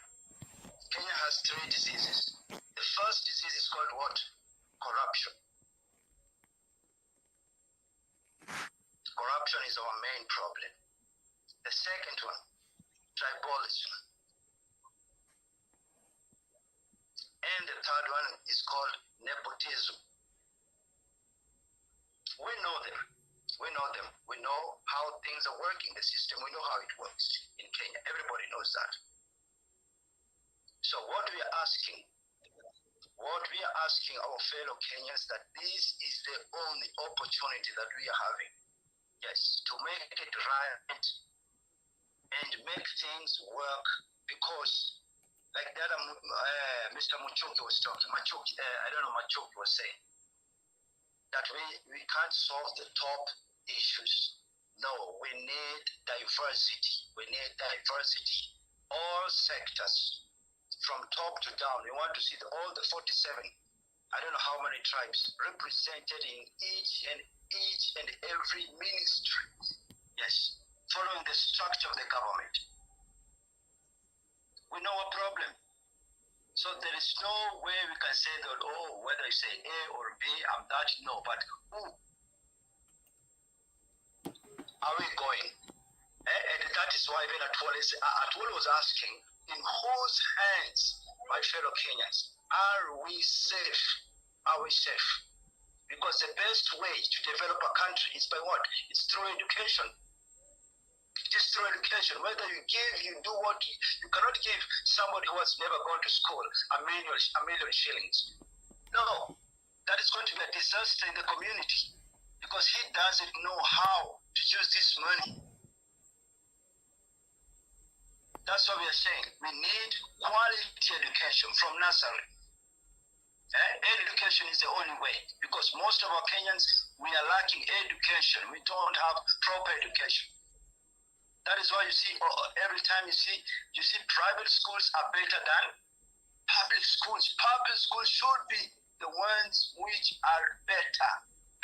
Kenya has three diseases. The first disease is called what? Corruption. Corruption is our main problem. The second one, tribalism. Then the third one is called nepotism. We know them. We know them. We know how things are working, the system. We know how it works in Kenya. Everybody knows that. So what we are asking, what we are asking our fellow Kenyans, that this is the only opportunity that we are having. Yes, to make it right and make things work, because like that Mr. Muchoki was talking, Machoki, I don't know, Machoki was saying that we can't solve the top issues. No, we need diversity. We need diversity. All sectors, from top to down. We want to see all the 47, I don't know how many tribes, represented in each and every ministry. Yes, following the structure of the government. We know a problem. So there is no way we can say that, oh, whether you say A or B, I'm that. No, but who are we going? And that is why even Atwoli was asking, in whose hands, my fellow Kenyans, are we safe? Are we safe? Because the best way to develop a country is by what? It's through education. Just through education. Whether you give, you do what you cannot give somebody who has never gone to school a million shillings. No, that is going to be a disaster in the community, because he doesn't know how to use this money. That's what we are saying. We need quality education from nursery. Education is the only way, because most of our Kenyans, we are lacking education. We don't have proper education. That is why you see, every time you see private schools are better than public schools. Public schools should be the ones which are better.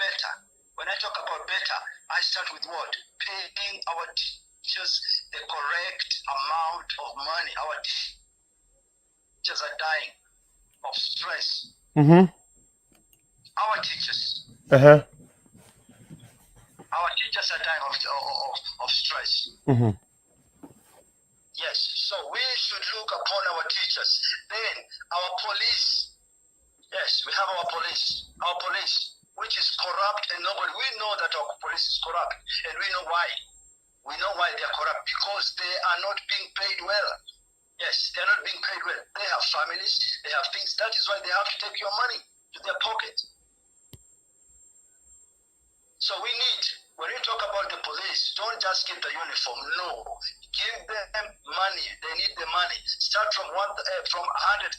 Better. When I talk about better, I start with what? Paying our teachers the correct amount of money. Our teachers are dying of stress. Mm-hmm. Our teachers. Uh-huh. Our teachers are dying of stress. Mm-hmm. Yes, so we should look upon our teachers. Then our police. Yes, we have our police. Our police, which is corrupt, and nobody. We know that our police is corrupt, and we know why. We know why they are corrupt, because they are not being paid well. Yes, they are not being paid well. They have families, they have things. That is why they have to take your money to their pocket. So we need, when you talk about the police, don't just give the uniform. No, give them money. They need the money. Start from from 100,000.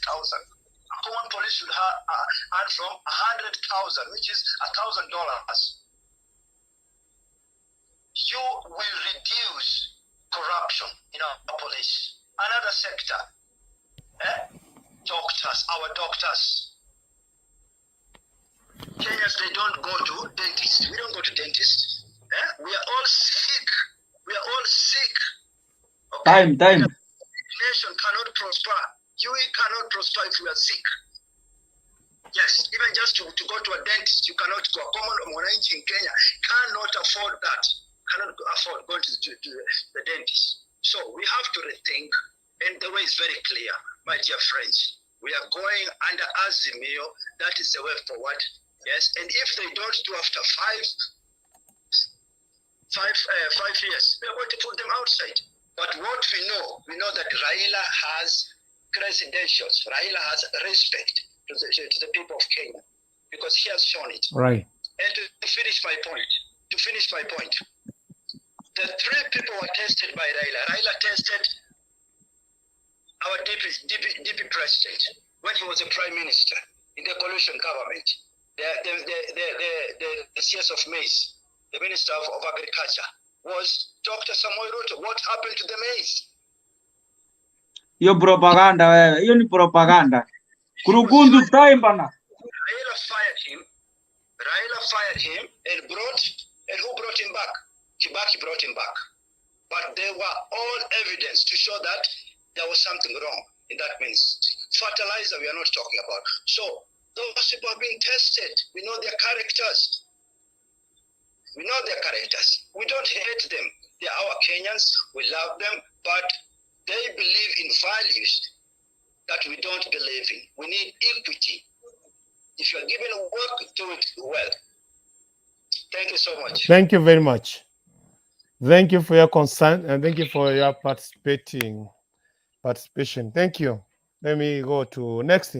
A common police should earn from 100,000, which is $1,000. You will reduce corruption in our police. Another sector, doctors, our doctors. Kenyans, they don't go to dentists. We don't go to dentists. We are all sick. We are all sick. Okay? Time. Nation cannot prosper. You cannot prosper if we are sick. Yes, even just to go to a dentist, you cannot go. A common mwananchi in Kenya cannot afford that. Cannot afford going to the dentist. So we have to rethink, and the way is very clear, my dear friends. We are going under Azimio. That is the way forward. Yes, and if they don't do after five years, we are going to put them outside. But what we know that Raila has credentials. Raila has respect to the people of Kenya, because he has shown it. Right. And to finish my point, the three people were tested by Raila. Raila tested our DP president when he was a prime minister in the coalition government. The CS of maize, the minister of agriculture, was Dr. Samoei Ruto. What happened to the maize? Hiyo propaganda wewe, hiyo ni propaganda. Kurugundu time bana. Raila fired him. Raila fired him and who brought him back? Kibaki brought him back. But there were all evidence to show that there was something wrong in that ministry. Fertilizer, we are not talking about. So those people have been tested. We know their characters. We know their characters. We don't hate them. They are our Kenyans. We love them. But they believe in values. that we don't believe in. We need equity. If you're given work, do it well. Thank you so much. Thank you very much. Thank you for your concern and thank you for your participation. Thank you. Let me go to next.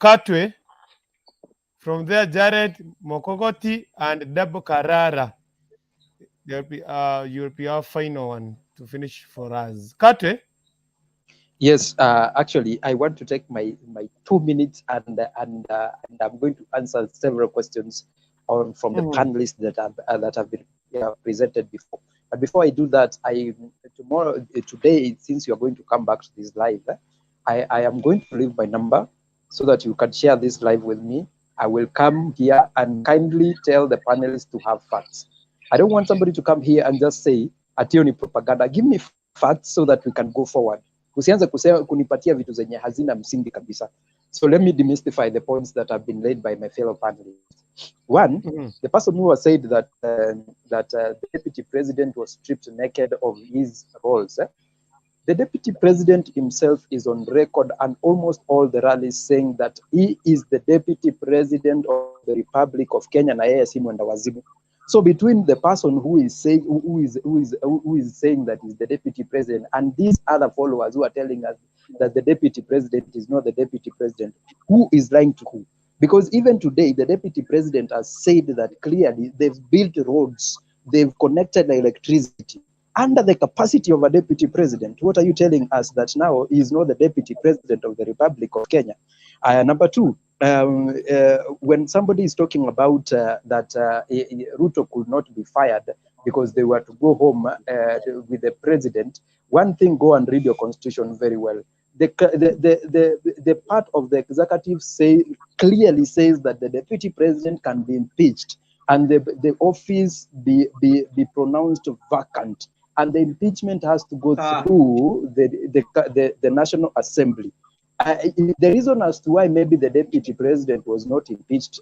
Katwe. From there, Jared Mokogoti and Debo Karara. There'll be you'll be our final one to finish for us. Katwe. Yes, actually, I want to take my 2 minutes and I'm going to answer several questions on from the panelists that have been presented before. But before I do that, I tomorrow today, since you are going to come back to this live, I am going to leave my number so that you can share this live with me. I will come here and kindly tell the panelists to have facts. I don't want somebody to come here and just say ati hiyo ni propaganda. Give me facts so that we can go forward. Usianze kusema kunipatia vitu zenye hazina msingi kabisa. So let me demystify the points that have been laid by my fellow panelists. One, the person who has said that the deputy president was stripped naked of his roles. Eh? The deputy president himself is on record and almost all the rallies saying that he is the deputy president of the Republic of Kenya na yeye si mwenda wazimu. So between the person who is saying who is saying that is the deputy president and these other followers who are telling us that the deputy president is not the deputy president, who is lying to who? Because even today, the deputy president has said that clearly they've built roads, they've connected the electricity. Under the capacity of a deputy president, what are you telling us that now he is not the deputy president of the Republic of Kenya? Number two, when somebody is talking about that Ruto could not be fired because they were to go home with the president, one thing, go and read your constitution very well. The part of the executive say clearly says that the deputy president can be impeached and the office be pronounced vacant. And the impeachment has to go through the National Assembly. The reason as to why maybe the deputy president was not impeached,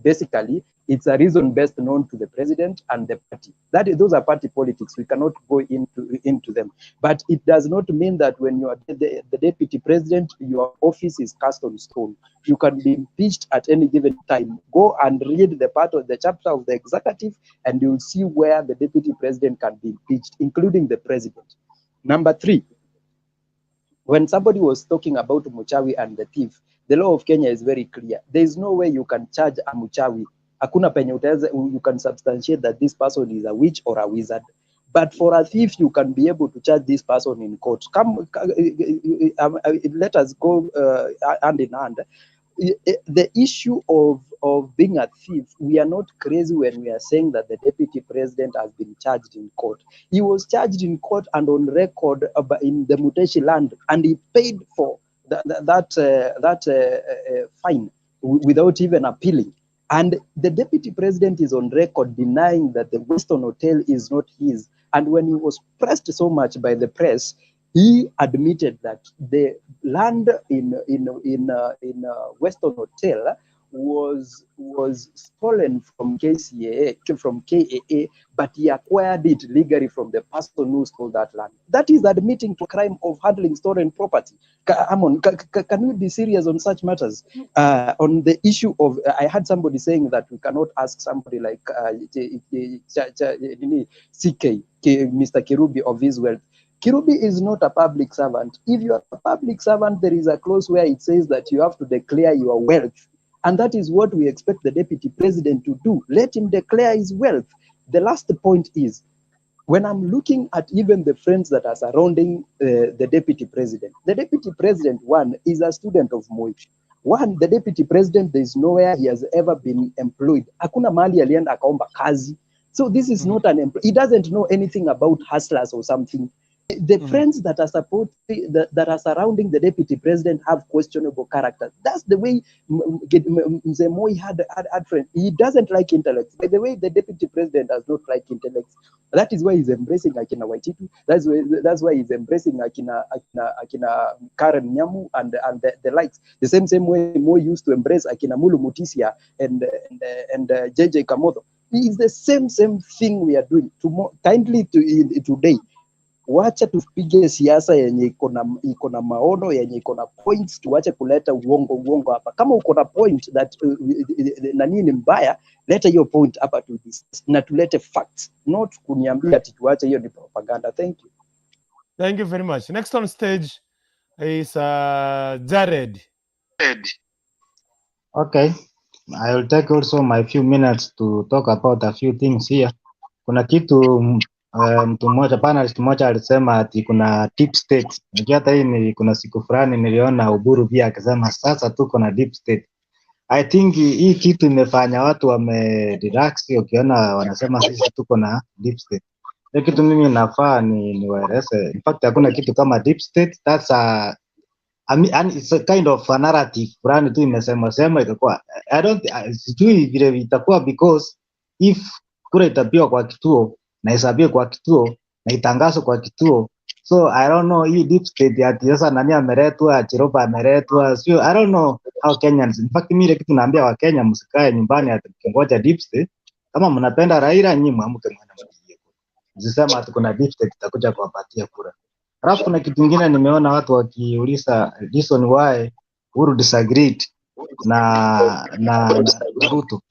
basically, it's a reason best known to the president and the party. That is, those are party politics. We cannot go into them. But it does not mean that when you are the deputy president, your office is cast on stone. You can be impeached at any given time. Go and read the part of the chapter of the executive, and you'll see where the deputy president can be impeached, including the president. Number three, when somebody was talking about mchawi and the thief, the law of Kenya is very clear. There is no way you can charge a mchawi. Hakuna penye utaweza, you can substantiate that this person is a witch or a wizard. But for a thief, you can be able to charge this person in court. Come, let us go hand in hand. The issue of being a thief, we are not crazy when we are saying that the deputy president has been charged in court. He was charged in court and on record in the Muteshi land, and he paid for that fine without even appealing. And the deputy president is on record denying that the Weston Hotel is not his. And when he was pressed so much by the press, he admitted that the land in Weston Hotel was stolen from KCAA, from KAA, but he acquired it legally from the person who stole that land. That is admitting to crime of handling stolen property. Amon, can we be serious on such matters? On the issue of, I had somebody saying that we cannot ask somebody like CK, Mr. Kirubi, of his wealth. Kirubi is not a public servant. If you are a public servant, there is a clause where it says that you have to declare your wealth. And that is what we expect the deputy president to do. Let him declare his wealth. The last point is, when I'm looking at even the friends that are surrounding the deputy president, the deputy president, one, is a student of Moi. One, the deputy president, there is nowhere he has ever been employed. Hakuna mahali alienda akaomba kazi. So this is not an employee. He doesn't know anything about hustlers or something. The friends that are supporting that are surrounding the deputy president have questionable character. That's the way Mzee Moi had friends. He doesn't like intellects. By the way, the deputy president does not like intellects. That is why he's embracing akina Waititu. That's why he's embracing akina Karen Nyamu and the likes. The same way Moi used to embrace akina Mulu Mutisia and JJ Kamotho. It's the same thing we are doing. Tomorrow, kindly to, today, Wacha tupige siasa yenye iko na maono, yenye iko na points. Tuache kuleta uongo uongo hapa. Kama uko na point that nani ni mbaya, leta hiyo point hapa tu discuss na tulete facts, not kuniambia ati tuache hiyo ni propaganda. Thank you. Thank you very much. Next on stage is Jared. Okay, I will take also my few minutes to talk about a few things here. Kuna kitu mtu mmoja, panelist mmoja, alisema ati kuna deep state. Unajua hata hii ni kuna siku fulani niliona Oburu pia akisema sasa tuko na deep state. I think hii kitu imefanya watu wame relax, ukiona wanasema sisi tuko na deep state. Hiyo kitu mimi nafaa ni niwaeleze. In fact hakuna kitu kama deep state. That's a I mean, and it's a kind of a narrative fulani tu imesemwa sema ikakuwa. I don't sijui vile itakuwa, because if kura itapigwa kwa kituo na hesabiwe kwa kituo na itangazwe kwa kituo, so I don't know hii deep state ati sasa nani ameletwa, Chiroba ameletwa, sio? I don't know how Kenyans, in fact mimi ile kitu naambia Wakenya, msikae nyumbani ati mkingoja deep state. Kama mnapenda Raila, nyinyi mwamke mwende mpigie kura, msisema ati kuna deep state itakuja kuwapatia kura. Alafu kuna kitu kingine nimeona watu wakiuliza reason why Uhuru disagreed na Ruto.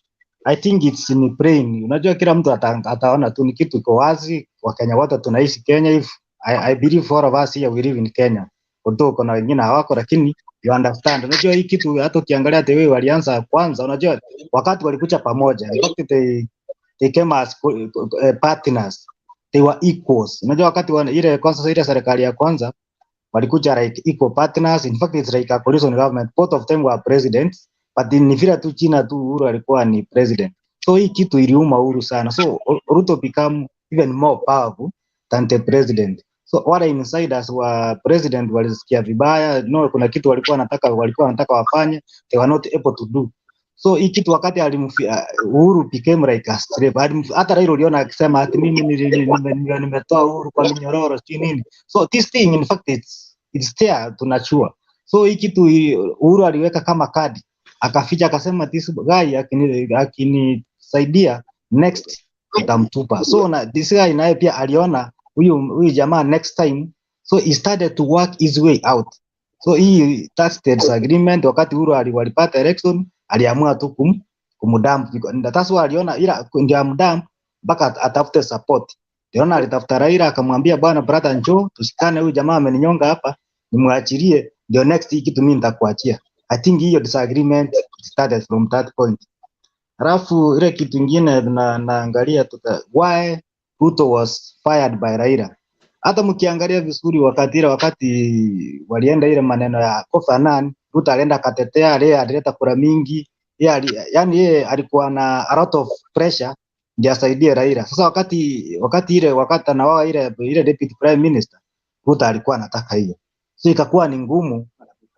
I think it's in plain. Unajua kila mtu ataona tu ni kitu iko wazi. Wakenya wote tunaishi Kenya. If I believe all of us here, we live in Kenya. Although kuna wengine hawako, lakini you understand. Unajua hii kitu hata ukiangalia the way walianza kwanza, unajua wakati walikuja pamoja. In fact they came as partners. They were equals. Unajua wakati ile kwanza, ile serikali ya kwanza, walikuja like equal partners. In fact it's like a coalition government. Both of them were presidents, but ni vile tu jina tu Uhuru alikuwa ni president. So hii kitu iliuma Uhuru sana. So Ruto become even more powerful than the president. So wale insiders wa president walisikia vibaya. No, kuna kitu walikuwa wanataka wafanye, they were not able to do. So hii kitu wakati Uhuru became like a slave. Hata Raila uliona akisema ati mimi nimetoa Uhuru kwa minyororo, sijui nini. So this thing, in fact it's there, tunajua. So hii kitu Uhuru aliweka kama kadi, akaficha, akasema this guy akinisaidia next nitamtupa. So na this guy naye pia aliona huyu jamaa next time, so he started to work his way out. So hii, that's the disagreement. Wakati Uhuru walipata election, aliamua tu kumdump. That's why aliona ila ndio amdump mpaka atafute support. Ndio alitafuta Raila akamwambia, "Bwana brother, njoo tushikane, huyu jamaa ameninyonga hapa, nimwachilie, ndio next hii kitu mimi nitakuachia." I think hiyo disagreement started from that point. Alafu ile kitu ingine na naangalia why Ruto was fired by Raila. Hata mkiangalia vizuri wakati ile, wakati walienda ile maneno ya Kofi Annan, Ruto alienda akatetea, yeye alileta kura mingi. Yani yeye alikuwa na a lot of pressure ndio asaidie Raila. Sasa wakati ile wakati anaoa ile deputy prime minister, Ruto alikuwa anataka hiyo. So ikakuwa ni ngumu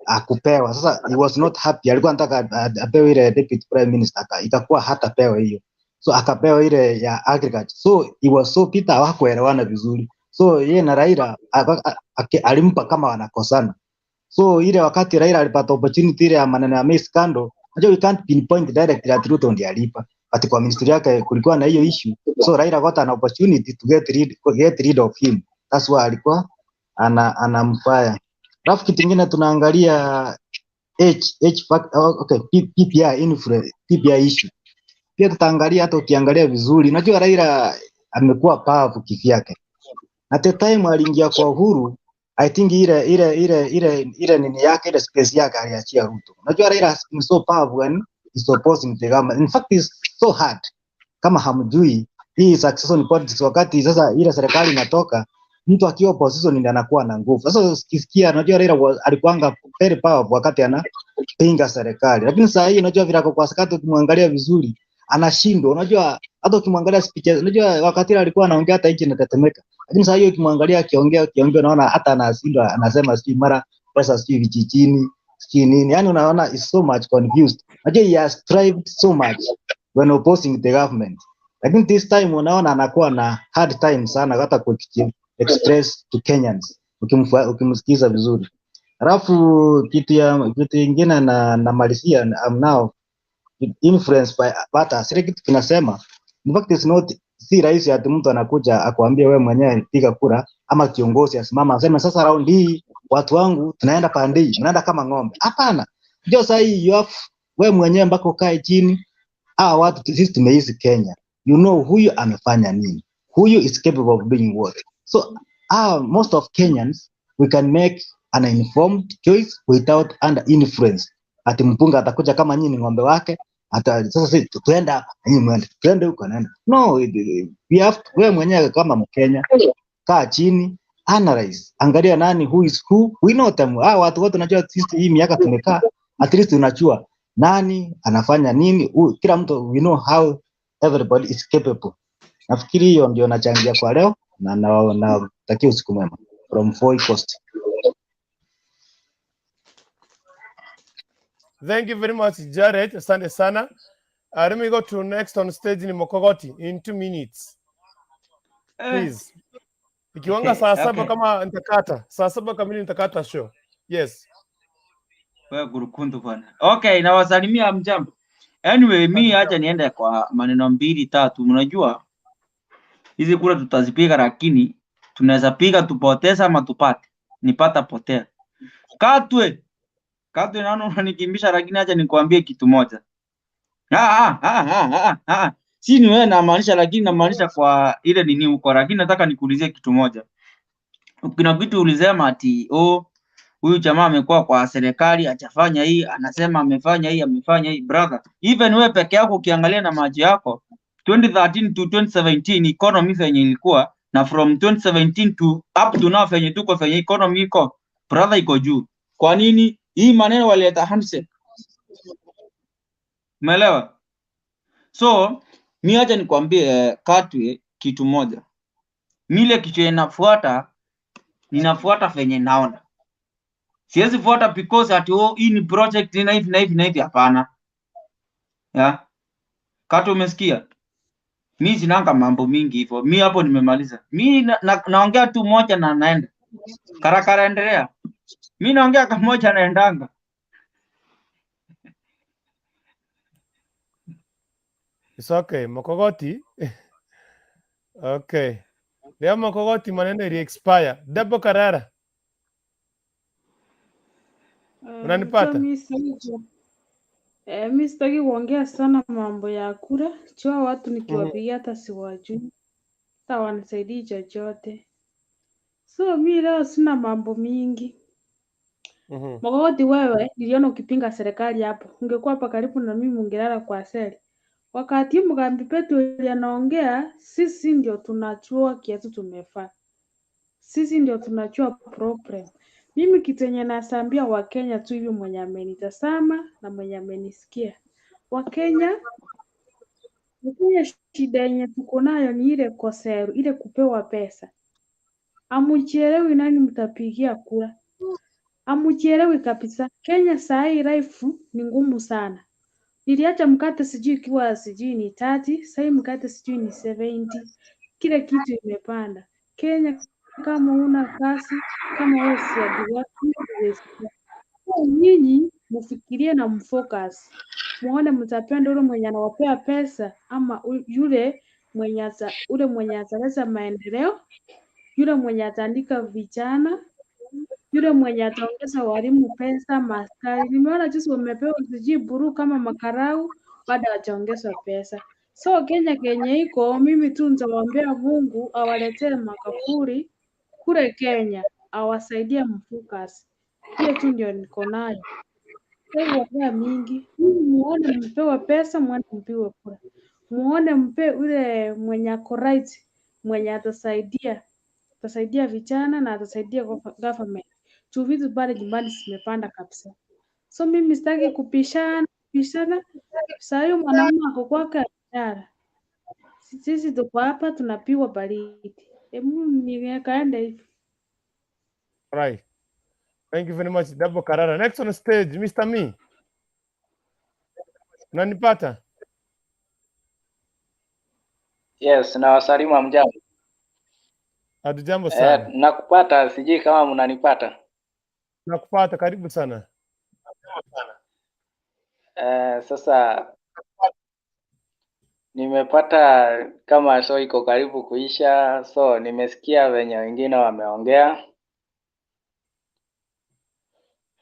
akupewa. Sasa he was not happy, alikuwa anataka apewe ile deputy prime minister, ikakuwa hatapewa hiyo, so akapewa ile ya agriculture. So he was so bitter, hawakuelewana vizuri. So yeye na Raila alimpa kama wanakosana. So ile wakati Raila alipata opportunity ile ya maneno ya maize scandal, unajua we can't pinpoint directly ati Ruto ndiye alipa, but kwa ministry yake kulikuwa na hiyo issue. So Raila got an opportunity to get rid of him. That's why alikuwa anamfire. Alafu kitu kingine tunaangalia H H fact, oh, okay, PPI influence, PPI issue. Pia tutaangalia, hata ukiangalia vizuri, unajua Raila amekuwa powerful kivyake. At the time aliingia kwa Uhuru, I think ile nini yake, ile space yake aliachia Ruto. Unajua Raila has been so powerful when he's opposing the government. In fact it's so hard. Kama hamjui hii succession politics, wakati sasa ile serikali inatoka, mtu akiwa opposition ndiye anakuwa na nguvu. Sasa ukisikia, unajua Raila alikuanga very powerful wakati anapinga serikali, lakini saa hii unajua vile ako kwa sakata, ukimwangalia vizuri anashindwa. Unajua hata ukimwangalia speech, unajua wakati ile alikuwa anaongea hata nchi inatetemeka, lakini saa hiyo ukimwangalia akiongea unaona hata anashindwa, anasema sijui mara pesa sijui vijijini sijui nini, yani unaona is so much confused. Unajua he has strived so much when opposing the government, lakini this time unaona anakuwa na hard time sana hata ku express to Kenyans ukimsikiza vizuri. Alafu kitu ingine na namalizia, I'm now influenced by others. Ile kitu tunasema, in fact it's not Si rahisi ati mtu anakuja akuambie wewe mwenyewe piga kura, ama kiongozi asimama aseme sasa round hii watu wangu tunaenda pande hii, mnaenda kama ng'ombe. Hapana, ndio sasa hii you have wewe mwenyewe mpaka ukae chini. Hawa watu sisi tumeishi Kenya, you know huyu amefanya nini, huyu is capable of doing what. So most of Kenyans, we can make an informed choice without under influence. Ati mbunge atakuja kama nyinyi ni ng'ombe wake, ata sasa sisi tuenda hapa, nyinyi mwende, tuende huko naenda. No, we have wewe mwenyewe kama Mkenya kaa chini, analyze, angalia nani, who is who, we know them. Ah, watu wote unajua, sisi hii miaka tumekaa, at least unajua nani anafanya nini. Kila mtu, we know how everybody is capable. Nafikiri hiyo ndio nachangia kwa leo na natakia usiku mwema from Voi Coast. Thank you very much, Jared. Asante sana. Let me go to next on stage ni Mokogoti in 2 minutes. Please. Ikiwanga saa 7 kama nitakata. Saa 7 kamili nitakata show. Yes. Wewe gurukundu bwana. Okay, nawasalimia, mjambo. Anyway, mi acha niende kwa maneno mbili tatu. Mnajua hizi kura tutazipiga, lakini tunaweza piga tupoteza ama tupate. Nipata potea. Katwe. Katwe, naona unanikimbisha, lakini acha nikwambie kitu moja. Ah, ah, ah, ah, ah, ah. Si ni wewe namaanisha, lakini namaanisha kwa ile nini huko, lakini nataka nikuulizie kitu moja. Kuna kitu ulisema ati oh, huyu jamaa amekuwa kwa serikali hajafanya hii, anasema amefanya hii, amefanya hii. Brother, even wewe peke yako ukiangalia na macho yako 2013 to 2017 economy venye ilikuwa na from 2017 to up to now venye tuko, venye economy iko, brother, iko juu. Kwa nini hii maneno walileta handshake? Umeelewa? So mi acha nikwambie Katwe kitu moja. Mile kitu inafuata, ninafuata venye naona. Siwezi fuata because ati oh, hii ni project na hivi na hivi na hivi, hapana. Ya? Katwe, umesikia? Mi sinanga mambo mingi hivyo. Mi hapo nimemaliza. Mi naongea tu moja na naenda. Karakara, endelea. Mi naongea kamoja naendanga. It's okay. Mokogoti. Okay. Leo Mokogoti maneno ili expire. Double Karara. So Unanipata? Mi sitaki kuongea sana mambo ya kura. Chua watu nikiwapigia hata siwajui, hata wanisaidii chochote. So mi leo sina mambo mingi. Mokogoti, wewe niliona ukipinga serikali hapo, ungekuwa hapa karibu na mimi ungelala kwa seli. Wakati Mugambi Petro anaongea, sisi ndio tunajua kiatu tumefaa, sisi ndio tunajua problem. Mimi kitu yenye nasambia Wakenya tu hivi, mwenye amenitazama na mwenye amenisikia, Wakenya, shida yenye tuko nayo ni ile koseru, ile kupewa pesa. Amuchelewi nani mtapigia kura, amuchelewi kabisa. Kenya saa hii life ni ngumu sana. Niliacha mkate sijui ikiwa sijui ni 30, sahii mkate sijui ni 70. Kila kitu imepanda. Kenya kama huna kazi, kama wewe si hardworking, huwezi. So nyinyi mfikirie na mfocus, muone mtapenda ule mwenye anawapea pesa ama yule mwenye ule mwenye ataleta maendeleo, yule mwenye ataandika vijana, yule mwenye ataongeza walimu pesa, maaskari. Nimeona juzi wamepewa sijui buruu kama makarau, bado hawajaongezwa pesa. So Kenya kenye iko, mimi tu nitawaombea Mungu awaletee makafuri kule Kenya, awasaidie mfocus. Hiyo tu ndio niko nayo. Sitaki mingi. Mimi muone mpewe pesa, muone mpiwe kura, muone mpe ule mwenye ako right, mwenye atasaidia vijana na atasaidia government. Juu vitu pale nyumbani zimepanda kabisa. So mimi sitaki kupishana pishana. Saa hiyo mwanamume ako kwake biashara, sisi tuko hapa tunapigwa baridi. Hebu nikaenda hivi. Right. Thank you very much, Double Karara. Next on stage, Mr. Me. Unanipata? Yes, nawasalimu, hamjambo. Hatujambo sana. Nakupata, sijui kama mnanipata. Nakupata, karibu sana. Sasa Nimepata kama show iko karibu kuisha, so nimesikia venye wengine wameongea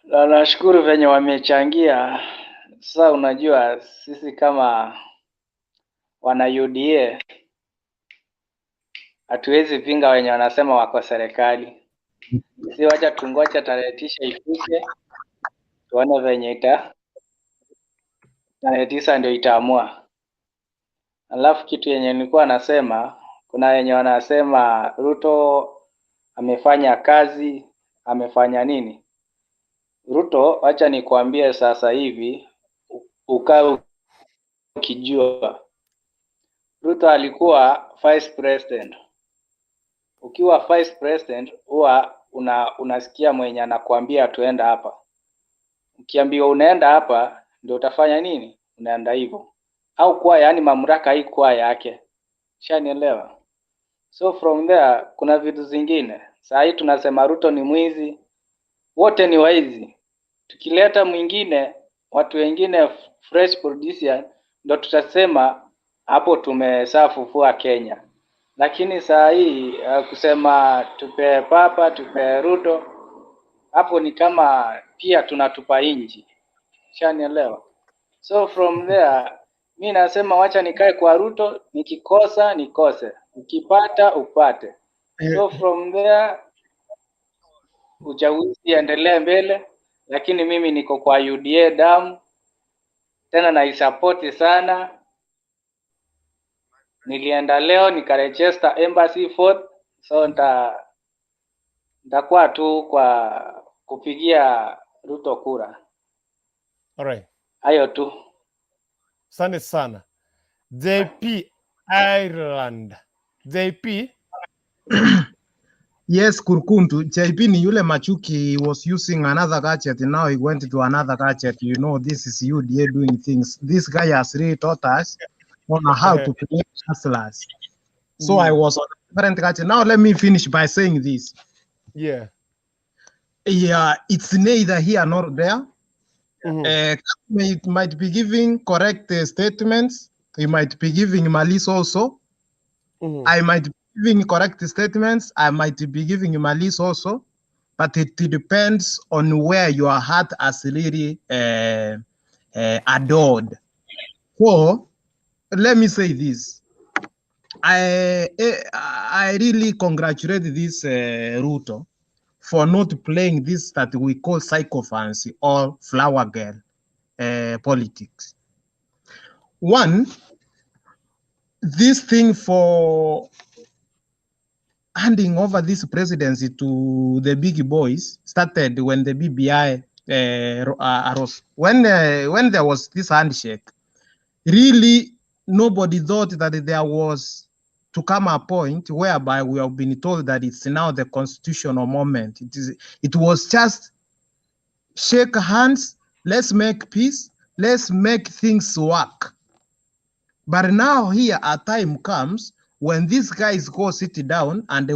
na nashukuru venye wamechangia. Sasa unajua sisi kama wana UDA hatuwezi pinga wenye wanasema wako serikali. Si wacha tungoja tarehe 9 ifike, tuone venye ita tarehe 9 ndio itaamua. Alafu kitu yenye nilikuwa nasema, kuna wenye wanasema Ruto amefanya kazi, amefanya nini? Ruto, wacha nikuambie sasa hivi, ukae ukijua Ruto alikuwa vice president. Ukiwa vice president huwa unasikia mwenye anakuambia tuenda hapa. Ukiambiwa unaenda hapa ndio utafanya nini? Unaenda hivyo. Au kuwa yani mamlaka haikuwa yake. Shanielewa? So from there kuna vitu zingine. Saa hii tunasema Ruto ni mwizi, wote ni waizi. Tukileta mwingine, watu wengine fresh producer, ndo tutasema hapo tumeshafufua Kenya. Lakini saa hii kusema tupe Papa, tupe Ruto, hapo ni kama pia tunatupa inji. Shanielewa? So from there mi nasema wacha nikae kwa Ruto, nikikosa nikose, ukipata upate. So from there uchaguzi endelee mbele, lakini mimi niko kwa UDA damu tena naisapoti sana. Nilienda leo nikaregister embassy fourth, so nitakuwa tu kwa kupigia Ruto kura. Alright. Hayo tu. Asante sana. JP Ireland. JP. Yes, Kurkuntu. JP ni yule Machuki was using another gadget. Now he went to another gadget. You know, this is UDA doing things. This guy has really taught us on how to play hustlers. So I was on a different gadget. Now let me finish by saying this. Yeah. Yeah, it's neither here nor there. It might be giving correct statements. He might be giving malice also. I might be giving correct statements. I might be giving malice also. But it depends on where your heart has really adored. So let me say this. I really congratulate this Ruto for not playing this that we call sycophancy or flower girl politics. One, this thing for handing over this presidency to the big boys started when the BBI arose. When there was this handshake, really nobody thought that there was to come a point whereby we have been told that it's now the constitutional moment. It was just shake hands, let's make peace, let's make things work. But now here a time comes when these guys go sit down and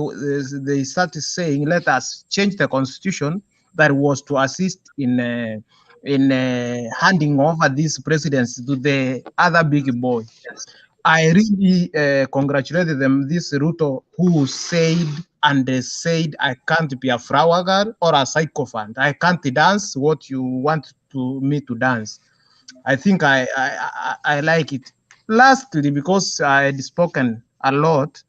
they start saying, let us change the constitution that was to assist in handing over this presidency to the other big boy. I really congratulated them, this Ruto, who said and they said, I can't be a flower girl or a sycophant. I can't dance what you want to me to dance. I think I like it. Lastly, because I had spoken a lot,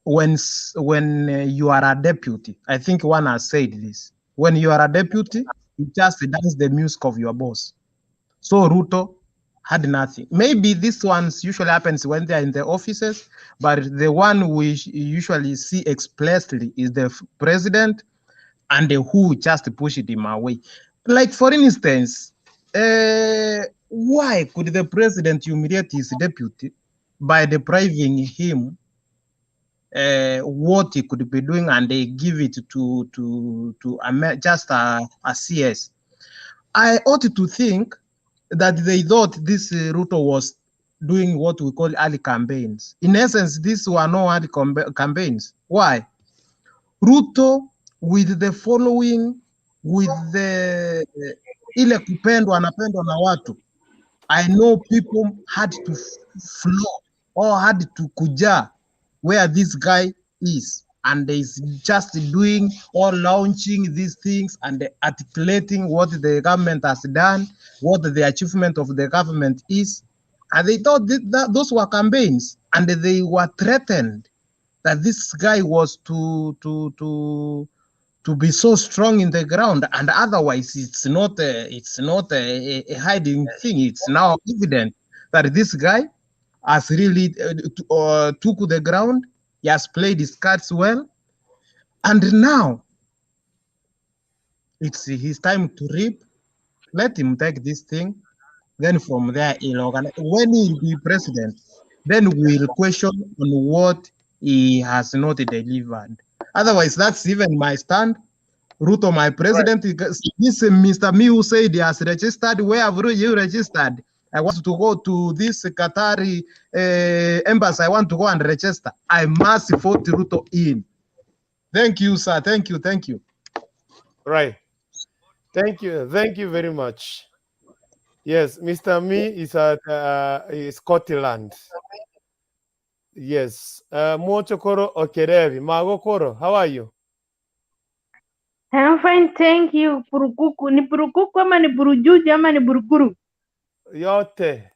when you are a deputy, I think one has said this, when you are a deputy, you just dance the music of your boss. So Ruto had nothing. Maybe this one usually happens when they are in the offices, but the one we usually see expressly is the president and the who just pushed him away. Like, for instance, why could the president humiliate his deputy by depriving him what he could be doing, and they give it to just a CS? I ought to think that they thought this Ruto was doing what we call early campaigns. In essence, these were no early campaigns. Why? Ruto, with the following, with the ile kupendwa, anapendwa na watu. I know people had to flow or had to kuja where this guy is, and is just doing or launching these things and articulating what the government has done, what the achievement of the government is. And they thought that those were campaigns, and they were threatened that this guy was to be so strong in the ground, and otherwise it's not a hiding thing. It's now evident that this guy has really took the ground. He has played his cards well, and now it's his time to reap. Let him take this thing. Then from there, he'll organize. When he'll be president, then we'll question on what he has not delivered. Otherwise, that's even my stand. Ruto, my president, right. This Mr. Miu said he has registered. Where have you registered? I want to go to this Qatari embassy. I want to go and register. I must vote Ruto in. Thank you, sir. Thank you. Thank you. Right. Thank you. Thank you very much. Yes, Mr. Mi is at Scotland. Yes. Mochokoro Okerevi. Magokoro, how are you? I'm fine, thank you. Purukuku. Ni purukuku ama ni purujuju ama ni burukuru? Yote.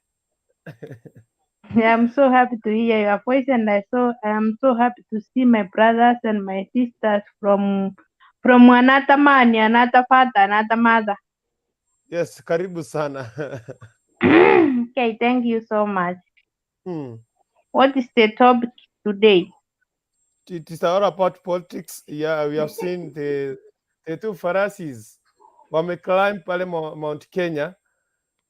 I'm so happy to hear your voice, and I am so happy to see my brothers and my sisters from another man, another father, another mother. Yes, karibu sana. Okay, thank you so much. What is the topic today? It is all about politics. Yeah, we have seen the two Pharisees wameclimb pale Mount Kenya.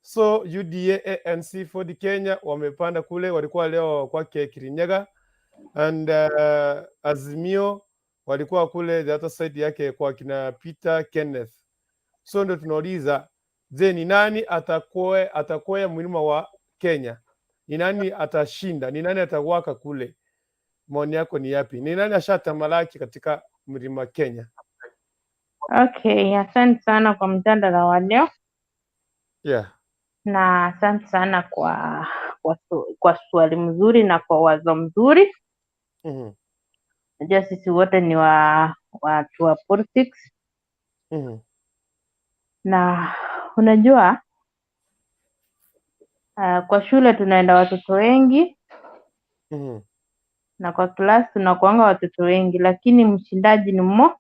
So UDA ANC for the Kenya wamepanda kule, walikuwa leo kwake Kirinyaga, and Azimio walikuwa kule the other side yake kwa kina Peter Kenneth. So ndio tunauliza, je, ni nani atakwea mlima wa Kenya? Ni nani atashinda? Ni nani atawaka kule? Maoni yako ni yapi? Ni nani ashatamalaki katika mlima Kenya? Okay, asante sana kwa mjadala wa leo. Yeah. Na asante sana kwa swali mzuri na kwa wazo mzuri. Najua sisi wote ni watu wa politics. Na unajua kwa shule tunaenda watoto wengi, na kwa class tunakuanga watoto wengi, lakini mshindaji ni mmoja.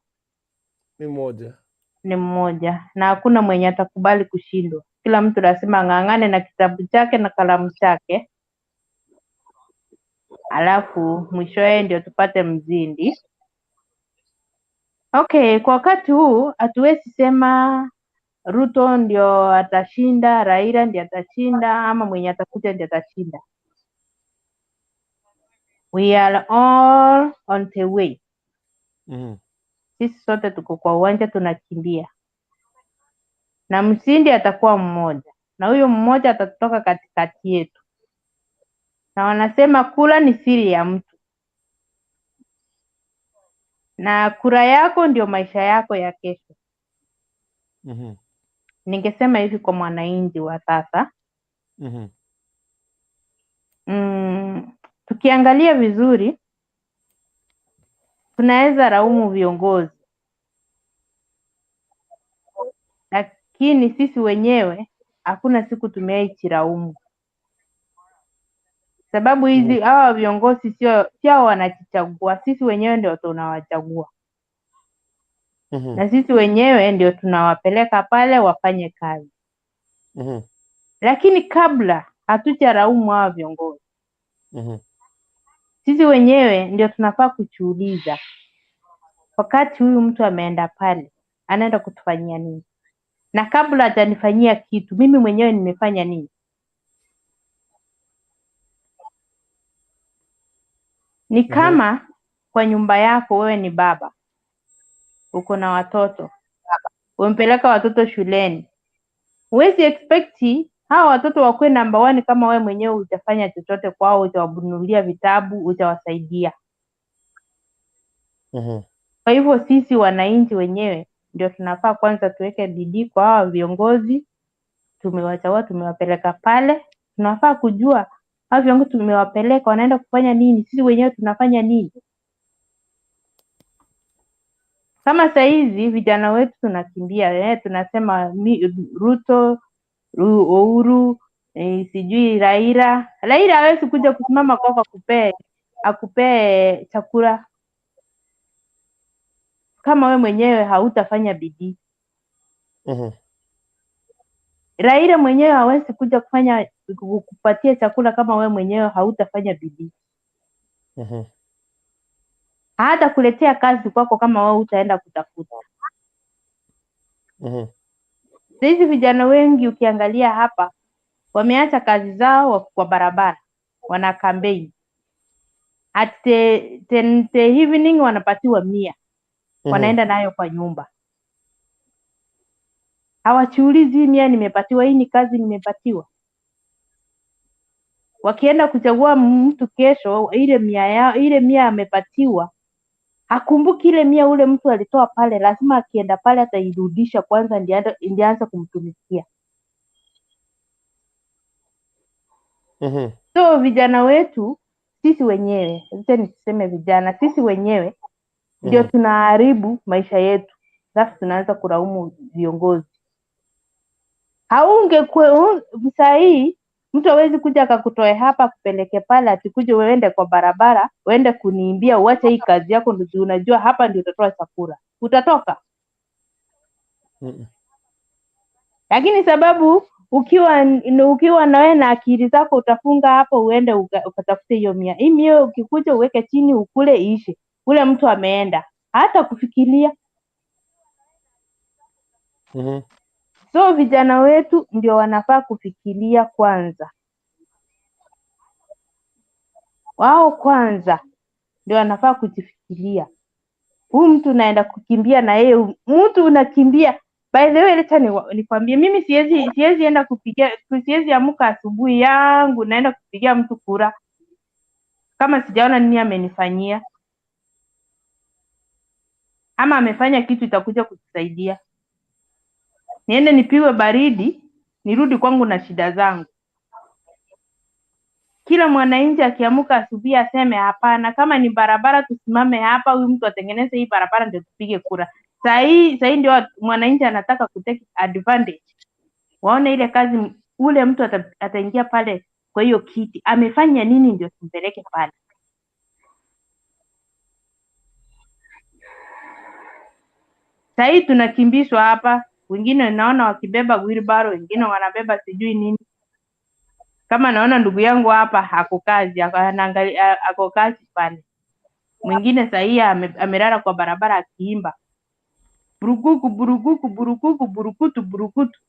Ni mmoja, na hakuna mwenye atakubali kushindwa. Kila mtu lazima ng'ang'ane na kitabu chake na kalamu chake, alafu mwishowe ndio tupate mzindi. Okay, kwa wakati huu hatuwezi sema Ruto ndio atashinda, Raila ndio atashinda, ama mwenye atakuja ndio atashinda. We are all on the way. Sisi sote tuko kwa uwanja tunakimbia. Na mshindi atakuwa mmoja, na huyo mmoja atatoka katikati yetu. Na wanasema kura ni siri ya mtu, na kura yako ndio maisha yako ya kesho. Ningesema hivi kwa mwananchi wa sasa. Tukiangalia vizuri tunaweza laumu viongozi, lakini sisi wenyewe hakuna siku tumeijilaumu. Sababu hizi hawa viongozi sio wanajichagua, sisi wenyewe ndio tunawachagua. Na sisi wenyewe ndio tunawapeleka pale wafanye kazi. Lakini kabla hatujalaumu hawa viongozi, sisi wenyewe ndio tunafaa kujiuliza, wakati huyu mtu ameenda pale, anaenda kutufanyia nini? Na kabla hajanifanyia kitu, mimi mwenyewe nimefanya nini? Ni kama kwa nyumba yako wewe ni baba, uko na watoto, umempeleka watoto shuleni. Huwezi expect hawa watoto wakuwe number one kama wewe mwenyewe hujafanya chochote kwao, hujawanunulia vitabu, hujawasaidia. Kwa hivyo sisi wananchi wenyewe ndio tunafaa kwanza tuweke bidii kwa hawa viongozi, Tumewachagua, tumewapeleka pale, tunafaa kujua hao viongozi tumewapeleka wanaenda kufanya nini, sisi wenyewe tunafanya nini. Kama saa hizi vijana wetu tunakimbia, tunasema Ruto, Uhuru, sijui Raila. Raila hawezi kuja kusimama kwako akupee chakula kama we mwenyewe hautafanya bidii. Raila mwenyewe hawezi kuja kufanya kukupatia chakula kama we mwenyewe hautafanya bidii. Hata kuletea kazi kwako kama wewe utaenda kutafuta. Sasa vijana wengi ukiangalia hapa wameacha kazi zao, wako kwa barabara wana campaign. At the evening wanapatiwa 100. Wanaenda nayo kwa nyumba. Hawachiulizi 100 nimepatiwa, hii ni kazi nimepatiwa. Wakienda kuchagua mtu kesho, ile 100 yao, ile 100 amepatiwa, hakumbuki ile 100 ule mtu alitoa pale. Lazima akienda pale atairudisha kwanza, ndiye aanze kumtumikia. So vijana wetu sisi wenyewe, acha niseme vijana, sisi wenyewe ndio tunaharibu maisha yetu, alafu tunaanza kulaumu viongozi. Saa hii mtu hawezi kuja akakutoe hapa akupeleke pale, atikuje uende kwa barabara uende kuniimbia, uache hii kazi yako, ndio unajua hapa ndio utatoa chakula, utatoka. Lakini sababu ukiwa na wewe na akili zako utafunga hapo, uende ukatafute hiyo 100. Hii 100 ukikuja uweke chini ukule iishe. Ule mtu ameenda hata kufikiria. So vijana wetu ndio wanafaa kufikiria kwanza. Wao kwanza ndio wanafaa kujifikiria. Huyu mtu naenda kukimbia na yeye, mtu unakimbia. By the way, acha nikwambie, mimi siwezi enda kupigia, siwezi amka asubuhi yangu naenda kupigia mtu kura kama sijaona nini amenifanyia ama amefanya kitu itakuja kutusaidia. Niende nipigwe baridi, nirudi kwangu na shida zangu. Kila mwananchi akiamka asubuhi aseme hapana, kama ni barabara tusimame hapa, huyu mtu atengeneze hii barabara ndio tupige kura. Saa hii ndio mwananchi anataka kutake advantage. Waone ile kazi ule mtu ataingia pale kwa hiyo kiti, amefanya nini ndio tumpeleke pale. Saa hii tunakimbishwa hapa, wengine naona wakibeba wheelbarrow, wengine wanabeba sijui nini. Kama naona ndugu yangu hapa hako kazi, anaangalia ako kazi pale. Mwingine saa hii amelala kwa barabara akiimba burukuku burukuku burukuku burukutu burukutu.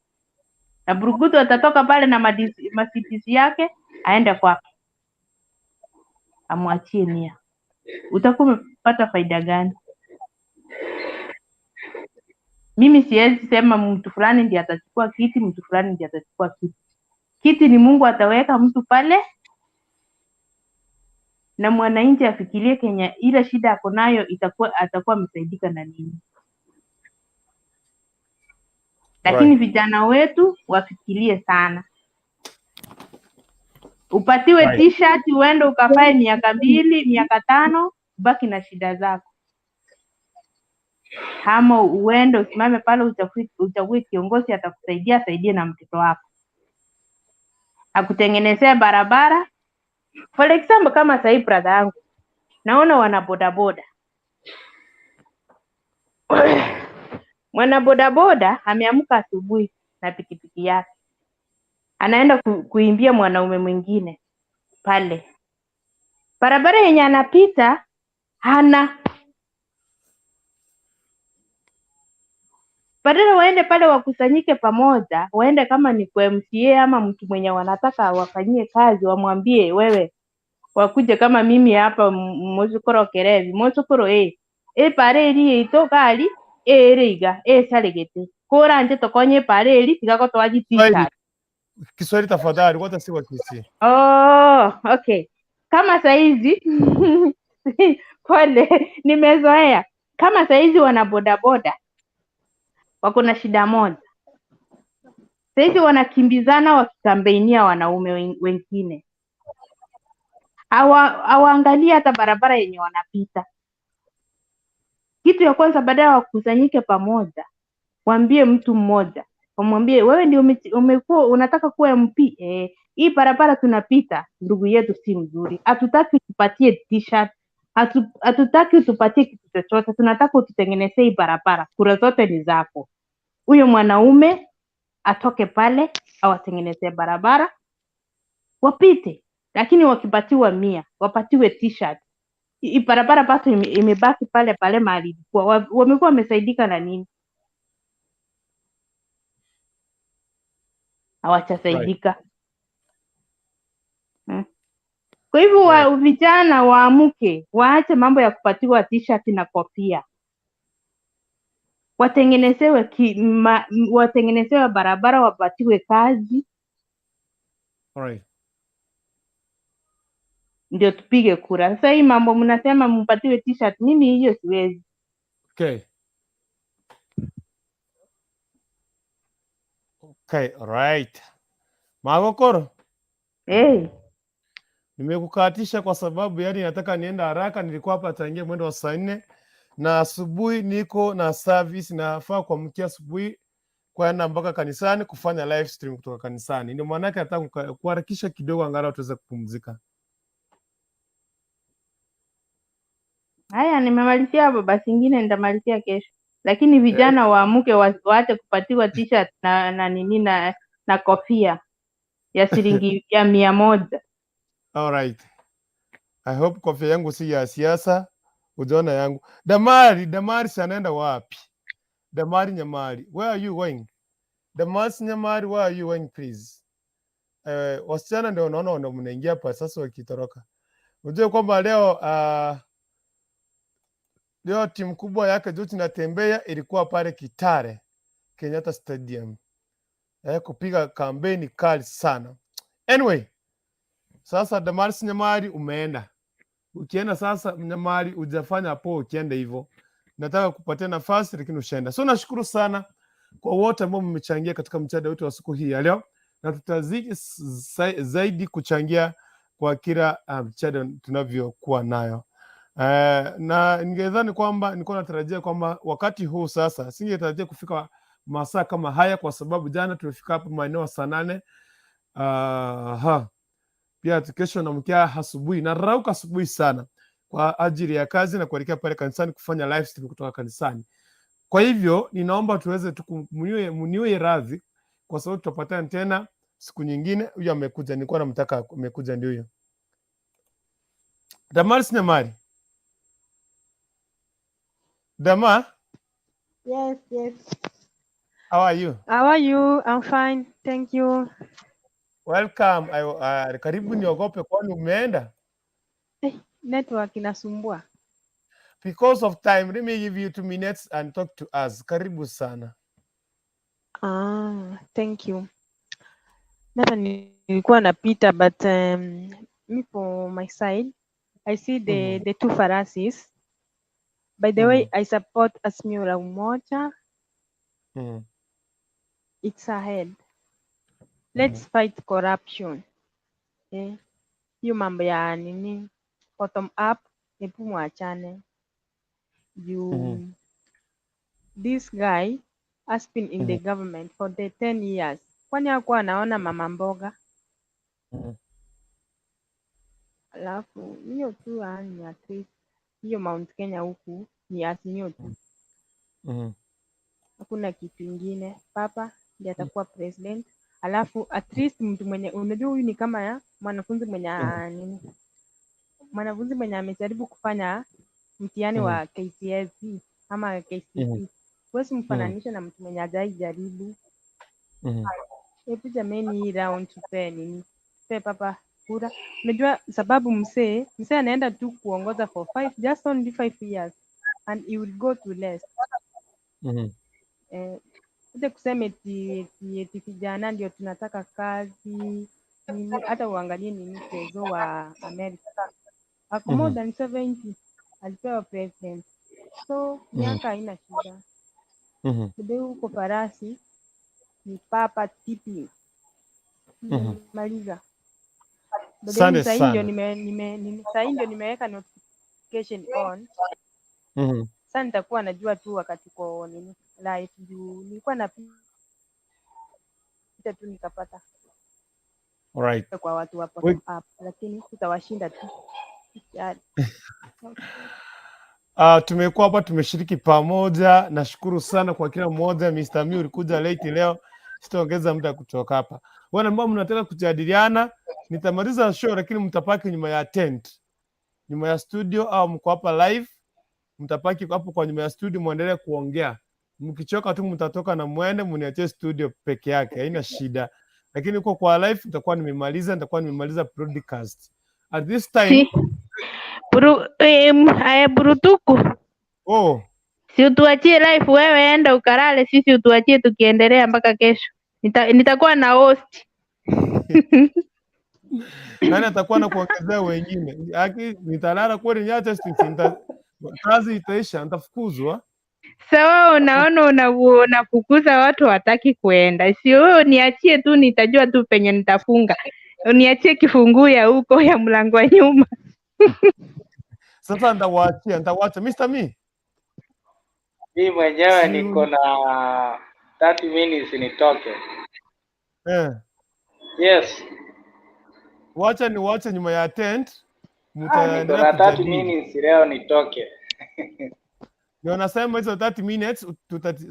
Na burukutu atatoka pale na masitisi yake aende kwake, amwachie 100. Utakuwa umepata faida gani? Mimi siwezi sema mtu fulani ndiye atachukua kiti, mtu fulani ndiye atachukua kiti. Kiti ni Mungu ataweka mtu pale, na mwananchi afikirie Kenya ile shida ako nayo atakuwa amesaidika na nini. Lakini vijana wetu wafikirie sana. Upatiwe t-shirt uende ukafae miaka 2, miaka 5, ubaki na shida zako. Ama uende usimame pale uchague kiongozi atakusaidia, asaidie na mtoto wako, akutengenezee barabara. For example, kama sahii brother yangu naona wana bodaboda. Mwana bodaboda ameamka asubuhi na pikipiki yake, anaenda kuimbia mwanaume mwingine pale barabara yenye anapita hana. Badala waende pale wakusanyike pamoja, waende kama ni kwa MCA ama mtu mwenye wanataka wafanyie kazi, wamwambie wewe, wakuje kama mimi hapa mozukoro kerevi mozukoro pare eri itoka ali eriga salegete kora nje tokonye pare eri tigako toaji t-shirt. Kiswahili tafadhali, hata si wa Kisii. Oh, okay. Kama saizi pole, nimezoea. Kama saizi wana bodaboda wako na shida moja. Sahizi wanakimbizana wakikambeinia wanaume wengine, hawaangalii hata barabara yenye wanapita. Kitu ya kwanza, baadaye wakusanyike pamoja, waambie mtu mmoja, wamwambie wewe ndio umekuwa unataka kuwa MP, hii barabara tunapita ndugu yetu si mzuri, hatutaki utupatie t-shirt, hatutaki utupatie kitu chochote, tunataka ututengenezee hii barabara, kura zote ni zako. Huyo mwanaume atoke pale awatengenezee barabara wapite, lakini wakipatiwa 100 wapatiwe t-shirt, hii barabara bado imebaki pale pale mahali ilikuwa. Wamekuwa wamesaidika na nini? Hawajasaidika. Kwa hivyo vijana waamuke, waache mambo ya kupatiwa t-shirt na kofia, watengenezewe watengenezewe barabara, wapatiwe kazi, ndio tupige kura. Sasa hii mambo mnasema mpatiwe t-shirt, mimi hiyo siwezi. Okay. Okay, all right. Magokoro. Hey. Nimekukatisha kwa sababu yani nataka nienda haraka, nilikuwa hapa tangia mwendo wa saa 4 na asubuhi niko na service, nafaa kuamkia asubuhi kwenda mpaka kanisani kufanya live stream kutoka kanisani. Ndio maana yake nataka kuharakisha kidogo angalau tuweze kupumzika. Haya, nimemalizia hapo, basi ingine nitamalizia kesho. Lakini vijana waamuke, waache kupatiwa t-shirt na nini na kofia ya shilingi ya 100. All right. I hope kofia yangu si ya siasa, ujaona yangu. Damari, Damari si anaenda wapi? Damari Nyamari, where are you going? Damari Nyamari, where are you going please? Wasichana ndio unaona ndio mnaingia hapa sasa wakitoroka. Unajua kwamba leo timu kubwa yake George Natembea ilikuwa pale Kitale Kenyatta Stadium, kupiga kampeni kali sana. Anyway, sasa Damaris Nyamari umeenda. Ukienda sasa Nyamari hujafanya poa ukienda hivyo. Nataka kupatia nafasi lakini ushaenda. So nashukuru sana kwa wote ambao mmechangia katika mjadala wetu wa siku hii ya leo, na tutazidi zaidi kuchangia kwa kila mjadala tunavyokuwa nayo. Na ningedhani kwamba nilikuwa natarajia kwamba wakati huu sasa singetarajia kufika masaa kama haya, kwa sababu jana tumefika hapa maeneo ya saa 8. Pia kesho naamkia asubuhi, narauka asubuhi sana kwa ajili ya kazi na kuelekea pale kanisani kufanya live stream kutoka kanisani. Kwa hivyo ninaomba tuweze mniwe radhi kwa sababu tutapatana tena siku nyingine. Huyu amekuja, nilikuwa namtaka, amekuja ndio huyo. Damaris Nyamari. Dama, Yes. How are you? How are you? I'm fine. Thank you. Welcome. Karibu niogope kwani umeenda? Network inasumbua. Because of time, let me give you 2 minutes and talk to us. Karibu sana. Ah, thank you. Hata nilikuwa napita, but me for my side, I see the the two farasis. By the way, I support Azimio la Umoja. It's ahead. Let's fight corruption. Eh, hiyo mambo ya nini bottom up, hebu mwachane. You this guy has been in the government for the 10 years. Kwani hakuwa anaona mama mboga? Alafu hiyo tu, ni at least hiyo Mount Kenya huku ni Azimio tu, hakuna kitu ingine. Papa ndiye atakuwa president. Alafu at least mtu mwenye unajua huyu ni kama ya mwanafunzi mwenye nini, mwanafunzi mwenye amejaribu kufanya mtihani wa KCSE ama KCPE, huwezi mfananisha na mtu mwenye hajai jaribu. Hebu jameni, hii round tupee nini, tupee papa kura. Unajua sababu msee anaenda tu kuongoza for five, just only 5 years and he will go to less. Kuja kusema eti vijana ndio tunataka kazi nini, hata uangalie nini prezo wa America ako more than 70 alipewa president, so miaka haina shida. Bebe huko farasi Ni Papa Tipi. Maliza. But then Asante sahii ndio sana. sahii ndio nimeweka notification on. Sasa nitakuwa najua tu wakati uko nini live, juu nilikuwa napita tu nikapata Alright. kwa watu wa bottom up, lakini tutawashinda tu. Sijali. Okay. Tumekuwa hapa tumeshiriki pamoja. Nashukuru sana kwa kila mmoja. Mr. Mi ulikuja late leo, sitaongeza muda kutoka hapa. Wale ambao mnataka kujadiliana, nitamaliza show, lakini mtapaki nyuma ya tent, nyuma ya studio, au mko hapa live, mtapaki hapo kwa nyuma ya studio, muendelee kuongea. Mkichoka tu mtatoka na mwende mniachie studio peke yake, haina shida. Lakini huko kwa live nitakuwa nimemaliza broadcast at this time. Si aya Burutuku. Oh. Si utuachie live wewe, enda ukalale, sisi utuachie tukiendelea mpaka kesho. Nitakuwa na host. Nani atakuwa na kuongezea wengine? Aki nitalala kweli, niache sisi, kazi itaisha, nitafukuzwa. Sawa, unaona unafukuza watu wataki kuenda. Si wewe niachie tu, nitajua tu penye nitafunga. Uniachie kifunguu ya huko ya mlango wa nyuma. Sasa nitawaachia, nitawaacha Mr. Me. Mi mwenyewe Si niko na 30 minutes nitoke. Yes. Wacha niwache nyuma ya tent, Ah, niko mtaendelea na 30 kujadili. minutes leo nitoke. Ndio nasema hizo 30 minutes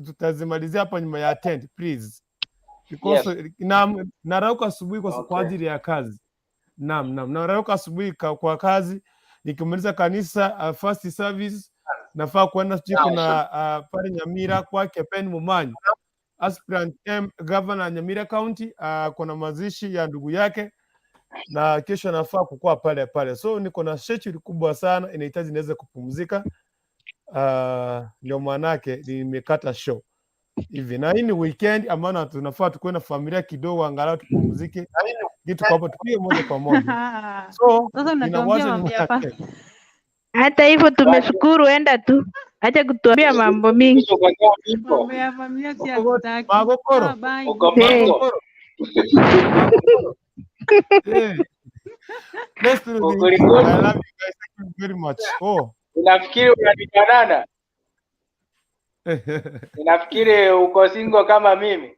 tutazimalizia hapa nyuma ya tent please. Because na narauka asubuhi kwa ajili ya kazi. Naam, narauka asubuhi kwa kazi, nikimaliza kanisa first service nafaa kuenda sijui kuna pale Nyamira kwake Pen Mumanyi, aspirant M governor Nyamira County, kuna mazishi ya ndugu yake na kesho nafaa kukua pale pale, so niko na schedule kubwa sana, inahitaji niweze kupumzika. Ndio maanake nimekata show hivi, na hii ni weekend ambayo tunafaa tukuwe na familia kidogo, angalau tupumzike, kitu kwa hapo tupige moja kwa moja. So Sasa unatuambia ninawaza mambo ya nyuma yake. Hata hivyo tumeshukuru, enda tu, acha kutuambia mambo mingi. Mambo ya familia si hatutaki. Magokoro. Sawa, bye. Hey. Hey. Let's do this. I love you guys. Thank you very much. Oh. Unafikiri unanifanana? Ninafikiri uko single kama mimi.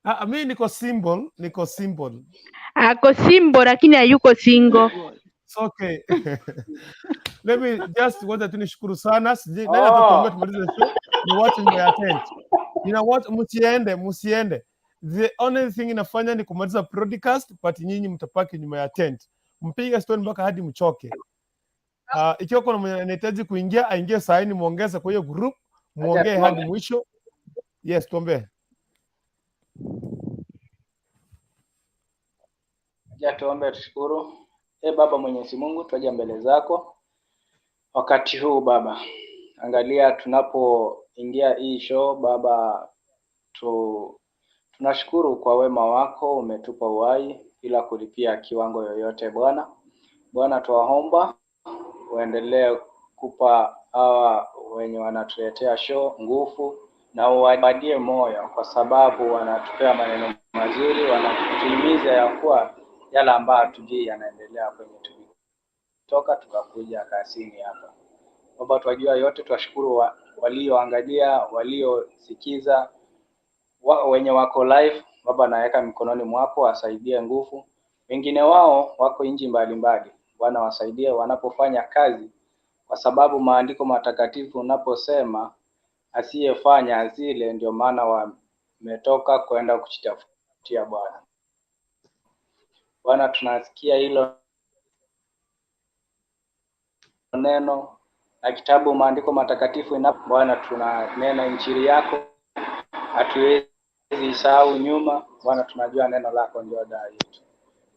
Ah, mi niko simple, niko simple. Ako simbo lakini hayuko single. It's okay. Let me just wacha tu nishukuru sana. Sijui nani atatuambia tumalize show. Ni watu nyuma ya tent. Nina watu msiende, msiende. The only thing inafanya ni kumaliza broadcast, but nyinyi mtapaki nyuma ya tent. Mpige story mpaka hadi mchoke. Ikiwa kuna mwenye anahitaji kuingia aingie saa hii, muongeze kwa hiyo group, muongee hadi tuombe. mwisho. Yes, tuombee. Acha tuombe, tushukuru. E Baba Mwenyezi Mungu, twaja mbele zako wakati huu Baba, angalia tunapoingia hii show Baba, tunashukuru kwa wema wako, umetupa uhai bila kulipia kiwango yoyote Bwana. Bwana, twaomba uendelee kupa hawa wenye wanatuletea show nguvu na uwapatie moyo, kwa sababu wanatupea maneno mazuri, wanatuhimiza ya kuwa yale ambayo hatujui yanaendelea kwenye tulitoka tukakuja kazini hapa. Baba, twajua yote, twashukuru walioangalia, waliosikiza, wenye wako live. Baba, naweka mikononi mwako, wasaidie nguvu. Wengine wao wako nchi mbalimbali, Bwana wasaidie wanapofanya kazi, kwa sababu maandiko matakatifu unaposema asiyefanya asile, ndio maana wametoka kwenda kujitafutia Bwana. Bwana, tunasikia hilo neno na kitabu maandiko matakatifu ina Bwana, tunanena injili yako, hatuwezi isahau nyuma. Bwana, tunajua neno lako ndio dawa yetu.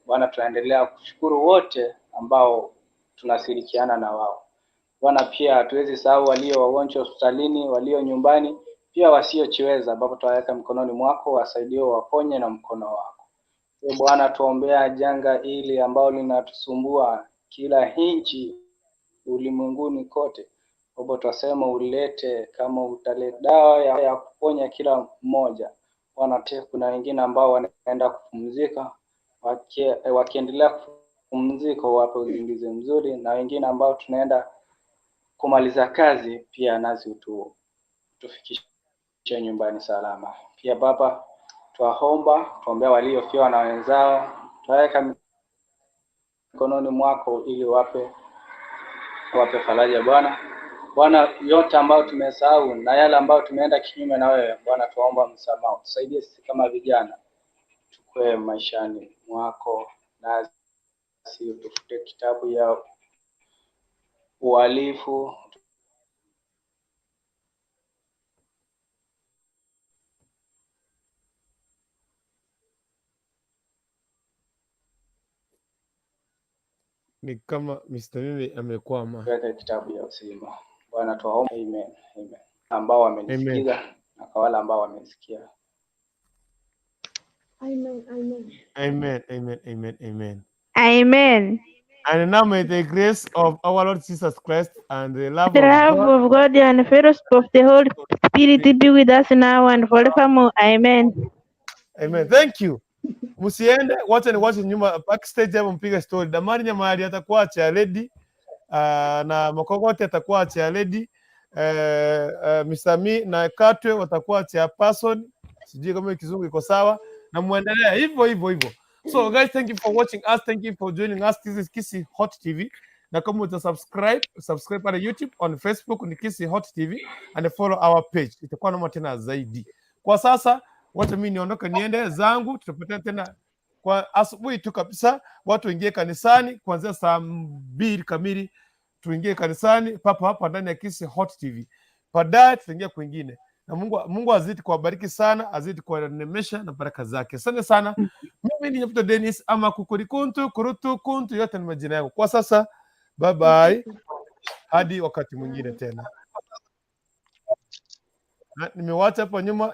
Bwana, tunaendelea kushukuru wote ambao tunashirikiana na wao. Bwana, pia hatuwezi sahau walio wagonjwa hospitalini, walio nyumbani, pia wasiojiweza. Baba, tutaweka mikononi mwako, wasaidie, waponye na mkono wako. E Bwana, tuombea janga hili ambalo linatusumbua kila nchi ulimwenguni kote. Baba, twasema ulete, kama utaleta dawa ya kuponya kila mmoja, Bwana, kuna wengine ambao wanaenda kupumzika, wakiendelea kupumzika wape uzingizi mzuri, na wengine ambao tunaenda kumaliza kazi pia nasi tufikishe nyumbani salama. Pia Baba, twaomba, tuombea waliofiwa na wenzao, twaweka mikononi mwako ili wape faraja Bwana. Bwana, yote ambayo tumesahau na yale ambayo tumeenda kinyume na wewe Bwana, tuomba msamaha, tusaidie sisi kama vijana tukue maishani mwako, nasi tufute kitabu ya uhalifu, Ni kama Mr. Mimi amekwama. tuweke kitabu ya uzima Bwana, tuwaomba. Amen, amen. Ambao wamenisikiza na kwa wale ambao wamenisikia. Amen, amen. Amen, amen, amen, amen. Amen. And now may the grace of our Lord Jesus Christ and the love The of love God of God and fellowship of the Holy Spirit be with us now and forevermore. Amen. Amen. Thank you. Msiende, wacha niwache nyuma backstage hapo mpige story. Damari Nyamari atakuwa chair lady, na Makogote atakuwa chair lady, Misami na Katwe watakuwa chairperson. Sijui kama kizungu iko sawa, na muendelea hivyo hivyo hivyo. So guys, thank you for watching us. Thank you for joining us. This is Kisii Hot TV. Na kama uta subscribe, subscribe pale YouTube, on Facebook ni Kisii Hot TV and follow our page. Itakuwa noma tena zaidi. Kwa sasa wacha mimi niondoke niende zangu, tutapatana tena kwa asubuhi tu kabisa. Watu waingie kanisani kuanzia saa 2 kamili, tuingie kanisani papa hapa ndani ya Kisii Hot TV. Baadaye tutaingia kwingine, na Mungu azidi kuwabariki sana, azidi kuwanemesha na baraka zake. Asante sana. Mimi ni Nyabuto Dennis ama Kukurikuntu Kurutu Kuntu, yote ni majina yangu kwa sasa. Bye bye, hadi wakati mwingine tena. Na nimewacha hapo nyuma.